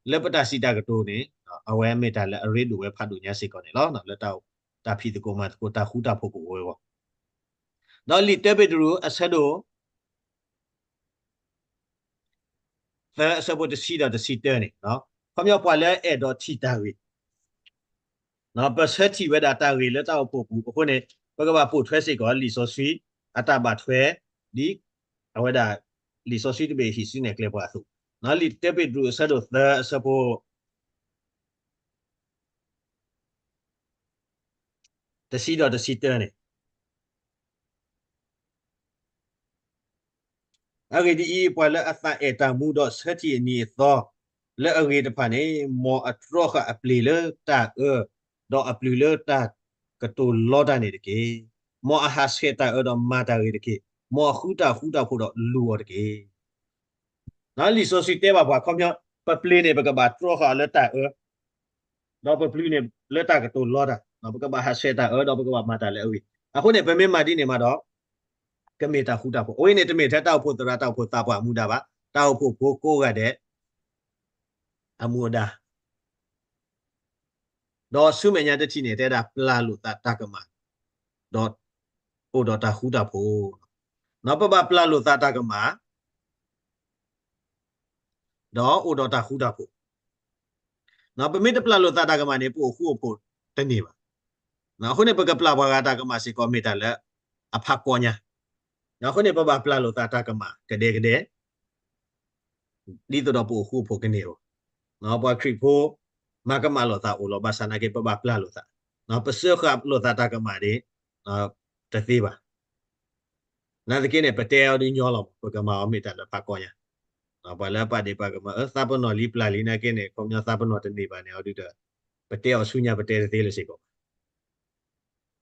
လၢပတၢ်စံးတၢ်ကတိၤန့ၣ် အဝဲမ့ၢ်တၢ်လၢအရ့ဒိၣ်ဝဲဖးဒိၣ်ညါစ့ၢ်ကီးန့ၣ်လီၤ. လၢတၢ်ဖံးသကိးမၤသကိး တၢ်ဃူတၢ်ဖိးကအိၣ်ဝဲအဂီၢ်, ဒီးလံာ်တၢပ့းတရူးအဆၢဒိၣ် သၢအဆၢဖိတဆံဒီးတဆံတၢန့ၣ်, ခီပညီပှၤလၢအအဲၣ်ဒိးထံၣ်တၢ်ဂ့ၤ ပဆၢထံၣ်ဝဲဒၣ်တၢ်ဂ့ၤလၢတၢ်အိၣ်ဖှိၣ်ပူၤအဃိန့ၣ် ပကဘၣ်ပိာ်ထွဲစ့ၢ်ကီးလံာ်စီဆှံအတၢ်ဘၣ်ထွဲ ဒ်အဝဲဒၣ် လံာ်စီဆှံတဘ့ၣ်ဟံးစုနဲၣ်ကျဲပှၤအသိး, လံာ်တၢပ့းတရူးအဆၢဒိၣ်သၢအဆၢဖိ တဆံဒီးတဆံတၢန့ၣ် အဂ့ၢ်ဒ်အံၤ, ပှၤလၢအသးအဲၣ်တၢ်မူဒီးဆၢထံၣ်အနံၤအသီလၢအဂ့ၤတဖၣ်န့ၣ်, မ်အတြီဃာ်အပျ့ၤလၢတၢ်အၢ, ဒီးအပျုၤလၢတၢ်ကတိၤလီတၢ်န့ၣ်တက့ၢ်. မ်အဟးဆှဲးတၢ်အၢဒီးမၤတၢ်ဂ့ၤတက့ၢ်. မ်အဃုတၢ်ဃူတၢ်ဖိးဒီးလူၤအီၤတက့ၢ်. လံာ်စီဆှံတဲဘၣ်ပှၤခီပညီ, ပပျ့ၤန့ၣ် ပကဘၣ်တြီဃာ်အီၤလၢတၢ်အၢ ဒီးပပျုၤန့ၣ်လၢတၢ်ကတိၤလီတၢ်, ပကဘၣ်ဟးဆှဲးတၢ်အၢ ဒီးပကဘၣ်မၤတၢ်လၢအဂ့ၤ. အဃိန့ၣ် ပမ့ၢ်မၤဒ်န့ၣ်မးဒီး ကမ့ၢ်တၢ်ဃူတၢ်ဖိး. အဝဲန့ၣ်တမ့ၢ်ထဲတၢ်အိၣ်ဖှိၣ်သရၣ် တၢ်အိၣ်ဖှိၣ်သးပှၢ်အမူဒါဘၣ်, တၢ်အိၣ်ဖှိၣ်ဖိကိးဂၤဒဲး အမူအဒါ ဒီးဆူမဲာ်ညါတထံၣ်န့ၣ် တဲဒၣ်ပျၢ်လိာ်သးတၢ်ကမၣ်, ဒီးအိၣ်ဒီးတၢ်ဃူတၢ်ဖိး. ပဘၣ်ပျၢ်လိာ်သးတၢ်ကမၣ်, ဒီးအိၣ်ဒီးတၢ်ဃူတၢ်ဖိး. ပမ့ၢ်တပျၢ်လိာ်သးတၢ်ကမၣ်န့ၣ် ပအိၣ်ဃူအိၣ်ဖိးတန့ၢ်ဘၣ်. အဃိန့ၣ် ပကပျၢ်ပှၤဂၤတၢ်ကမၣ်စ့ၢ်ကီးမ့ၢ်တၢ်လၢအဖးကီညါ. အဃိန့ၣ် ပဘၣ်ပျၢ်လိာ်သးတၢ်ကမၣ်ကဒဲကဒဲ ဒ်သိးဒီးပအိၣ်ဃူအိၣ်ဖိးကန့ၢ်အဂီၢ်, ပှၤခရံာ်ဖိ မၤကမၣ်လိာ်သးအိၣ်လီၤ. ဘၣ်ဆၣ်နာ်က့ ပဘၣ်ပျၢ်လိာ်သး, ပစၢဃာ်လိာ်သးတၢ်ကမၣ်ဒ် တသ့ဘၣ်. နာ်သက့န့ၣ် ပတဲအီၤဒုးညီလီၤ, ပကမၤအီၤမ့ၢ်တၢ်လၢဖးကီညါ, ပှၤလၢအပာ်ဒ့ၣ်ပာ်ကမၣ် အၢ သးပ့ၤနီၣ်လံပျၢ်လံနာ်က့န့ၣ် ခီပညီသးပ့ၤနီၣ်တန့ၢ်ဘၣ်န့ၣ် အီၤဒုးဒီး ပတဲအီၤဆူညါ ပတဲတသ့လၢၤစ့ၢ်ကီးဘၣ်.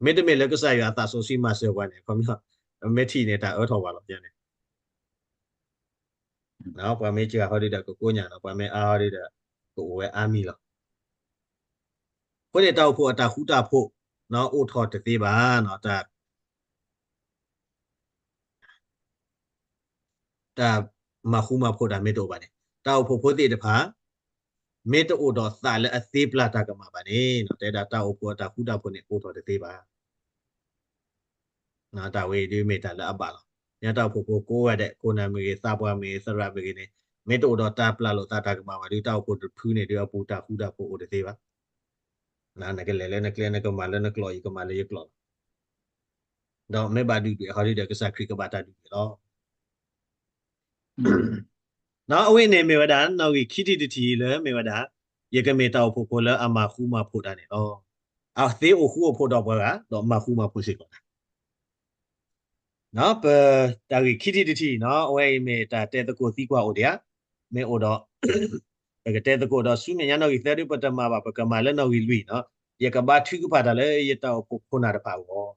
မ့တမ့ၢ်လၢကစၢ်ယွၤအသးစီဆှံမၤစၢၤပှၤန့ၣ် ခီပညီ မ့ၢ်ထံၣ်န့ၣ် တၢ်အၢထီၣ်ဝဲလီၤန့ၣ် ပှၤမ့ၢ်စှၤဟီဒုးဒီးကကိးညါနီၤ, ပှၤမ့ၢ်အါဟီဒုးဒီး ကအိၣ်ဝဲအါမံၤလီၤ. အဃိန့ၣ် တၢ်အိၣ်ဖှိၣ်အတၢ်ဃူတၢ်ဖိး အိၣ်ထီၣ်တသ့ဘၣ်, တၢ်မၤဃူမၤဖိးတၢ်မ့ၢ်တအိၣ်ဘၣ်န့ၣ် တၢ်အိၣ်ဖှိၣ်ဖိသ့ၣ်တဖၣ် မ့ၢ်တအိၣ်ဒီးသးလၢအသ့ပျၢ်တၢ်ကမၣ်ဘၣ်န့ၣ် တဲဒၣ်တၢ်အိၣ်ဖှိၣ်အတၢ်ဃူတၢ်ဖိးန့ၣ် အိၣ်ထီၣ်တသ့ဘၣ်. တၢ်ဝဲအံၤဒုးမ့ၢ်တၢ်လၢအဘၣ်လီၤ. မ့ၢ်တၢ်အိၣ်ဖှိၣ်ဖိကိးဂၤဒဲး ခိၣ်နၢ်မ့ၢ်ဂ့ၤ သးပှၢ်မ့ၢ်ဂ့ၤ သရၣ်မ့ၢ်ဂ့ၤန့ၣ် မ့ၢ်တအိၣ်ဒီးတၢ်ပျၢ်လိာ်သးတၢ်ကမၣ်ဘၣ်ဒုး တၢ်အိၣ်ဖှိၣ်တဖုန့ၣ်ဒုး အပူၤတၢ်ဃူတၢ်ဖိးအိၣ်တသ့ဘၣ်. နကလဲၤလၢနကျဲ နကမၤလၢနကျိာ် ယကမၤလၢယကျိာ်လီၤ. ဒီးမ့ၢ်ဘၣ်ဒုၣ်ဒွဲၣ်ဟီဒုးဒီး ကစၢ်ခရံာ်ကဘၣ်တၢ်ဒုၣ်ဒွဲၣ်လီၤ. အဝဲန့ၣ်မ့ၢ်ဝဲဒၣ် နီၣ်ဂံၢ်ခံထံၣ်တထံၣ်လၢမ့ၢ်ဝဲဒၣ် ယကမ့ၢ်တၢ်အိၣ်ဖှိၣ်ဖိလၢအမၤဃူမၤဖိးတၢ်န့ၣ်လီၤ. အသ့အိၣ်ဃူအိၣ်ဖိးဒီးပှၤဂၤ ဒီးမၤဃူမၤဖိးစ့ၢ်ကီးတၢ် ပတၢ်ဂ့ၢ်ခံထံၣ်တထံၣ်နီၤ အဝဲအံၤမ့ၢ်တၢ်တဲသကိးသံကွၢ်အိၣ်ဒံးဧါ, မ့ၢ်အိၣ်ဒီး ပကတဲသကိးဒီးဆူမဲာ်ညါနီၣ်ဂံၢ်သၢဒု ပတမၤဘၣ် ပကမၤလၢနီၣ်ဂံၢ်လွံၢ်နီၤ, ယကဘါထုကဖၣ်တၢ်လၢယတၢ်အိၣ်ဖှိၣ်ခိၣ်နၢ်တဖၣ်အဂီၢ်,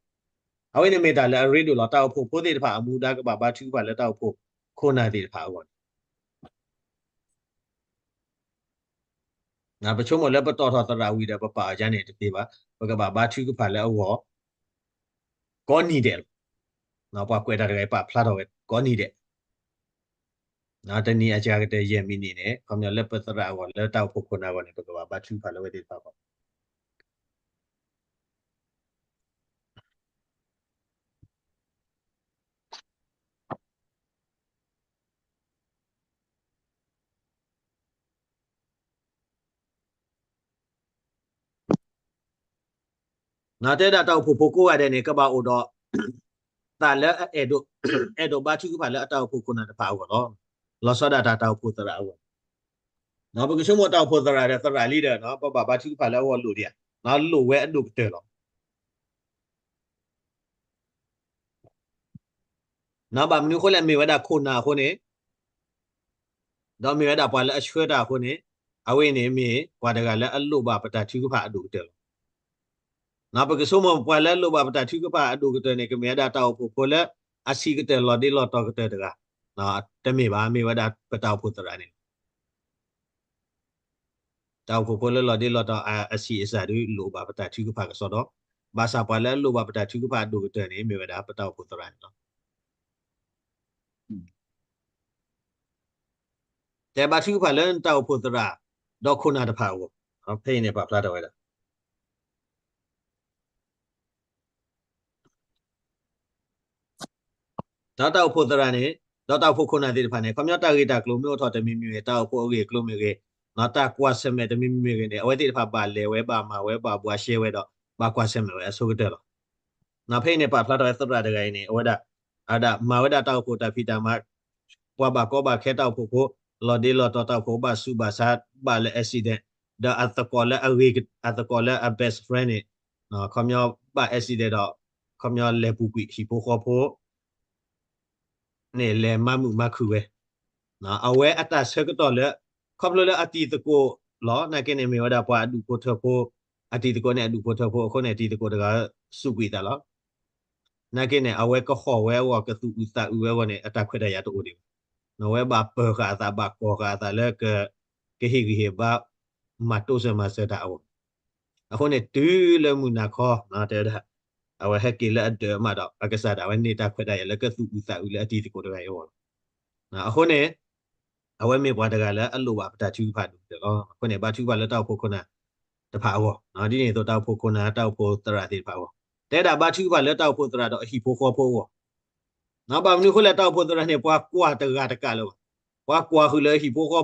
အဝဲန့ၣ်မ့ၢ်တၢ်လၢအရ့ဒိၣ်လီၤ. တၢ်အိၣ်ဖှိၣ်ဖိသ့ၣ်တဖၣ်အမူဒါကဘၣ်ဘါထုကဖၣ်လၢတၢ်အိၣ်ဖှိၣ်ခိၣ်နၢ်သ့ၣ်တဖၣ်အဂီၢ်န့ၣ် ပဆိကမိၣ်လၢပတီၢ်ထီၣ်သရၣ်ဝံၤဒီး ပပာ်အီၤဒ်န့ၣ်တသ့ဘၣ်. ပကဘၣ်ဘါထုကဖၣ်လၢအဂီၢ် ကိးနံၤဒဲးလီၤ. ပှၤကွဲးတၢ်တဂၤအံၤ ပာ်ဖျါထီၣ်ဝဲကိးနံၤဒဲး, တနံၤအစှၤကတၢၢ်ယဲၢ်မံးနံးန့ၣ် ခီပညီလၢပသရၣ်အဂီၢ် လၢတၢ်အိၣ်ဖှိၣ်ခိၣ်နၢ်အဂီၢ်န့ၣ် ပကဘၣ်ဘါထုကဖၣ်လၢအဝဲသ့ၣ်တဖၣ်အဂီၢ် တဲဒၣ်တၢ်အိၣ်ဖှိၣ်ဖိကိးဂၤဒဲးန့ၣ် ကဘၣ်အိၣ်ဒီး သးလၢအအဲၣ်ဒိး အဲၣ်ဒိးဘါထုကဖၣ်လၢအတၢ်အိၣ်ဖှိၣ်ခိၣ်နၢ်တဖၣ်အဂီၢ်လီၤ. လီၤဆီဒၣ်တၢ်တၢ်အိၣ်ဖှိၣ်သရၣ်အဂီၢ်, ပကဆိကမိၣ်တၢ်အိၣ်ဖှိၣ်သရၣ်ဒီးသရၣ်လံဒီး ပဘၣ်ဘါထုကဖၣ်လၢအဂီၢ်လိၣ်ဒံးဧါ, လိၣ်ဝဲအဒိၣ်ကတၢၢ်လီၤ. ဘၣ်မနုၤအဃိလဲၣ် မ့ၢ်ဝဲဒၣ်ခိၣ်နၢ်အဃိန့ၣ် ဒီးမ့ၢ်ဝဲဒၣ်ပှၤလၢအဆှၢတၢ်အဃိန့ၣ် အဝဲအံၤန့ၣ်မ့ၢ်ပှၤတဂၤလၢအလိၣ်ဘၣ်ပတၢ်ထုကဖၣ်အဒိၣ်ကတၢၢ်လီၤ. ပကဆိကမိၣ်ပှၤလၢအလိၣ်ဘၣ်ပတၢ်ထုကဖၣ်အဒိၣ်ကတၢၢ်န့ၣ် ကမ့ၢ်ဝဲဒၣ်တၢ်အိၣ်ဖှိၣ်ဖိလၢအဆံးကတၢၢ်လီၤဒ့လီၤတီၤကတၢၢ်တဂၤ, တမ့ၢ်ဘၣ်, မ့ၢ်ဝဲဒၣ်ပတၢ်အိၣ်ဖှိၣ်သရၣ်န့ၣ်လီၤ. တၢ်အိၣ်ဖှိၣ်ဖိလၢလီၤဒ့လီၤတီၤအဆံးအစှၤဒုး လိၣ်ဘၣ်ပတၢ်ထုကဖၣ်ကစီဒီ, ဘၣ်ဆၣ်ပှၤလၢအလိၣ်ဘၣ်ပတၢ်ထုကဖၣ်အဒိၣ်ကတၢၢ်န့ၣ် မ့ၢ်ဝဲဒၣ်ပတၢ်အိၣ်ဖှိၣ်သရၣ်န့ၣ်လီၤ. တဲဘါထုကဖၣ်လၢနတၢ်အိၣ်ဖှိၣ်သရၣ် ဒီးခိၣ်နၢ်တဖၣ်အဂီၢ်, ဖဲအံၤန့ၣ်ပာ်ဖျါထီၣ်ဝဲဒၣ် ဒီးတၢ်အိၣ်ဖှိၣ်သရၣ်န့ၣ် ဒီးတၢ်အိၣ်ဖှိၣ်ခိၣ်နၢ်သ့ၣ်တဖၣ်န့ၣ် ခီပညီတၢ်ဂ့ၢ်တၢ်ကျိၤမ့ၢ်အိၣ်ထီၣ်တမံၤမံၤဂ့ၤ, တၢ်အိၣ်ဖှိၣ်အဂ့ၢ်အကျိၤမ့ၢ်ဂ့ၤ, တၢ်ကွၢ်ဆၢၣ်မဲာ်တမံၤမံၤမ့ၢ်ဂ့ၤန့ၣ် အဝဲသ့ၣ်တဖၣ်ဘၣ်လဲၤဝဲ ဘၣ်မၤဝဲ ဘၣ်ဘှါရှဲဝဲဒီး ဘၣ်ကွၢ်ဆၢၣ်မဲာ်ဝဲအဆိကတၢၢ်လီၤ. ဖဲအံၤန့ၣ်ပာ်ဖျါထီၣ်ဝဲသရၣ်တဂၤအံၤန့ၣ် အဝဲဒၣ် အဝဲဒၣ်မၤဝဲဒၣ်တၢ်အိၣ်ဖှိၣ်တၢ်ဖံးတၢ်မၤ ပှၤဘၣ်ကီဘၣ်ခဲတၢ်အိၣ်ဖှိၣ်ဖိ လီၤဒ့လီၤတီၤတၢ်အိၣ်ဖှိၣ် ဘၣ်ဆူးဘၣ်ဆါ ဘၣ်လၢ accident ဒီးအသကိးလၢအဂ့ၤ အသကိးလၢအ best friend န့ၣ် ခီပညီဘၣ် accident ဒီး ခီပညီလဲၤပူၤကွံာ်ဟံၣ်ဖိဃီဖိ န့ၣ်လဲၤမၤမုာ်မၤခုၣ်ဝဲ, အဝဲအတၢ်ဆၢကတီၢ်လၢ ခီဖျိလၢအတံၤသကိးလီၤ. နာ်က့န့ၣ် မ့ၢ်ဝဲဒၣ်ပှၤအဒူၣ်ဖိထၢဖိ, အတံၤသကိးန့ၣ်အဒူၣ်ဖိထၢဖိအဃိန့ၣ် တံၤသကိးတဂၤစူးကွံာ်သးလီၤ. နာ်က့န့ၣ် အဝဲကဟီၣ်ဝဲအဂီၢ် ကသူၣ်အုးသးအုးဝဲအဂီၢ်န့ၣ် အတၢ်ခွဲးတၢ်ယာ်တအိၣ်ဒံးဘၣ်. အဝဲဘၣ်ပၢၤဃာ်အသး ဘၣ်ကီၢ်ဃာ်အသးလၢ ကဟ့ၣ်ဂံၢ်ဟ့ၣ်ဘါ မၤတိစၢၤမၤစၢၤတၢ်အဂီၢ် အဃိန့ၣ် တုၤလၢမုၢ်နၤခီ တဲဝဲဒၣ် အဝဲဟဲက့ၤလၢအဒၢးမးဒီး အကစၢ်ဒၣ်ဝဲန့ၢ်တၢ်ခွဲးတၢ်ယာ်လၢကသူၣ်အုးသးအုးလၢအတံၤသကိးတဂၤအံၤအဂီၢ်လီၤ. အဃိန့ၣ် အဝဲမ့ၢ်ပှၤတဂၤလၢအလိၣ်ဘၣ်ပတၢ်ထုကဖၣ်ဒိၣ်ကတၢၢ်လီၤ. အဃိန့ၣ် ဘါထုကဖၣ်လၢတၢ်အိၣ်ဖှိၣ်ခိၣ်နၢ်တဖၣ်အဂီၢ်, ဒ်န့ၣ်အသိးတၢ်အိၣ်ဖှိၣ်ခိၣ်နၢ် တၢ်အိၣ်ဖှိၣ်သရၣ်သ့ၣ်တဖၣ်အဂီၢ်, တဲဒၣ်ဘါထုကဖၣ်လၢတၢ်အိၣ်ဖှိၣ်သရၣ်ဒီးအဟံၣ်ဖိဃီဖိအဂီၢ် ဘၣ်မနုၤအဃိလဲၣ် တၢ်အိၣ်ဖှိၣ်သရၣ်န့ၣ် ပှၤကွၢ်တဂၤတကးလၢၤဘၣ်. ပှၤကွၢ်ဃုာ်လၢဟံၣ်ဖိဃီဖိ,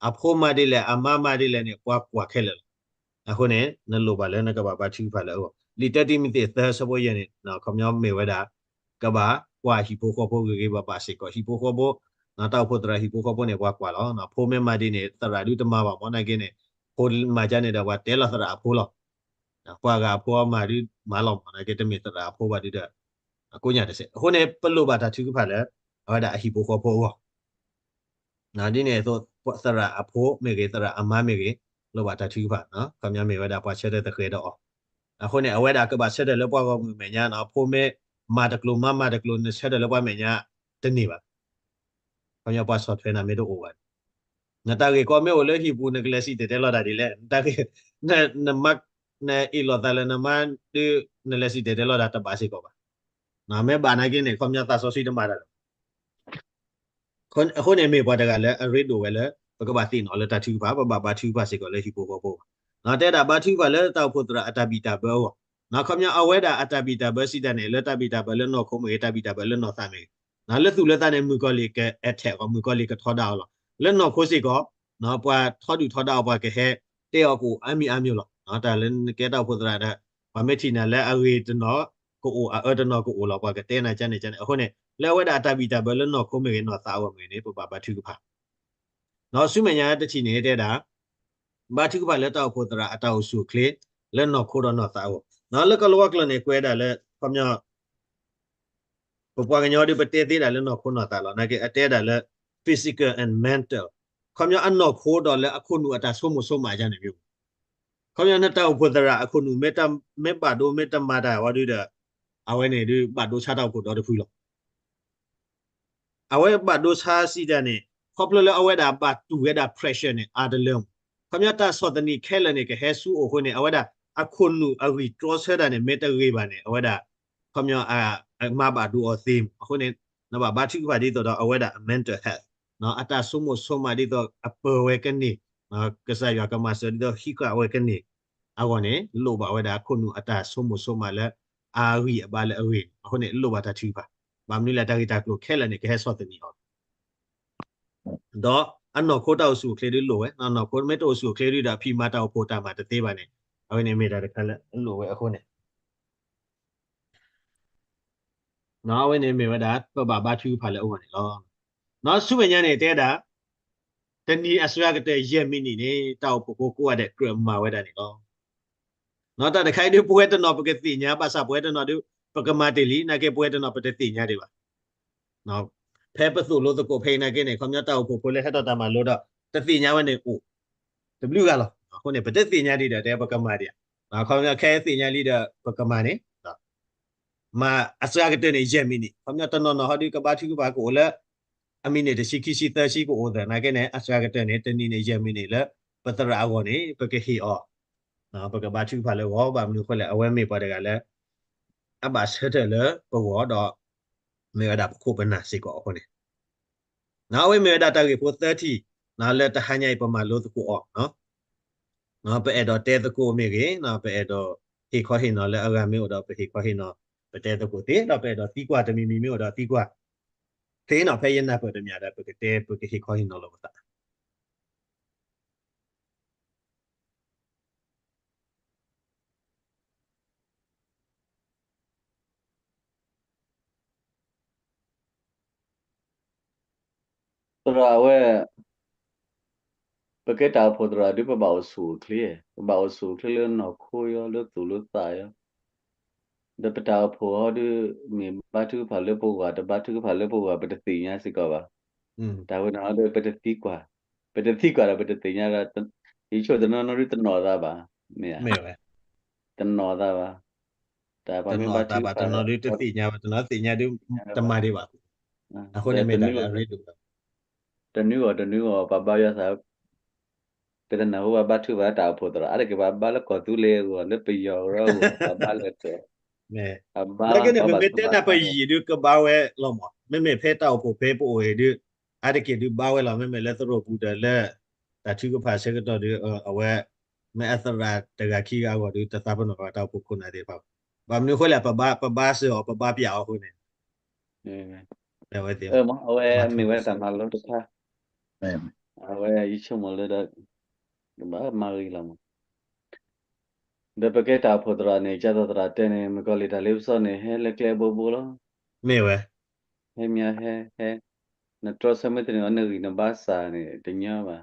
အဖိမၤဒ်လဲၣ် အမါမၤဒ်လဲၣ်န့ၣ် ပှၤကွၢ်ခဲလၢာ်လီၤ. အဃိန့ၣ် နလိၣ်ဘၣ်လၢနကဘၣ်ဘါထုကဖၣ်လၢအဂီၢ်, လံာ်တၢတံၤမသ့းသၢဆၢဖိယဲၢ်န့ၣ် ခီပညီမ့ၢ်ဝဲဒၣ် ကဘၣ်ကွၢ်ဟံၣ်ဖိဃီဖိဂ့ၤဂ့ၤဘၣ်ဘၣ်စ့ၢ်ကီး, ဟံၣ်ဖိဃီဖိ တၢ်အိၣ်ဖှိၣ်သရၣ်ဟံၣ်ဖိဃီဖိန့ၣ် ပှၤကွၢ်လီၤ. ဖိမ့ၢ်မၤဒ်န့ၣ် သရၣ်ဒုတမၤဘၣ်မၢ် နာ်က့န့ၣ်, ဖိမၤကန့ၣ်ဒီး ပှၤတဲလီၤသရၣ်အဖိလီၤ. ပှၤဂၤအဖိမၤဒုမၤလီၤမၢ် နာ်က့ တမ့ၢ်သရၣ်အဖိဘၣ်ဒုဒီး ကိးညါတစဲး. အဃိန့ၣ် ပလိၣ်ဘၣ်တၢ်ထုကဖၣ်လၢ အဝဲဒၣ်အဟံၣ်ဖိဃီဖိအဂီၢ် ဒ်န့ၣ်အသိး သရၣ်အဖိမ့ၢ်ဂ့ၤ သရၣ်အမါမ့ၢ်ဂ့ၤ လိၣ်ဘၣ်တၢ်ထုကဖၣ်, ခီပညီမ့ၢ်ဝဲဒၣ်ပှၤဆၢထၢၣ်သဃဲၤဒီးအီၤ. အဃိန့ၣ် အဝဲဒၣ်ကဘၣ်ဆၢထၢၣ်လၢပှၤဂီၢ်မုၢ်မဲာ်ညါ, ဖိမ့ၢ်မၤတကျိၤ မါမၤတကျိၤ နဆၢထၢၣ်လၢပှၤမဲာ်ညါတန့ၢ်ဘၣ်. ခီပညီပှၤဆီၣ်ထွဲနၤမ့ၢ်တအိၣ်ဘၣ်န့ၣ်, နတၢ်ဂ့ၢ်ကီမ့ၢ်အိၣ်လၢဟံၣ်ပူၤ နကလဲၤစံၣ်တဲၤတဲလီၤတၢ်ဒ်လဲၣ်. နတၢ်ဂ့ၢ်, နမါ, နအ့ၣ်လိာ်သးလၢနမါဒု နလဲၤစံၣ်တဲၤတဲလီၤတၢ်တဘၣ်စ့ၢ်ကီးဘၣ်. မ့ၢ်ဘၣ်နာ်က့န့ၣ် ခီပညီသးစီဆှံတမၤတၢ်လၢၤဘၣ်. အဃိန့ၣ်မ့ၢ်ပှၤတဂၤလၢအရ့ဒိၣ်ဝဲလၢ ပကဘၣ်သ့ၣ်နီၣ်လၢတၢ်ထုကဖၣ်, ပဘၣ်ဘါထုကဖၣ်စ့ၢ်ကီးလၢဟံၣ်ဖိဃီဖိဘၣ်. တဲဒၣ်ဘါထုကဖၣ်လၢတၢ်အိၣ်ဖှိၣ်သရၣ်အတၢ်ဘံၣ်တၢ်ဘၢအဂီၢ်, ခီပညီအဝဲဒၣ်အတၢ်ဘံၣ်တၢ်ဘၢစံးတၢ်န့ၣ် လၢတၢ်ဘံၣ်တၢ်ဘၢလၢနီၢ်ခိမ့ၢ်ဂ့ၤ တၢ်ဘံၣ်တၢ်ဘၢလၢနီၢ်သးမ့ၢ်ဂ့ၤ, လၢသူၣ်လၢသးန့ၣ် မုၣ်ကီၤလံၢ်က attack အီၤ, မုၣ်ကီၤလံၢ်ကထီဒါအီၤလီၤ. လၢနီၢ်ခိစ့ၢ်ကီး ပှၤထီဒုၣ်ထီဒါအီၤ ပှၤကဟဲတဲအီၤကအိၣ်အါမံၤအါမံၤလီၤ. တၢ်လၢနကဲတၢ်အိၣ်ဖှိၣ်သရၣ်ဒီး ပှၤမ့ၢ်ထံၣ်နၤလၢအဂ့ၤတနီၤ ကအိၣ်အအၢတနီၤကအိၣ်လီၤ ပှၤကတဲနၤကန့ၣ်ကန့ၣ်. အဃိန့ၣ် လၢအဝဲဒၣ်အတၢ်ဘံၣ်တၢ်ဘၢလၢနီၢ်ခိမ့ၢ်ဂ့ၤနီၢ်သးအဂီၢ်မ့ၢ်ဂ့ၤန့ၣ် ပဘၣ်ဘါထုကဖၣ်. ဒီးဆူမဲာ်ညါတထံၣ်န့ၣ်တဲဒၣ် ဘါထုကဖၣ်လၢတၢ်အိၣ်ဖှိၣ်သရၣ်အတၢ်အိၣ်ဆူၣ်အိၣ်ချ့ လၢနီၢ်ခိဒီးနီၢ်သးအဂီၢ်. လၢကလၤဝါကျိာ်န့ၣ် ကွဲးဒၣ်လၢ ခီပညီ ပပှၤကညီဒုး ပတဲသ့ဒၣ်လၢနီၢ်ခိနီၢ်သးလီၤ. နာ်က့အတဲဒၣ်လၢ physical and mental, ခီပညီအနီၢ်ခိဒီးလၢအခိၣ်နူာ်အတၢ်ဆိကမိၣ်ဆိကမးယါန့ၣ်မ့ၢ်, ခီပညီနတၢ်အိၣ်ဖှိၣ်သရၣ်အခိၣ်နူာ် မ့ၢ်ဘၣ်ဒိမ့ၢ်တမၤတၢ်ဝဲဒုဒီး အဝဲန့ၣ်ဒုးဘၣ်ဒိဆါတၢ်အိၣ်ဖှိၣ်ဒီတဖုလီၤ. အဝဲဘၣ်ဒိဆါစံးတၢ်န့ၣ် ခီဖျိလၢအဝဲဒၣ်ဘၣ်တူၢ်ဝဲဒၣ် pressure န့ၣ် အါတလၢမး. ခီပညီတၢ်ဆီၣ်သနံးခဲလၢာ်န့ၣ် ကဟဲဆူအအိၣ်အဃိန့ၣ် အဝဲဒၣ်အခိၣ်နူာ်အဂံၢ်တြီဆၢတၢ်န့ၣ် မ့ၢ်တဂ့ၤဘၣ်န့ၣ် အဝဲဒၣ် ခီပညီ မၤဘၣ်ဒိအီၤသ့မး. အဃိန့ၣ် နဘၣ်ဘါထုကဖၣ်ဒ်သိးဒီး အဝဲဒၣ်အ mental health အတၢ်ဆိကမိၣ်ဆိကမးဒ်သိးအပၢၤဝဲကန့ၢ်, ကစၢ်ယွၤကမၤစၢၤဒ်သိးဟံးဃာ်ဝဲကန့ၢ်အဂီၢ်န့ၣ် လိၣ်ဘၣ်ဝဲဒၣ်အခိၣ်နူာ်အတၢ်ဆိကမိၣ်ဆိကမးလၢ အဂံၢ်အဘါလၢအဂ့ၤန့ၣ်. အဃိန့ၣ် လိၣ်ဘၣ်တၢ်ထုကဖၣ်. ဘၣ်မနုၤလဲၣ် တၢ်ဂ့ၢ်တၢ်ကျိၤခဲလၢာ်န့ၣ် ကဟဲဆီၣ်သနံးအီၤ ဒီးအနီၢ်ခိတၢ်အိၣ်ဆူၣ်အိၣ်ချ့ဒုးလိၣ်ဝဲ, နီၢ်ခိမ့ၢ်တအိၣ်ဆူၣ်အိၣ်ချ့ဒုဒီး အဖံးမၤတၢ်အိၣ်ဖှိၣ်တၢ်မၤတသ့ဘၣ်န့ၣ် အဝဲန့ၣ်မ့ၢ်တၢ်တခါလၢအလိၣ်ဝဲအဃိန့ၣ် အဝဲန့ၣ်မ့ၢ်ဝဲဒၣ် ပဘၣ်ဘါထုကဖၣ်လၢအဂီၢ်န့ၣ်လီၤ. ဆူမဲာ်ညါန့ၣ်တဲဒၣ် တနံၤအစှၤကတၢၢ်ယဲၢ်မံးနံးန့ၣ် တၢ်အိၣ်ဖှိၣ်ဖိကိးဂၤဒဲးကြၢးမၤဝဲဒၣ်န့ၣ်လီၤ. တၢ်တခါအံၤဒုး ပဝဲတနီၤပကသ့ၣ်ညါ ဘၣ်ဆၣ်ပဝဲတနီၤဒုး ပကမၤတ့ၢ်လံ နာ်က့ပဝဲတနီၤပတသ့ၣ်ညါဒံးဘၣ်. ဖဲပသိၣ်လိသကိးဖဲအံၤနာ်က့န့ၣ် ခီပညီတၢ်အိၣ်ဖှိၣ်ဖိလၢဟဲထီၣ်တၢ်မၤလိဒီး တသ့ၣ်ညါဝဲန့ၣ်အိၣ် တဘျုးဂၤလီၤ. အဃိန့ၣ် ပတသ့ၣ်ညါဒံးဒီး တဲပကမၤဒံးဧါ. ခီပညီခဲအံၤသ့ၣ်ညါလံဒီးပကမၤန့ၣ် မၤအစှၤကတၢၢ်န့ၣ် ယဲၢ်မံးနံး, ခီပညီတနီၤနီၤဟီဒုး ကဘါထုကဖၣ်ကအိၣ်လၢ အမံးနံးတဆံခံဆံသၢဆံကအိၣ်သနာ်က့န့ၣ် အစှၤကတၢၢ်န့ၣ် တနံၤန့ၣ် ယဲၢ်မံးနံးလၢ ပသရၣ်အဂီၢ်န့ၣ် ပကဟ့ၣ်အီၤ, ပကဘါထုကဖၣ်လၢအဂီၢ် ဘၣ်မနုၤအဃိလဲၣ် အဝဲမ့ၢ်ပှၤတဂၤလၢ အဘၣ်ဆၢထၢၣ်လၢပဂီၢ်ဒီး မ့ၢ်ဝဲဒၣ်ပခိၣ်ပနၢ်စ့ၢ်ကီးအဃိန့ၣ် အဝဲမ့ၢ်ဝဲဒၣ်တၢ်ဂ့ၢ်ဖိသၢထံၣ် လၢတဟါညါအံၤပမၤလိသကိးအီၤ ပအဲၣ်ဒိးတဲသကိးမ့ၢ်ဂ့ၤ, ပအဲၣ်ဒိးဟ့ၣ်ခီဟ့ၣ်နီၤလၢအဂၤမ့ၢ်အိၣ်ဒီး ပဟ့ၣ်ခီဟ့ၣ်နီၤ ပတဲသကိးသ့, ဒီးပအဲၣ်ဒိးသံကွၢ်တမံၤမံၤမ့ၢ်အိၣ်ဒီးသံကွၢ် ဖဲအံၤနီၤ ဖဲယနၢ်ပၢၢ်တမံၤဒီး ပကတဲ ပကဟ့ၣ်ခီဟ့ၣ်နီၤလီၤပသး သရၣ်ဝဲ, ပကဲတၢ်အိၣ်ဖှိၣ်သရၣ်ဒုး ပဘၣ်အိၣ်ဆူၣ်အိၣ်ချ့, ပဘၣ်အိၣ်ဆူၣ်အိၣ်ချ့လၢနီၢ်ခိယီ လၢသူၣ်လၢသးယီ, ဒီးပတၢ်အိၣ်ဖှိၣ်ဟီဒုး မ့ၢ်ဘါထုကဖၣ်လၢပဂီၢ် တဘါထုကဖၣ်လၢပဂီၢ် ပတသ့ၣ်ညါစ့ၢ်ကီးဘၣ်. တၢ်ဝဲန့ၣ်ဟီဒုး ပတသံကွၢ်, ပတသံကွၢ်ဒီးပတသ့ၣ်ညါဒီး ယဆိကမိၣ်တနီၤနီၤဒုးတနီၣ်သးဘၣ်, မ့ၢ်ဧါ, တနီၣ်သးဘၣ်, တၢ်ပှၤမ့ၢ်ဘါထုကဖၣ် တနီၤဒုးတသ့ၣ်ညါဘၣ်, တနီၤသ့ၣ်ညါဒုး တမၤဒံးဘၣ်, အဃိန့ၣ်မ့ၢ်တၢ်လၢအရ့ဒိၣ် တနွံဂီၢ်တနွံဂီၢ် ပှၤဘါယွၤသး, ပတနၢ်ဟူပှၤဘါထုကဖၣ်တၢ်အိၣ်ဖှိၣ်သရၣ် အါတက့ၢ်ပှၤဘါလၢကီၢ်သူလ့ၤအဂီၢ် လၢပယီၤအဂီၢ် ပှၤဘါလၢကီၢ်, နာ်က့န့ၣ် မ့မ့ၢ်တဲနၢ်ပယံာ်ဒုးကဘါဝဲလီၤမး, မ့မ့ၢ်ဖဲတၢ်အိၣ်ဖှိၣ်ဖဲပအိၣ်အံၤဒုး အါတက့ၢ်ဒုးဘါဝဲလီၤ, မ့မ့ၢ်လၢသရိာ်ပူၤဒီးလၢ တၢ်ထုကဖၣ်ဆၢကတီၢ်ဒုး အဝဲ မ့ၢ်အသရၣ်တဂၤခံဂၤအဂီၢ်ဒုး တသးပ့ၤနီၣ်ဘၣ်တၢ်အိၣ်ဖှိၣ်ခိၣ်နၢ်သ့ၣ်တဖၣ်, ဘၣ်မနုၤအဃိလဲၣ် ပဘါစၢၤအီၤ ပဘါပျဲအီၤအဃိန့ၣ် အဝဲမ့ၢ်ဝဲတၢ်မၤလိတခါ, အဝဲယဆိကမိၣ်လၢဒီး ဘၣ်မၤဂ့ၤလီၤမး, ဒီးပကဲတၢ်အိၣ်ဖှိၣ်သရၣ်န့ၣ် ကၢ်သိးသရၣ်တဲန့ၣ် မုၣ်ကီၤလံၢ်တၢ်လ့ပစီန့ၣ် ဟဲလၢကျဲဘိဘိလီၤ, မ့ၢ်ဝဲ ဟဲမ့ၢ်ဟဲ ဟဲ, နတြီဆၢမ့ၢ်တန့ၢ်အီၤ နဂံၢ်နဘါစၢ်န့ၣ် တညီဘၣ်.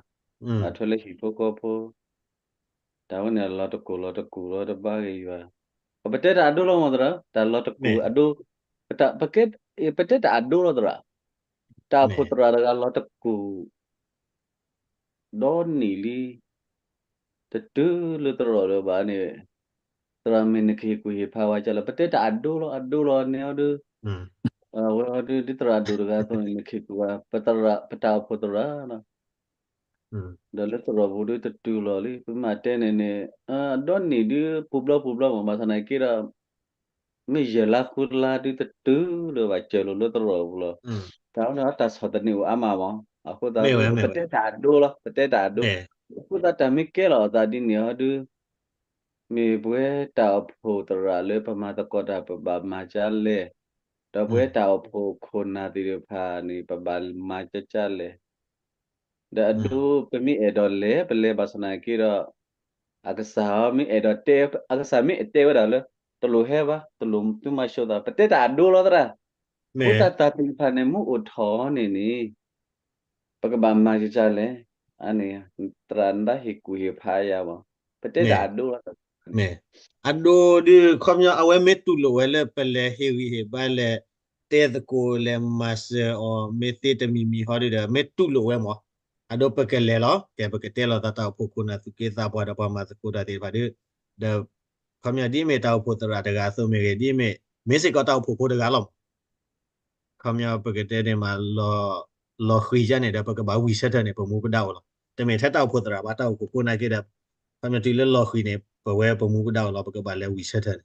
အထွဲလၢဟံၣ်ဖိဃီဖိ တၢ်ဝဲန့ၣ် အလီၤတကိၢ်လီၤတကိၢ်လီၤ တဘါဂ့ၤယွၤ. ပတဲတၢ်အဒိလီၤမ့ၢ်သရၣ်, တၢ်လီၤတကိၢ်အဒိ, ပတဲတၢ်အဒိလီၤသရၣ်. တၢ်အိၣ်ဖှိၣ်သရၣ်တဂၤလီၤတကိၢ် ဒီနံၣ်လံ တတုၤလၢသရိာ်ဒီးဘၣ်န့ၣ်, သရၣ်မ့ၢ်နကဟ့ၣ်ကူၣ်ဟ့ၣ်ဖးဝဲကလဲၣ်, ပတဲတၢ်အဒိလီၤ အဒိလီၤန့ၣ်အီၤဒုး, အဝဲအီၤဒုး ဒ်သရၣ်ဒိၣ်တဂၤအသိးန့ၣ် နကဟ့ၣ်ကူၣ်ဝဲ ပတၢ်အိၣ်ဖှိၣ်သရၣ်လီၤ. ဒီးလၢသရိာ်ပူၤဒုးတတုၤလီၤလံ ပမ့ၢ်တဲန့ၣ်န့ၣ်, ဒီနံၣ်ဒုးပူၤဘျီပူၤဘျီမ့ၢ် ဘၣ်ဆၣ်သနာ်က့ဒီး မ့ၢ်ယဲၢ်လါဃုလါဒုးတတုၤလၢၤဘၣ် စၢၤလိာ်လၢသရိာ်ပူၤလီၤ. တၢ်ဝဲန့ၣ်တၢ်ဆီၣ်သနံးအိၣ်အါမးမး, အဃိသတး ပတဲတၢ်အဒိလီၤ ပတဲတၢ်အဒိ, အဃိသတးတၢ်မ့ၢ်ကဲလီၤအသးဒ်န့ၣ်အီၤဒုး, မ့ၢ်ပဝဲတၢ်အိၣ်ဖှိၣ်သရၣ်လၢပမၤသကိးတၢ်ပဘၣ်မၤဒ်လဲၣ်, ဒီးပဝဲတၢ်အိၣ်ဖှိၣ်ခိၣ်နၢ်သ့ၣ်တဖၣ်န့ၣ် ပဘၣ်မၤဒ်လဲၣ် ဒီးအဒိ ပမ့ၢ်အဲၣ်ဒိးလဲၤ ပလဲၤဘၣ်ဆၣ်သနာ်က့ဒီး အကစၢ်မ့ၢ်အဲၣ်ဒိးတဲ အကစၢ်မ့ၢ်အဲၣ်တဲဝဲဒၣ်လၢ တလိၣ်ဟဲဘၣ် တလိၣ်သုမၤၡိသး ပတဲတၢ်အဒိလီၤသရၣ်. အဃိသတးတၢ်သ့ၣ်တဖၣ်န့ၣ် မ့ၢ်အိၣ်ထီၣ်န့ၣ်န့ၣ် ပကဘၣ်မၤဒ်လဲၣ်, အန့ၣ် သရၣ်နဘၣ်ဟ့ၣ်ကူၣ်ဟ့ၣ်ဖးယၤဘၣ်, ပတဲတၢ်အဒိလီၤသရၣ်. အဒိဒုး ခီပညီ အဝဲမ့ၢ်တူၢ်လိာ်ဝဲလၢပလဲၤဟ့ၣ်ဂံၢ်ဟ့ၣ်ဘါလဲၤ တဲသကိးလဲၤမၤစၢၤအီၤ မ့ၢ်သ့တမံၤမံၤဟီဒုးဒီး မ့ၢ်တူၢ်လိာ်ဝဲမး, အဒိပကလဲၤလီၤ, ကဲပကတဲလီၤသးတၢ်အိၣ်ဖှိၣ်ခိၣ်နၢ်သူၣ်က့သးပှၢ်ဒီးပှၤမၤသကိးတၢ်သ့ၣ်တဖၣ်ဒုး, ဒီး ခီပညီဒ်မ့ၢ်တၢ်အိၣ်ဖှိၣ်သရၣ်တဂၤအသိးမ့ၢ်ဂ့ၤ ဒ်မ့ၢ် မ့ၢ်စ့ၢ်ကီးတၢ်အိၣ်ဖှိၣ်ဖိတဂၤလီၤမး ခီပညီပကတဲန့ၣ်မး လီၤဃံၤယါန့ၣ်ဒီး ပကဘၣ်ဝံၣ်ဆၢထၢၣ်န့ၣ် ပမူပဒါအိၣ်လီၤ. တမ့ၢ်ထဲတၢ်အိၣ်ဖှိၣ်ခိၣ်နၢ်က့ဒီး ခီပညီတုၤလၢလီၤဃံၤန့ၣ် ပဝဲပမူပဒါအိၣ်လီၤ ပကဘၣ်လဲၤဝံၣ်ဆၢထၢၣ်န့ၣ်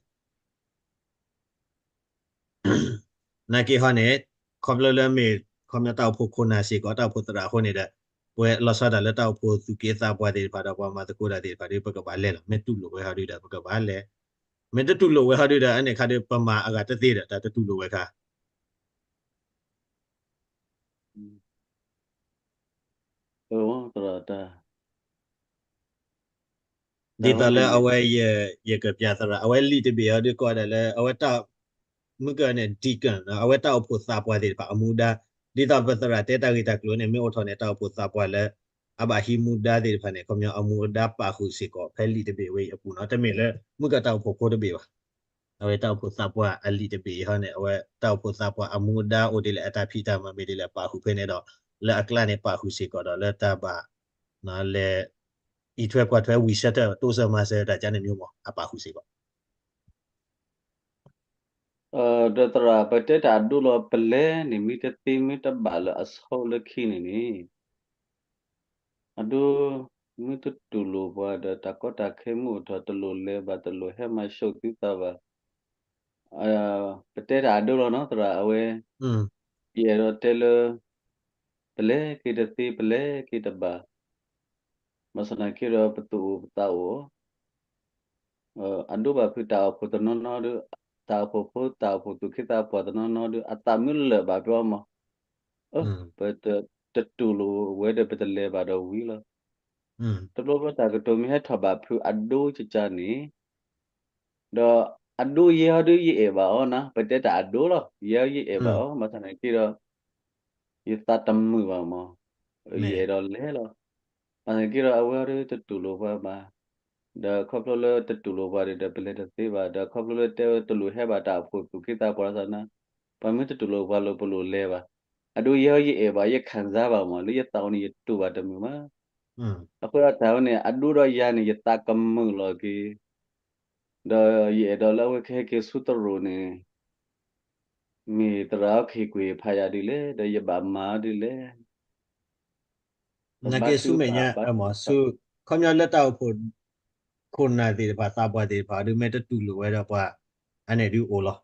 နာ်က့ဟီန့ၣ် ခီဖျိလၢမ့ၢ် ခီပညီတၢ်အိၣ်ဖှိၣ်ခိၣ်နၢ်စ့ၢ်ကီး တၢ်အိၣ်ဖှိၣ်သရၣ်အဃိန့ၣ်ဒီး ပဝဲလီၤဆီဒၣ်တၢ်လၢတၢ်အိၣ်ဖှိၣ်သူၣ်က့သးပှၢ်သ့ၣ်တဖၣ်ဒီး ပှၤမၤသကိးတၢ်သ့ၣ်တဖၣ်ဒီး ပကဘၣ်လဲၤလီၤ. မ့ၢ်တူၢ်လိာ်ဝဲဟီဒုးဒီး ပကဘၣ်လဲၤ, မ့ၢ်တတူၢ်လိာ်ဝဲဟီဒုးဒီး အန့ၣ်ခါဒီး ပမၤအဂၤတသ့ဒီး တၢ်တတူၢ်လိာ်ဝဲခါ ဒ်သိးလၢအဝဲ ယကပျးသရၣ် အဝဲလံာ်တဘ့ၣ်အီၤဒုးကိးဒၣ်လၢ အဝဲတၢ် မုၢ်ကၢန့ၣ် deacon အဝဲတၢ်အိၣ်ဖှိၣ်သးပှၢ်သ့ၣ်တဖၣ်အမူဒါ, ဒ်သိးပသရၣ်တဲတၢ်ဂ့ၢ်တၢ်ကျိၤန့ၣ် မ့ၢ်အိၣ်ထီၣ်န့ၣ် တၢ်အိၣ်ဖှိၣ်သးပှၢ်လၢ အဘၣ်ဟံးမူဒါသ့ၣ်တဖၣ်န့ၣ် ခီပညီအမူဒါပာ်ဃုာ်စ့ၢ်ကီး ဖဲလံာ်တဘ့ၣ်ဝဲအံၤအပူၤနီၤ, တမ့ၢ်လၢ မုၢ်ကၢတၢ်အိၣ်ဖှိၣ်ဖိတဘ့ၣ်ဘၣ်. အဝဲတၢ်အိၣ်ဖှိၣ်သးပှၢ်အလံာ်တဘ့ၣ်အံၤဟီန့ၣ် အဝဲတၢ်အိၣ်ဖှိၣ်သးပှၢ်အမူဒါအိၣ်ဒ်လဲၣ် အတၢ်ဖံးတၢ်မၤမ့ၢ်ဒ်လဲၣ် ပာ်ဃုာ်ဖဲန့ၣ်ဒီး လၢအကျါန့ၣ် ပာ်ဃုာ်စ့ၢ်ကီးဒီးလၢတၢ်ဘၣ် လဲၤ အံးထွဲကွၢ်ထွဲဝံၤဆၢထၢၣ် တိစၢၤမၤစၢၤတၢ်ကန့ၣ်မ့ၢ်မး အပာ်ဃုာ်စ့ၢ်ကီး ဒီးသရၣ် ပတဲတၢ်အဒိလီၤ ပလဲၤန့ၣ် မ့ၢ်တသ့မ့ၢ်တဘၣ်လၢအဆိလၢခံန့ၣ်န့ၣ် အဒိ မ့ၢ်တတူၢ်လိာ်ပှၤဒီး တၢ်ကီတၢ်ခဲမ့ၢ်အိၣ်ထီၣ် တလိၣ်လဲၤဘၣ် တလိၣ်ဟဲမၤဆိသုသးဘၣ်. ပတဲတၢ်အဒိလီၤနီၤ သရၣ် အဝဲ ယအဲၣ်ဒိးတဲလၢ ပလဲၤက့ၤတသ့ ပလဲၤက့ၤတဘၣ် ဘၣ်ဆၣ်သနာ်က့ဒီး ပသူၣ်အိၣ်ပသးအိၣ် အဒိဘၣ်ဖုးတၢ်အိၣ်ဖှိၣ်တနီၤနီၤဒီး တၢ်အိၣ်ဖှိၣ်ဖိ တၢ်အိၣ်ဖှိၣ်သူၣ်က့သးပှၢ်တနီၤနီၤဒီး အသးမုၢ်လၢာ်ဘၣ်ဖဲအီၤမး, ပတတူၢ်လိာ်ဝဲဒီး ပတလဲၤဘၣ်ဒီးဝံၤလီၤ. တဘျီဘျီတၢ်ကတိၤမ့ၢ်ဟဲထီၣ်ဘၣ်ဖုးအဒိကကန့ၣ် ဒီးအဒိယဲဟီဒုးယအဲၣ်ဘၣ်အီၤနၤ ပတဲတၢ်အဒိလီၤ ယဲဟီယအဲၣ်ဘၣ်အီၤ ဘၣ်ဆၣ်သနာ်က့ဒီး ယသးတမုာ်ဘၣ်မး, ယအဲၣ်ဒိးလဲၤလီၤ. ဘၣ်ဆၣ်သနာ်က့ဒီးအဝဲဟီဒုးတတူၢ်လိာ်ပှၤဘၣ်, ဒီးခီဖျိလၢတတူၢ်လိာ်ပှၤဒီး ပလဲၤတသ့ဘၣ်, ဒီးခီဖျိလၢတဲဝဲတလိၣ်ဟဲဘၣ်တၢ်အိၣ်ဖှိၣ်သူၣ်က့သးပှၢ်သနာ်, ပှၤမ့ၢ်တတူၢ်လိာ်ပှၤလိာ်ပလိာ်လဲၤဘၣ်, အဒိယဲဟီယအဲၣ်ဘၣ် ယခံစားဘၣ်မး လၢယသးအိၣ်န့ၣ် ယတူၢ်ဘၣ်တမုာ်ဘၣ်. အဃိသတးန့ၣ် အဒိဒီးယၤန့ၣ် ယသးကမုာ်လီၤက့ၤ ဒီးယအဲၣ်ဒိးလၢအဝဲကဟဲက့ၤဆူသရိာ်န့ၣ် မ့ၢ်သရၣ်အီၤကဟ့ၣ်ကူၣ်ဟ့ၣ်ဖးယၤဒ်လဲၣ် ဒီးယဘၣ်မၤအီၤဒ်လဲၣ်. နာ်က့ဆူမဲာ်ညါ ဆူ ခီပညီလၢတၢ်အိၣ်ဖှိၣ် ခိၣ်နၢ်သ့ၣ်တဖၣ် သးပှၢ်သ့ၣ်တဖၣ်ဒုး မ့ၢ်တတူၢ်လိာ်ဝဲဒီးပှၤ အန့ၣ်ဒုးအိၣ်လီၤ.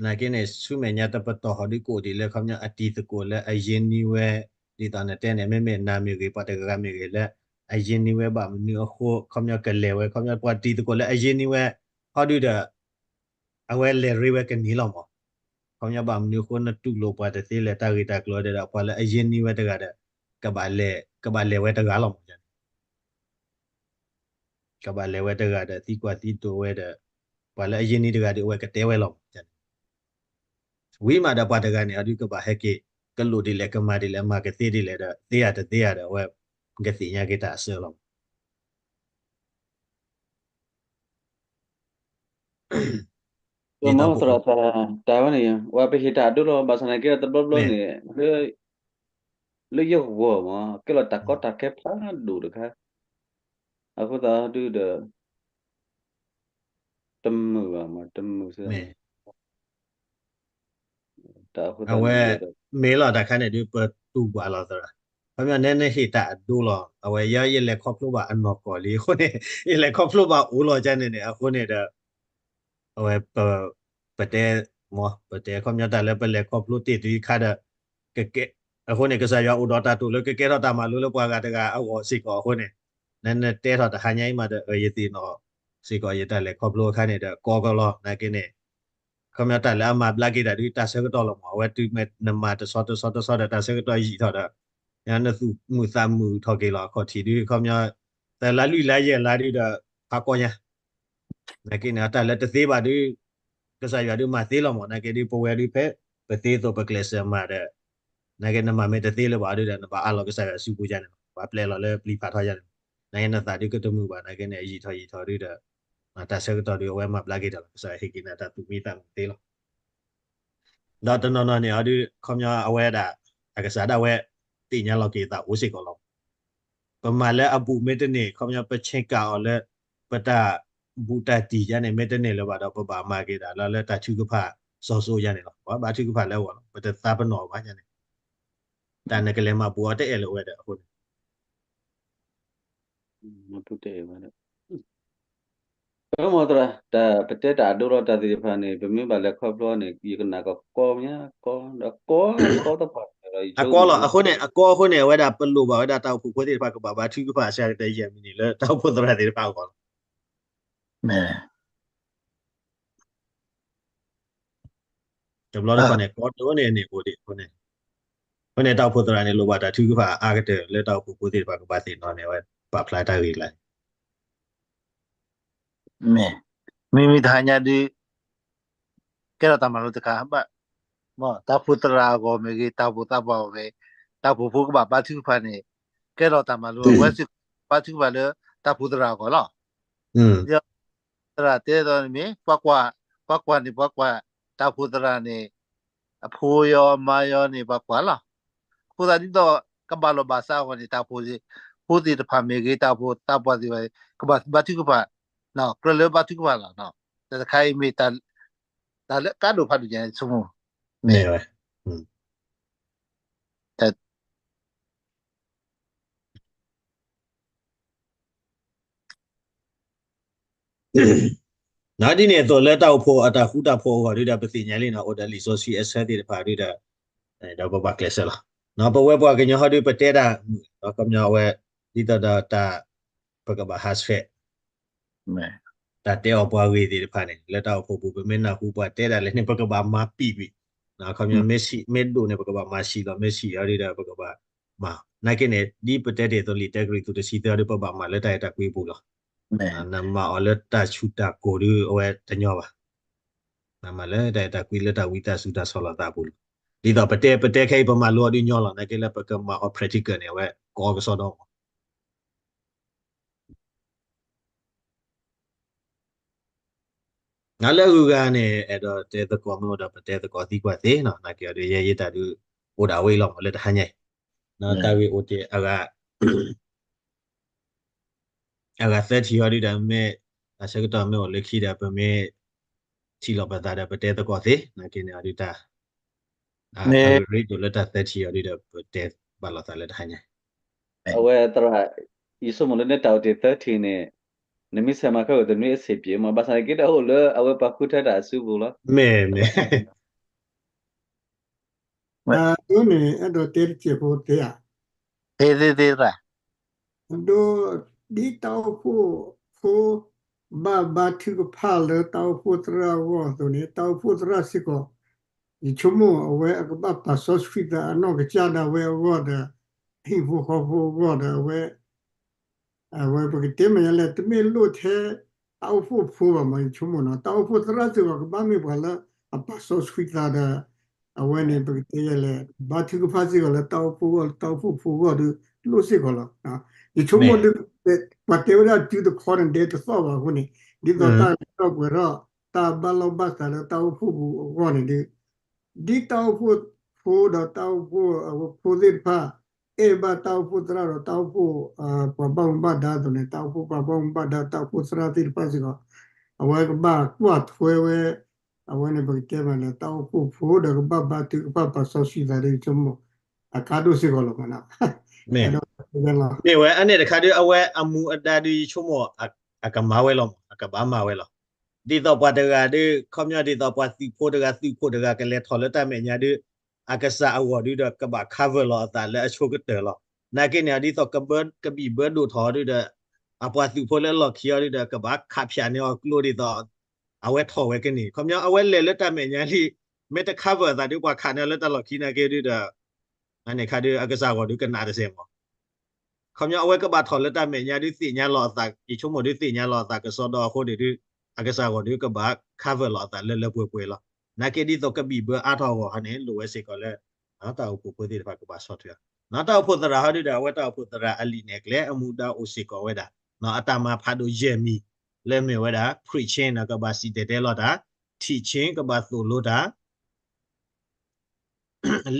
နာ်က့န့ၣ် ဆူမဲာ်ညါတပတီၢ်ဟီဒုးကအိၣ်ဒ်လၢ ခီပညီအတံၤသကိးလၢအယံာ်နံၤဝဲ ဒ်သိးနတဲန့ၣ် မ့မ့ၢ်နၤမ့ၢ်ဂ့ၤ ပှၤတဂၤဂၤမ့ၢ်ဂ့ၤလၢ အယံာ်နံၤဝဲဘၣ်မနုၤအဃိ ခီပညီကလဲၤဝဲ ခီပညီပှၤတံၤသကိးလၢအယံာ်နံၤဝဲ ဟီဒုးဒီး အဝဲလဲၤရ့ဝဲကန့ၢ်လီၤမး. ခီပညီဘၣ်မနုၤအဃိ နတူၢ်လိာ်ပှၤတသ့လဲၣ် တၢ်ဂ့ၢ်တၢ်ကျိၤဒဲးဒီး ပှၤလၢအယံာ်နံၤဝဲတဂၤဒီး ကဘၣ်လဲၤ ကဘၣ်လဲၤဝဲတဂၤလီၤမး. ကဘၣ်လဲၤဝဲတဂၤဒီး သံကွၢ်သံဒိးဝဲဒီး ပှၤလၢအယံာ်နံၤတဂၤဒီး အဝဲကတဲဝဲလီၤမး. ဝံၤမးဒီးပှၤတဂၤန့ၣ် အဒုးကဘၣ်ဟဲက့ၤ ကလိၣ်ဒ်လဲၣ် ကမၤဒ်လဲၣ် မၤကသ့ဒ်လဲၣ်ဒီး သ့ဧါတသ့ဧါဒီး အဝဲကသ့ၣ်ညါက့ၤတၢ်အဆၢလီၤ. မ့ၢ်သရၣ် တၢ်ဝဲန့ၣ် ဝဲပဟ့ၣ်တၢ်အဒိလီၤ ဘၣ်ဆၣ်သနာ်က့ဒီးတဘျီဘျီန့ၣ် လၢယဂီၢ်မး ကဲလီၤတၢ်ကီတၢ်ခဲဖးဒိၣ်တခါ အဃိသတးဒုဒီး တမုာ်ဘၣ်မး တမုာ်စ့ၢ် အဝဲ မ့ၢ်လီၤတၢ်ခါန့ၣ်ဒု ပတူၢ်ဘၣ်လီၤသရၣ်, ခီပညီနဲနဟ့ၣ်တၢ်အဒိလီၤ အဝဲယဲယလဲၤခီဖျိဘၣ်အနီၢ်ကီၢ်လံအဃိန့ၣ် ယလဲၤခီဖျိဘၣ်အိၣ်လီၤကန့ၣ်န့ၣ် အဃိန့ၣ်ဒီး အဝဲ ပတဲ မ့ၢ် ပတဲခီပညီတၢ်လၢပလဲၤခီဖျိတ့ၢ်တုၤခါဒီး ကကဲ အဃိန့ၣ် ကစၢ်ယွၤအိၣ်ဒီးတၢ်တိာ်လၢကကဲထီၣ်တၢ်မၤလိလၢပှၤဂၤတဂၤအဂီၢ်စ့ၢ်ကီးအဃိန့ၣ် န နတဲထီၣ်တဟါညါအံၤမးဒီး ယသ့ၣ်နီၣ်စ့ၢ်ကီးယတၢ်လဲၤခီဖျိအခါန့ၣ်ဒီး ကီကလီၤ နာ်က့န့ၣ် ခီပညီတၢ်လၢအမၤဘျါက့ၤတၢ်ဒု တၢ်ဆၢကတီၢ်လီၤမး အဝဲတုၤမ့ၢ်နမၤတဆီတဆီတဆီဒီး တၢ်ဆၢကတီၢ်ယံာ်ထီၣ်ဒီး နသူၣ်မုာ်သးမုာ်ထီၣ်က့ၤလီၤ အခီၣ်ထံးဒု ခီပညီ သၢလါလွံၢ်လါယဲၢ်လါဒုဒီး ဖးကီညါ နာ်က့န့ၣ် တၢ်လၢတသ့ဘၣ်ဒု ကစၢ်ယွၤဒုမၤသ့လီၤမး နာ်က့ဒု ပဝဲဒုဖဲ ပသ့သိးပကျဲးစၢးမၤဒီး နာ်က့နမၤမ့ၢ်တသ့လၢၤဘၣ်ဒုဒီး နဘၣ်အးလီၤကစၢ်ယွၤစုပူၤယါန့ၣ်လီၤ ပှၤပျဲလီၤလၢပျံၤဖးထီယါန့ၣ်လီၤ နာ်က့နသးဒုကတမုာ်ဘၣ် နာ်က့န့ၣ် ယံာ်ထီၣ်ယံာ်ထီၣ်ဒုဒီး တၢ်ဆၢကတီၢ်ဒု အဝဲမၤဘျါက့ၤတၢ်လီၤ ကစၢ်ယွၤဟ့ၣ်က့ၤနၤတၢ်သူၣ်မံသးမုာ်သ့လီၤ ဒီးတနီၤနီၤန့ၣ်အီၤဒု ခီပညီအဝဲဒၣ် အကစၢ်ဒၣ်ဝဲ သ့ၣ်ညါလီၤက့ၤသးအိၣ်စ့ၢ်ကီးလီၤ. ပမၤလၢအဘူးမ့ၢ်တန့ၢ် ခီပညီပဆ့ကၤအီၤလၢ ပတၢ်ဘူးတၢ်တံၢ်ယါန့ၣ် မ့ၢ်တန့ၢ်လၢၤဘၣ်ဒီး ပဘၣ်မၤက့ၤဒၣ်လၢ လၢတၢ်ထုကဖၣ်စီၤစိၤယါန့ၣ်လီၤ. ပှၤဘါထုကဖၣ်လၢအဂီၢ်လီၤ. ပတသးပနီၣ်ဘၣ်ယါန့ၣ် တၢ်နကလဲၤမၤဘူးအီၤတအဲၣ်လၢၤဝဲဒီးအဃိန့ၣ် မၤဘူးတအဲၣ်ဝဲဒီး ပမ့ၢ်သရၣ် တၢ်ပတဲတၢ်အဒိလီၤတၢ်သ့ၣ်တဖၣ်န့ၣ် ပမ့ၢ်ဘၣ်လဲၤခီဖျိန့ၣ် ယကနၣ်ကီကီမး ကီ ဒီးကီ ကီသပှၢ်ဒီး အကီလီၤ. အဃိန့ၣ် အကီအဃိန့ၣ် အဝဲဒၣ်ပလိၣ်ဘၣ်ဝဲဒၣ်တၢ်အိၣ်ဖှိၣ်ဖိသ့ၣ်တဖၣ်ကဘၣ်ဘါထုကဖၣ်အစှၤကတၢၢ်ယဲၢ်မံးနံးလၢတၢ်အိၣ်ဖှိၣ်သရၣ်သ့ၣ်တဖၣ်အဂီၢ်လီၤ. တဘျီတခီန့ၣ် ကီဒိၣ်န့ၣ်န့ၣ်အိၣ်ဒံးအဃိန့ၣ် အဃိန့ၣ် တၢ်အိၣ်ဖှိၣ်သရၣ်န့ၣ် လိၣ်ဘၣ်တၢ်ထုကဖၣ်အါကတၢၢ်လၢတၢ်အိၣ်ဖှိၣ်ဖိသ့ၣ်တဖၣ်ကဘၣ်သ့ၣ်နီၣ်န့ၣ် အဝဲပာ်ဖျါတၢ်ဂ့ၢ်လၢ မ့ၢ် မ့မ့ၢ်တဟါညါဒု ကဲထီၣ်တၢ်မၤလိတခါဘၣ် တၢ်အိၣ်ဖှိၣ်သရၣ်အဂီၢ်မ့ၢ်ဂ့ၤ တၢ်အိၣ်ဖှိၣ်သးပှၢ်အဂီၢ်မ့ၢ်ဂ့ၤ တၢ်အိၣ်ဖှိၣ်ဖိကဘၣ်ဘါထုကဖၣ်န့ၣ် ကဲထီၣ်တၢ်မၤလိအဝဲစ့ၢ်ကီး ဘါထုကဖၣ်လၢတၢ်အိၣ်ဖှိၣ်သရၣ်အဂီၢ်လီၤ. ဒီး သရၣ်တဲသိးန့ၣ်မ့ၢ် ပှၤကွၢ် ပှၤကွၢ်န့ၣ် ပှၤကွၢ် တၢ်အိၣ်ဖှိၣ်သရၣ်န့ၣ် အဖိယီၤအမါယီၤန့ၣ် ပှၤကွၢ်လီၤ. အဃိသတးဒ်သိး ကဘၣ်လိာ်ဘၣ်စးအဂီၢ်န့ၣ် တၢ်အိၣ်ဖှိၣ် ဖိသ့ၣ်တဖၣ်မ့ၢ်ဂ့ၤ တၢ်အိၣ်ဖှိၣ်သးပှၢ်သ့ၣ်တဖၣ် ကဘၣ်ဘါထုကဖၣ် ကြၢးလၢဘါထုကဖၣ်လီၤ. တၢ်တခါအံၤမ့ၢ် တၢ်လၢကါဒိၣ်ဖးဒိၣ်ညါဆိကမိၣ် မ့ၢ်ဝဲ ဒ်န့ၣ်အသိး လၢတၢ်အိၣ်ဖှိၣ်အတၢ်ဃူတၢ်ဖိးအဂီၢ်ဒုဒီး ပသ့ၣ်ညါလံနီၤ အိၣ်ဒီးလံာ်စီဆှံအဆၢသ့ၣ်တဖၣ်ဒုဒီး ဒီးပဘၣ်ကျဲးစၢးလီၤ. ပဝဲပှၤကညီဟီဒု ပတဲတၢ်မုာ်ဒီး ခီပညီအဝဲ ဒ်သိးဒီးတၢ် ပကဘၣ်ဟးဆှဲး တၢ်တဲအီၣ်ပှၤဂ့ၢ်သ့ၣ်တဖၣ်န့ၣ် လၢတၢ်အိၣ်ဖှိၣ်ပူၤ ပမ့ၢ်နၢ်ဟူပှၤတဲဒၣ်လဲာ်န့ၣ် ပကဘၣ်မၤပံာ်ကွံာ် ခီပညီ မ့ၢ်ဆံး မ့ၢ်ဒိၣ်န့ၣ် ပကဘၣ်မၤဆံးလီၤ မ့ၢ်ဆံးအီၤဒုဒီး ပကဘၣ်မၤ နာ်က့န့ၣ် ဒ်ပတဲတ့ၢ်အသိး လံာ်တၢကရံၣ်သူး တဆံသၢဒု ပဘၣ်မၤလၢတၢ်အဲၣ်တၢ်ကွံပူၤလီၤ. နမၤအီၤလၢတၢ်ဆူၣ်တၢ်ကိၢ်ဒု အဝဲတညီဘၣ်. နမၤလၢတၢ်အဲၣ်တၢ်ကွံလၢတၢ်ဝံသးစူၤတၢ်ဆီၣ်လီၤသးပူၤလီၤ. ဒ်သိးပတဲ ပတဲခဲအံၤ ပမၤလိအီၤဒုညီလီၤ နာ်က့လၢပကမၤအီၤ practical န့ၣ် အဝဲကီကစီဒီ လၢအဂုၤအဂၤန့ၣ် အဲၣ်ဒိးတဲသကိးမ့ၢ်အိၣ်ဒီး ပတဲသကိးသံကွၢ်သ့နီၤ နာ်က့အီၤဒု ယဲယတၢ်ဒု အိၣ်ဒၣ်ဝဲအံၤလီၤမး လၢတဟါညါအံၤ တၢ်ဂ့ၢ်အိၣ်တ့ၢ်အဂၤ အဂၤသၢထံၣ်အီၤဒုဒီး မ့ၢ်အဆၢကတီၢ်မ့ၢ်အိၣ်လၢခံဒီး ပမ့ၢ်ထံၣ်လိာ်ပသးဒီး ပတဲသကိးသ့ နာ်က့န့ၣ်အီၤဒုတၢ် အဂ့ၢ်ဒိၣ်လၢတၢ်သၢထံၣ်အီၤဒုဒီး ပတဲဘၣ်လိာ်သးလၢတဟါညါ အဝဲသရၣ် ယဆိကမိၣ်လၢနတၢ်အိၣ်တ့ၢ်သၢထံၣ်န့ၣ် နမ့ၢ်ဆဲးမၤခဲအိၣ်တနွံအဆံးပျ့ၤမး ဘၣ်ဆၣ်န့ၣ်က့ဒီးအိၣ်လၢအဝဲပှၤဃုထၢတၢ်အစုပူၤလီၤ. မ့ၢ်မ့ၢ် အဒိန့ၣ် အဲၣ်ဒိးတဲတစဲးဖိတဲဧါ. သ့သ့သ့သရၣ်. အဒိ ဒ်တၢ်အိၣ်ဖှိၣ်ဖိ ဘၣ်ဘါထုကဖၣ်လၢတၢ်အိၣ်ဖှိၣ်သရၣ်အဂီၢ်အသိးန့ၣ် တၢ်အိၣ်ဖှိၣ်သရၣ်စ့ၢ်ကီး ယဆိကမိၣ်အဝဲအကဘၣ်ပာ်စီဆှံသးအနီၢ်ကစၢ်ဒၣ်ဝဲအဂီၢ်ဒီး ဟံၣ်ဖိဃီဖိအဂီၢ်ဒီးအဝဲ အဝဲပကတဲမ့ၢ်ညါလဲၣ် တမ့ၢ်လိၣ်ထဲတၢ်အိၣ်ဖှိၣ်ဖိဘၣ်မး ယဆိကမိၣ်နီၤ တၢ်အိၣ်ဖှိၣ်သရၣ်စ့ၢ်ကီးကဘၣ်မ့ၢ်ပှၤလၢအပာ်စီဆှံသးဒီး အဝဲန့ၣ် ပကတဲယဲလဲၣ် ဘါထုကဖၣ်စ့ၢ်ကီးလၢတၢ်အိၣ်ဖှိၣ်အဂီၢ် တၢ်အိၣ်ဖှိၣ်ဖိအဂီၢ်ဒီး လိၣ်စ့ၢ်ကီးလီၤ. ယဆိကမိၣ်ဒ် ပှၤတဲဝဲဒၣ်တုၤတခီန့ၣ် ဒဲတသီၣ်ဘၣ်အဃိန့ၣ် ဒ်သိးတၢ်လီၢ်ပှဲၤထီၣ် တၢ်ဘၣ်လီၢ်ဘၣ်စးလၢတၢ်အိၣ်ဖှိၣ်ပူၤအဂီၢ်န့ၣ်ဒီး ဒ်တၢ်အိၣ်ဖှိၣ်ဖိဒီးတၢ်အိၣ်ဖှိၣ်အဖိသ့ၣ်တဖၣ် အဲၣ်ဘၣ်တၢ်အိၣ်ဖှိၣ်သရၣ်ဒီးတၢ်အိၣ်ဖှိၣ် ပှၤဘၣ်မူဘၣ်ဒါအသိးန့ၣ် တၢ်အိၣ်ဖှိၣ်ပှၤဘၣ်မူဘၣ်ဒါ တၢ်အိၣ်ဖှိၣ်သရၣ်သ့ၣ်တဖၣ်စ့ၢ်ကီး အဝဲကဘၣ်ကွၢ်ထွဲဝဲ အဝဲန့ၣ်ပကတဲမးလၢ တၢ်အိၣ်ဖှိၣ်ဖိဒီးကဘၣ်ဘါထုကဖၣ်ပာ်စီဆှံသးဒီး ယဆိကမိၣ် အကါဒိၣ်စ့ၢ်ကီးလီၤမးနီၤ. မ့ၢ်ဝဲအန့ၣ်တခါဒီး အဝဲအမူအဒါဒီး ယဆိကမိၣ် အကမၤဝဲလီၤမး အကဘၣ်မၤဝဲလီၤ. ဒ်သိးပှၤတဂၤဒီး ခီပညီဒ်သိးပှၤသုးဖိတဂၤ သုးခိၣ်တဂၤ ကလဲၤထီၣ်လၢတၢ်မဲာ်ညါဒီး အကစၢ်အဂီၢ်ဒီး ကဘၣ် cover လီၤအသးလၢအဆိကတၢၢ်လီၤ. နာ်က့န့ၣ် ဒ်သိးကဘၣ် ကဘံၣ်ဘၢဒိၣ်ထီၣ်အီၤဒီး အပှၤသုးဖိလၢအလီၢ်ခံအီၤဒီး ကဘၣ်ခးဖၠးန့ၢ်အီၤကျိဒ်သိး အဝဲထီၣ်ဝဲကန့ၢ် ခီပညီအဝဲလဲၤလၢတၢ်မဲာ်ညါလံ မ့ၢ်တ cover အသးဒီး ပှၤခးန့ၢ်အီၤလၢတၢ်လီၢ်ခံနာ်က့ဒီး အန့ၣ်ခါဒီး အကစၢ်အဂီၢ်ဒီးကနးတစဲးမး ခီပညီအဝဲကဘၣ်ထီၣ်လၢတၢ်မဲာ်ညါဒုးသ့ၣ်ညါလီၤအသး ယဆိကမိၣ်ဒုးသ့ၣ်ညါလီၤအသး ကစီဒီအဃိန့ၣ်ဒုး အကစၢ်အဂီၢ်ဒုးကဘၣ် cover လီၤအသးလၢလၢပှဲၤပှဲၤလီၤ. နာ်က့ဒ်သိးကဘံၣ်ဘၢအါထီၣ်အဂီၢ်ဟီန့ၣ် လိၣ်ဝဲစ့ၢ်ကီးလၢ တၢ်အိၣ်ဖှိၣ်ဖိသ့ၣ်တဖၣ်ကဘၣ်ဆီၣ်ထွဲအီၤ တၢ်အိၣ်ဖှိၣ်သရၣ်ဟီဒုးဒီး အဝဲတၢ်အိၣ်ဖှိၣ်သရၣ်အလံာ်နဲၣ်ကျဲအမူဒါအိၣ်စ့ၢ်ကီးဝဲဒၣ် အတၢ်မၤဖးဒိၣ်ယဲၢ်မံၤ လၢမ့ၢ်ဝဲဒၣ် preaching န့ၣ် ကဘၣ်စံၣ်တဲၤတဲလီၤတၢ် teaching ကဘၣ်သိၣ်လိတၢ်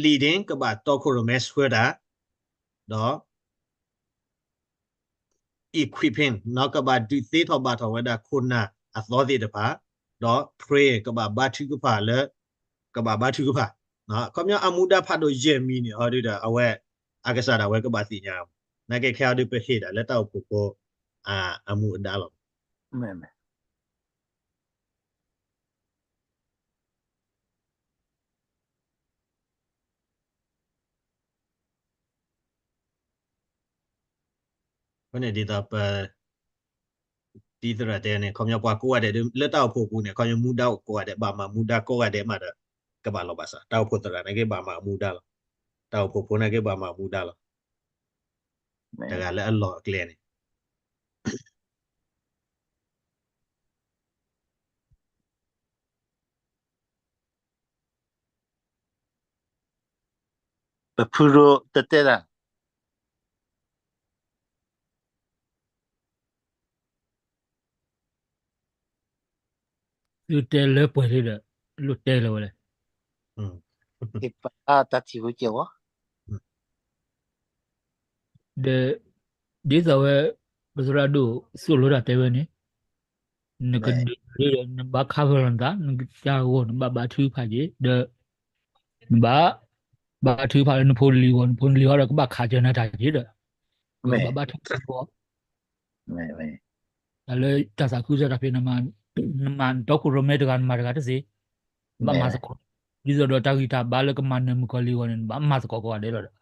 leading ကဘၣ်တီခိၣ်ရိၣ်မဲဆှၢတၢ် ဒီး equipping န့ၣ် ကဘၣ်ဒုးသ့ထီၣ်ဘၣ်ထီၣ်ဝဲဒၣ်ခိၣ်နၢ်အသီသ့ၣ်တဖၣ် ဒီး pray ကဘၣ်ဘါထုကဖၣ်လၢ ကဘၣ်ဘါထုကဖၣ် ခီပညီအမူဒါဖးဒိၣ်ယဲၢ်မံၤန့ၣ် ဟီဒုးဒီး အဝဲ အကစၢ်ဒၣ်ဝဲကဘၣ်သ့ၣ်ညါ နာ်က့ခဲအံၤဒုးပဟ့ၣ်ဒၣ်လၢတၢ်အိၣ်ဖှိၣ်ဖိ အမူအဒါလီၤ. အဃိန့ၣ်ဒ်သိးပ ဒ်သရၣ်တဲန့ၣ် ခီပညီပှၤကိးဂၤဒဲး လၢတၢ်အိၣ်ဖှိၣ်ပူၤန့ၣ် ခီပညီမူဒါအိၣ်ကိးဂၤဒဲး ဘၣ်မၤမူဒါကိးဂၤဒဲးမးဒီး ကဘၣ်လီၤဘၣ်စး တၢ်အိၣ်ဖှိၣ်သရၣ်န့ၣ်က့ဘၣ်မၤအမူဒါလီၤ. တၢ်အိၣ်ဖှိၣ်ဖိန့ၣ်က့ဘၣ်မၤအမူဒါလီၤ. တဂၤလၢအလီၢ်အကျဲန့ၣ် ပဖုရိတတဲတၢ် သုတဲလၢပှဲၤလံဒီး လိၣ်တဲလၢၤဝဲလဲၣ်. တၢ်ထံၣ်ဝဲကဲဝဲ ဒီး ဒ်သိးဝဲ ပသရၣ်ဒိၣ်သိၣ်လိတၢ်တဲဝဲန့ၣ် နကဒုး နဘၣ်ခးဖၢလီၤနသး နကစၢ်အဂီၢ် နဘၣ်ဘါထုကဖၣ်က့ၤ ဒီး နဘၣ် ဘါထုကဖၣ်လၢနဖိနလံၤအဂီၢ် နဖိနလံၤဟီဒီးကဘၣ်ခးစၢၤနၤတၢ်က့ၤဒီး နကဘၣ်ဘါထုကဖၣ်အဂီၢ် တၢ်လၢတၢ်သးခုကစီၣ်တၢ်ဖံးနမၤ နမၤနတီခိၣ်ရိၣ်မဲတဂၤ နမၤတဂၤတသ့ နဘၣ်မၤသကိး ဒ်သိးဒီးတၢ်ဂံၢ်တၢ်ဘါလၢကမၤနၢၤမုၣ်ကီၤလံၤအဂီၢ်န့ၣ် နဘၣ်မၤသကိးကိးဂၤဒဲးလီၤဒီး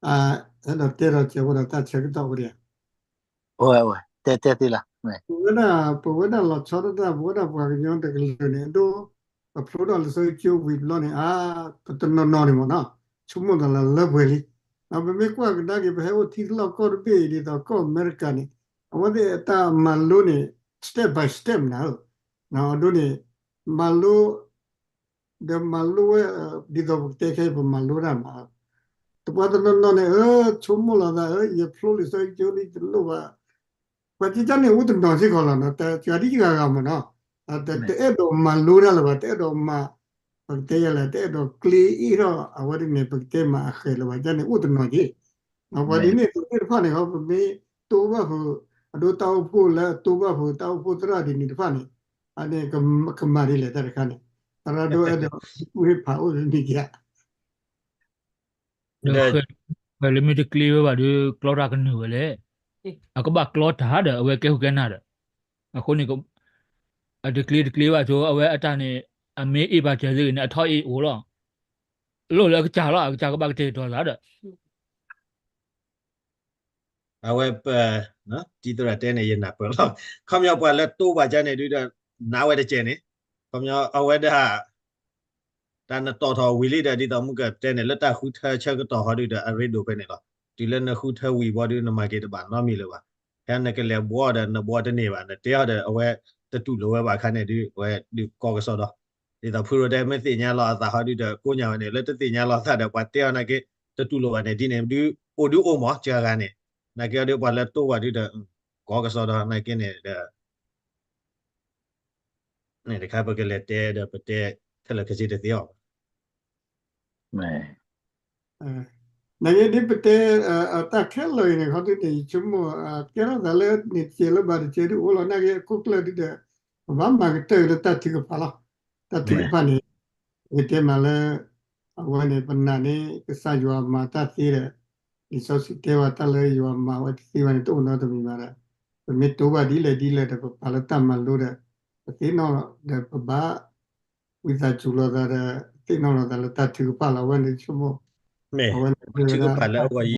အဲၣ်ဒိးတဲဒီးစဲးဖိဒီးတၢ်ဆၢကတီၢ်ဝဲဒၣ် ပဝဲဒၣ် ပဝဲဒၣ်လီၤဆီဒၣ်တၢ် ပဝဲဒၣ်ပှၤကညီတကလုာ်န့ၣ် အဒိ ပဖျိထီၣ်လံာ်စီဆှံကၠိဝံၤဘျီန့ၣ် အါ ပတနီၤနီၤန့ၣ်မ့ၢ်နီၤ ဆိကမိၣ်သးလၢလၢပှဲၤလံ ပမ့ၢ်ကွၢ်ကဒါက့ၤ ပဟဲအိၣ်ထံသလီၢ်ကီၢ်တဘ့ၣ်အံၤ ဒ်သိးကီၢ်အမဲရကၤန့ၣ် အဝဲသ့ၣ်အတၢ်မၤလိန့ၣ် step by step နၤဧၢ အဒိန့ၣ် မၤလိ ဒီးမၤလိဝဲ ဒ်သိးပကတဲခဲအံၤ ပမၤလိတၢ်မး တပှၤတနီၤနီၤန့ၣ် အၢ ဆိကမိၣ်လီၤသး အၢ ယဖျိလံာ်စီဆှံကၠိလံ တလိၣ်ဘၣ် ပှၤကကန့ၣ်အိၣ်တနီၤစ့ၢ်ကီးလီၤ တဂၤဒ်တဂၤဂၤမ့ၢ်နီၤ တအဲၣ်ဒိးမၤလိတၢ်လၢၤဘၣ် တအဲၣ်ဒိးမၤ ပကတဲယဲလဲၣ် တအဲၣ်ဒိးကျ့အ့ၣ်ထီၣ် အဝဲဒ်န့ၣ် ပကတဲမၤအဃဲးလၢၤဘၣ် ကန့ၣ်အိၣ်တနီၤက့ ပှၤဒ်န့ၣ် သုးသ့ၣ်တဖၣ်န့ၣ် ပမ့ၢ်တိဘၣ်ဖုး အဒိတၢ်အိၣ်ဖှိၣ်လၢအတိဘၣ်ဖုး တၢ်အိၣ်ဖှိၣ်သရၣ်ဒ်န့ၣ်တဖၣ်န့ၣ် အန့ၣ် ကမၤဒ်လဲၣ်တၢ်တခါန့ၣ် သရၣ်ဒိၣ်အဲၣ်ဒိး ဟ့ၣ်ဖးအိၣ်မ့ၢ်က့ ဒီး ဃဲလၢမ့ၢ်တကျ့ဝဲဘၣ်ဒီး ကျီတၢ်ကနုာ်ဝဲလဲၣ် အကဘၣ်ကျီတၢ်ဒီး အဝဲကဲဃုာ်ကဲနၤဒီး အဃိန့ၣ် အတကျ့တကျ့ဘၣ်ဆိ အဝဲအတၢ်န့ၣ် အမ့ၢ်အ့ၣ်ပာ်စၢၤသ့ဂ့ၤန့ၣ် အထီၣ်အ့ၣ်အိၣ်လီၤ လိၣ်လၢအကစၢ်လီၤ အကစၢ်ကဘၣ်ကတဲာ်ကတီၤသးဒီး အဝဲပ ဒ်သရၣ်တဲန့ၣ် ယနၢ်ပၢၢ်လီၤ ခီပညီပှၤလၢတိဘၣ်ကန့ၣ်ဒုးဒီး နးဝဲတကဲန့ၣ် ခီပညီအဝဲဒၣ် တၢ်နတီၣ်ထီၣ်ဝံၤလံဒီး ဒ်သိးမုၢ်ကတဲန့ၣ် လၢတၢ်ဃုထၢဆၢကတီၢ်ဟီဒုးဒီး အရ့ဒိၣ်ဖဲန့ၣ်လီၤ တုၤလၢနဃုထၢဝံၤဘီဒုး နမၤက့ၤတဘၣ်နီတမံၤလၢၤဘၣ်. ဖဲနကလဲၤဘှီဒီး နဘှီတန့ၢ်ဘၣ်, နတဲအီၤဒီး အဝဲတတူၢ်လိာ်ဝဲဘၣ်အခါန့ၣ်ဒုး အဝဲဒုးကီကစီဒီ, ဒ်သိးဖုရိတဲ မ့ၢ်သ့ၣ်ညါလီၤအသးဟီဒုးဒီး ကိးညါဝဲန့ၣ် လၢတသ့ၣ်ညါလီၤအသးဒီး ပှၤတဲအီၤနာ်က့ တတူၢ်လိာ်ဘၣ်န့ၣ် ဒ်န့ၣ်ဒုး အိၣ်ဒုးအိၣ်မး စှၤဂၤန့ၣ်, နာ်က့အီၤဒုး ပှၤလၢတိၢ်ဝဲဒုးဒီး ကီကစီဒီ နာ်က့န့ၣ်ဒီး န့ၣ်တခါ ပကလဲၤတဲဒီး ပတဲခဲလၢာ်ခဲဆ့တသ့အီၤဘၣ်. နာ်က့ဒ်ပတဲ တၢ်ခဲလၢာ်အံၤန့ၣ် ခီဒုးန့ၣ် ယဆိကမိၣ် ကဲထီၣ်သးလၢန့ၣ်တစဲးလၢၤဘၣ်တစဲးဒုးအိၣ်လီၤ. နာ်က့အခိၣ်ကျၢၢ်ဒုးဒီး ပဘၣ်မၤကတၢၢ်လၢတၢ်ထုကဖၣ်လီၤ. တၢ်ထုကဖၣ်န့ၣ် ယကတဲမးလၢ အဝဲန့ၣ် ပနာ်န့ၣ် ကစၢ်ယွၤမၤတၢ်သ့ဒီး လံာ်စီဆှံတဲဝဲတၢ်လၢယွၤမၤဝဲတသ့ဘၣ်န့ၣ် တအိၣ်နီတမံၤဘၣ်ဒီး ပမ့ၢ်တိၢ်ဘၣ်ဒ်လဲၣ်ဒ်လဲၣ်ဒီး ပပာ်လၢတၢ်မၤလိဒီး ပသ့ၣ်နီၣ်ဒီးပဘၣ် ဝံသးစူၤလိာ်သးဒီး သ့ၣ်နီၣ်လိာ်သးလၢတၢ်ထုကဖၣ်လီၤ. အဝဲန့ၣ်ဆိကမိၣ် အဝဲန့ၣ် ထုကဖၣ်လၢအဂီၢ်ယံၤ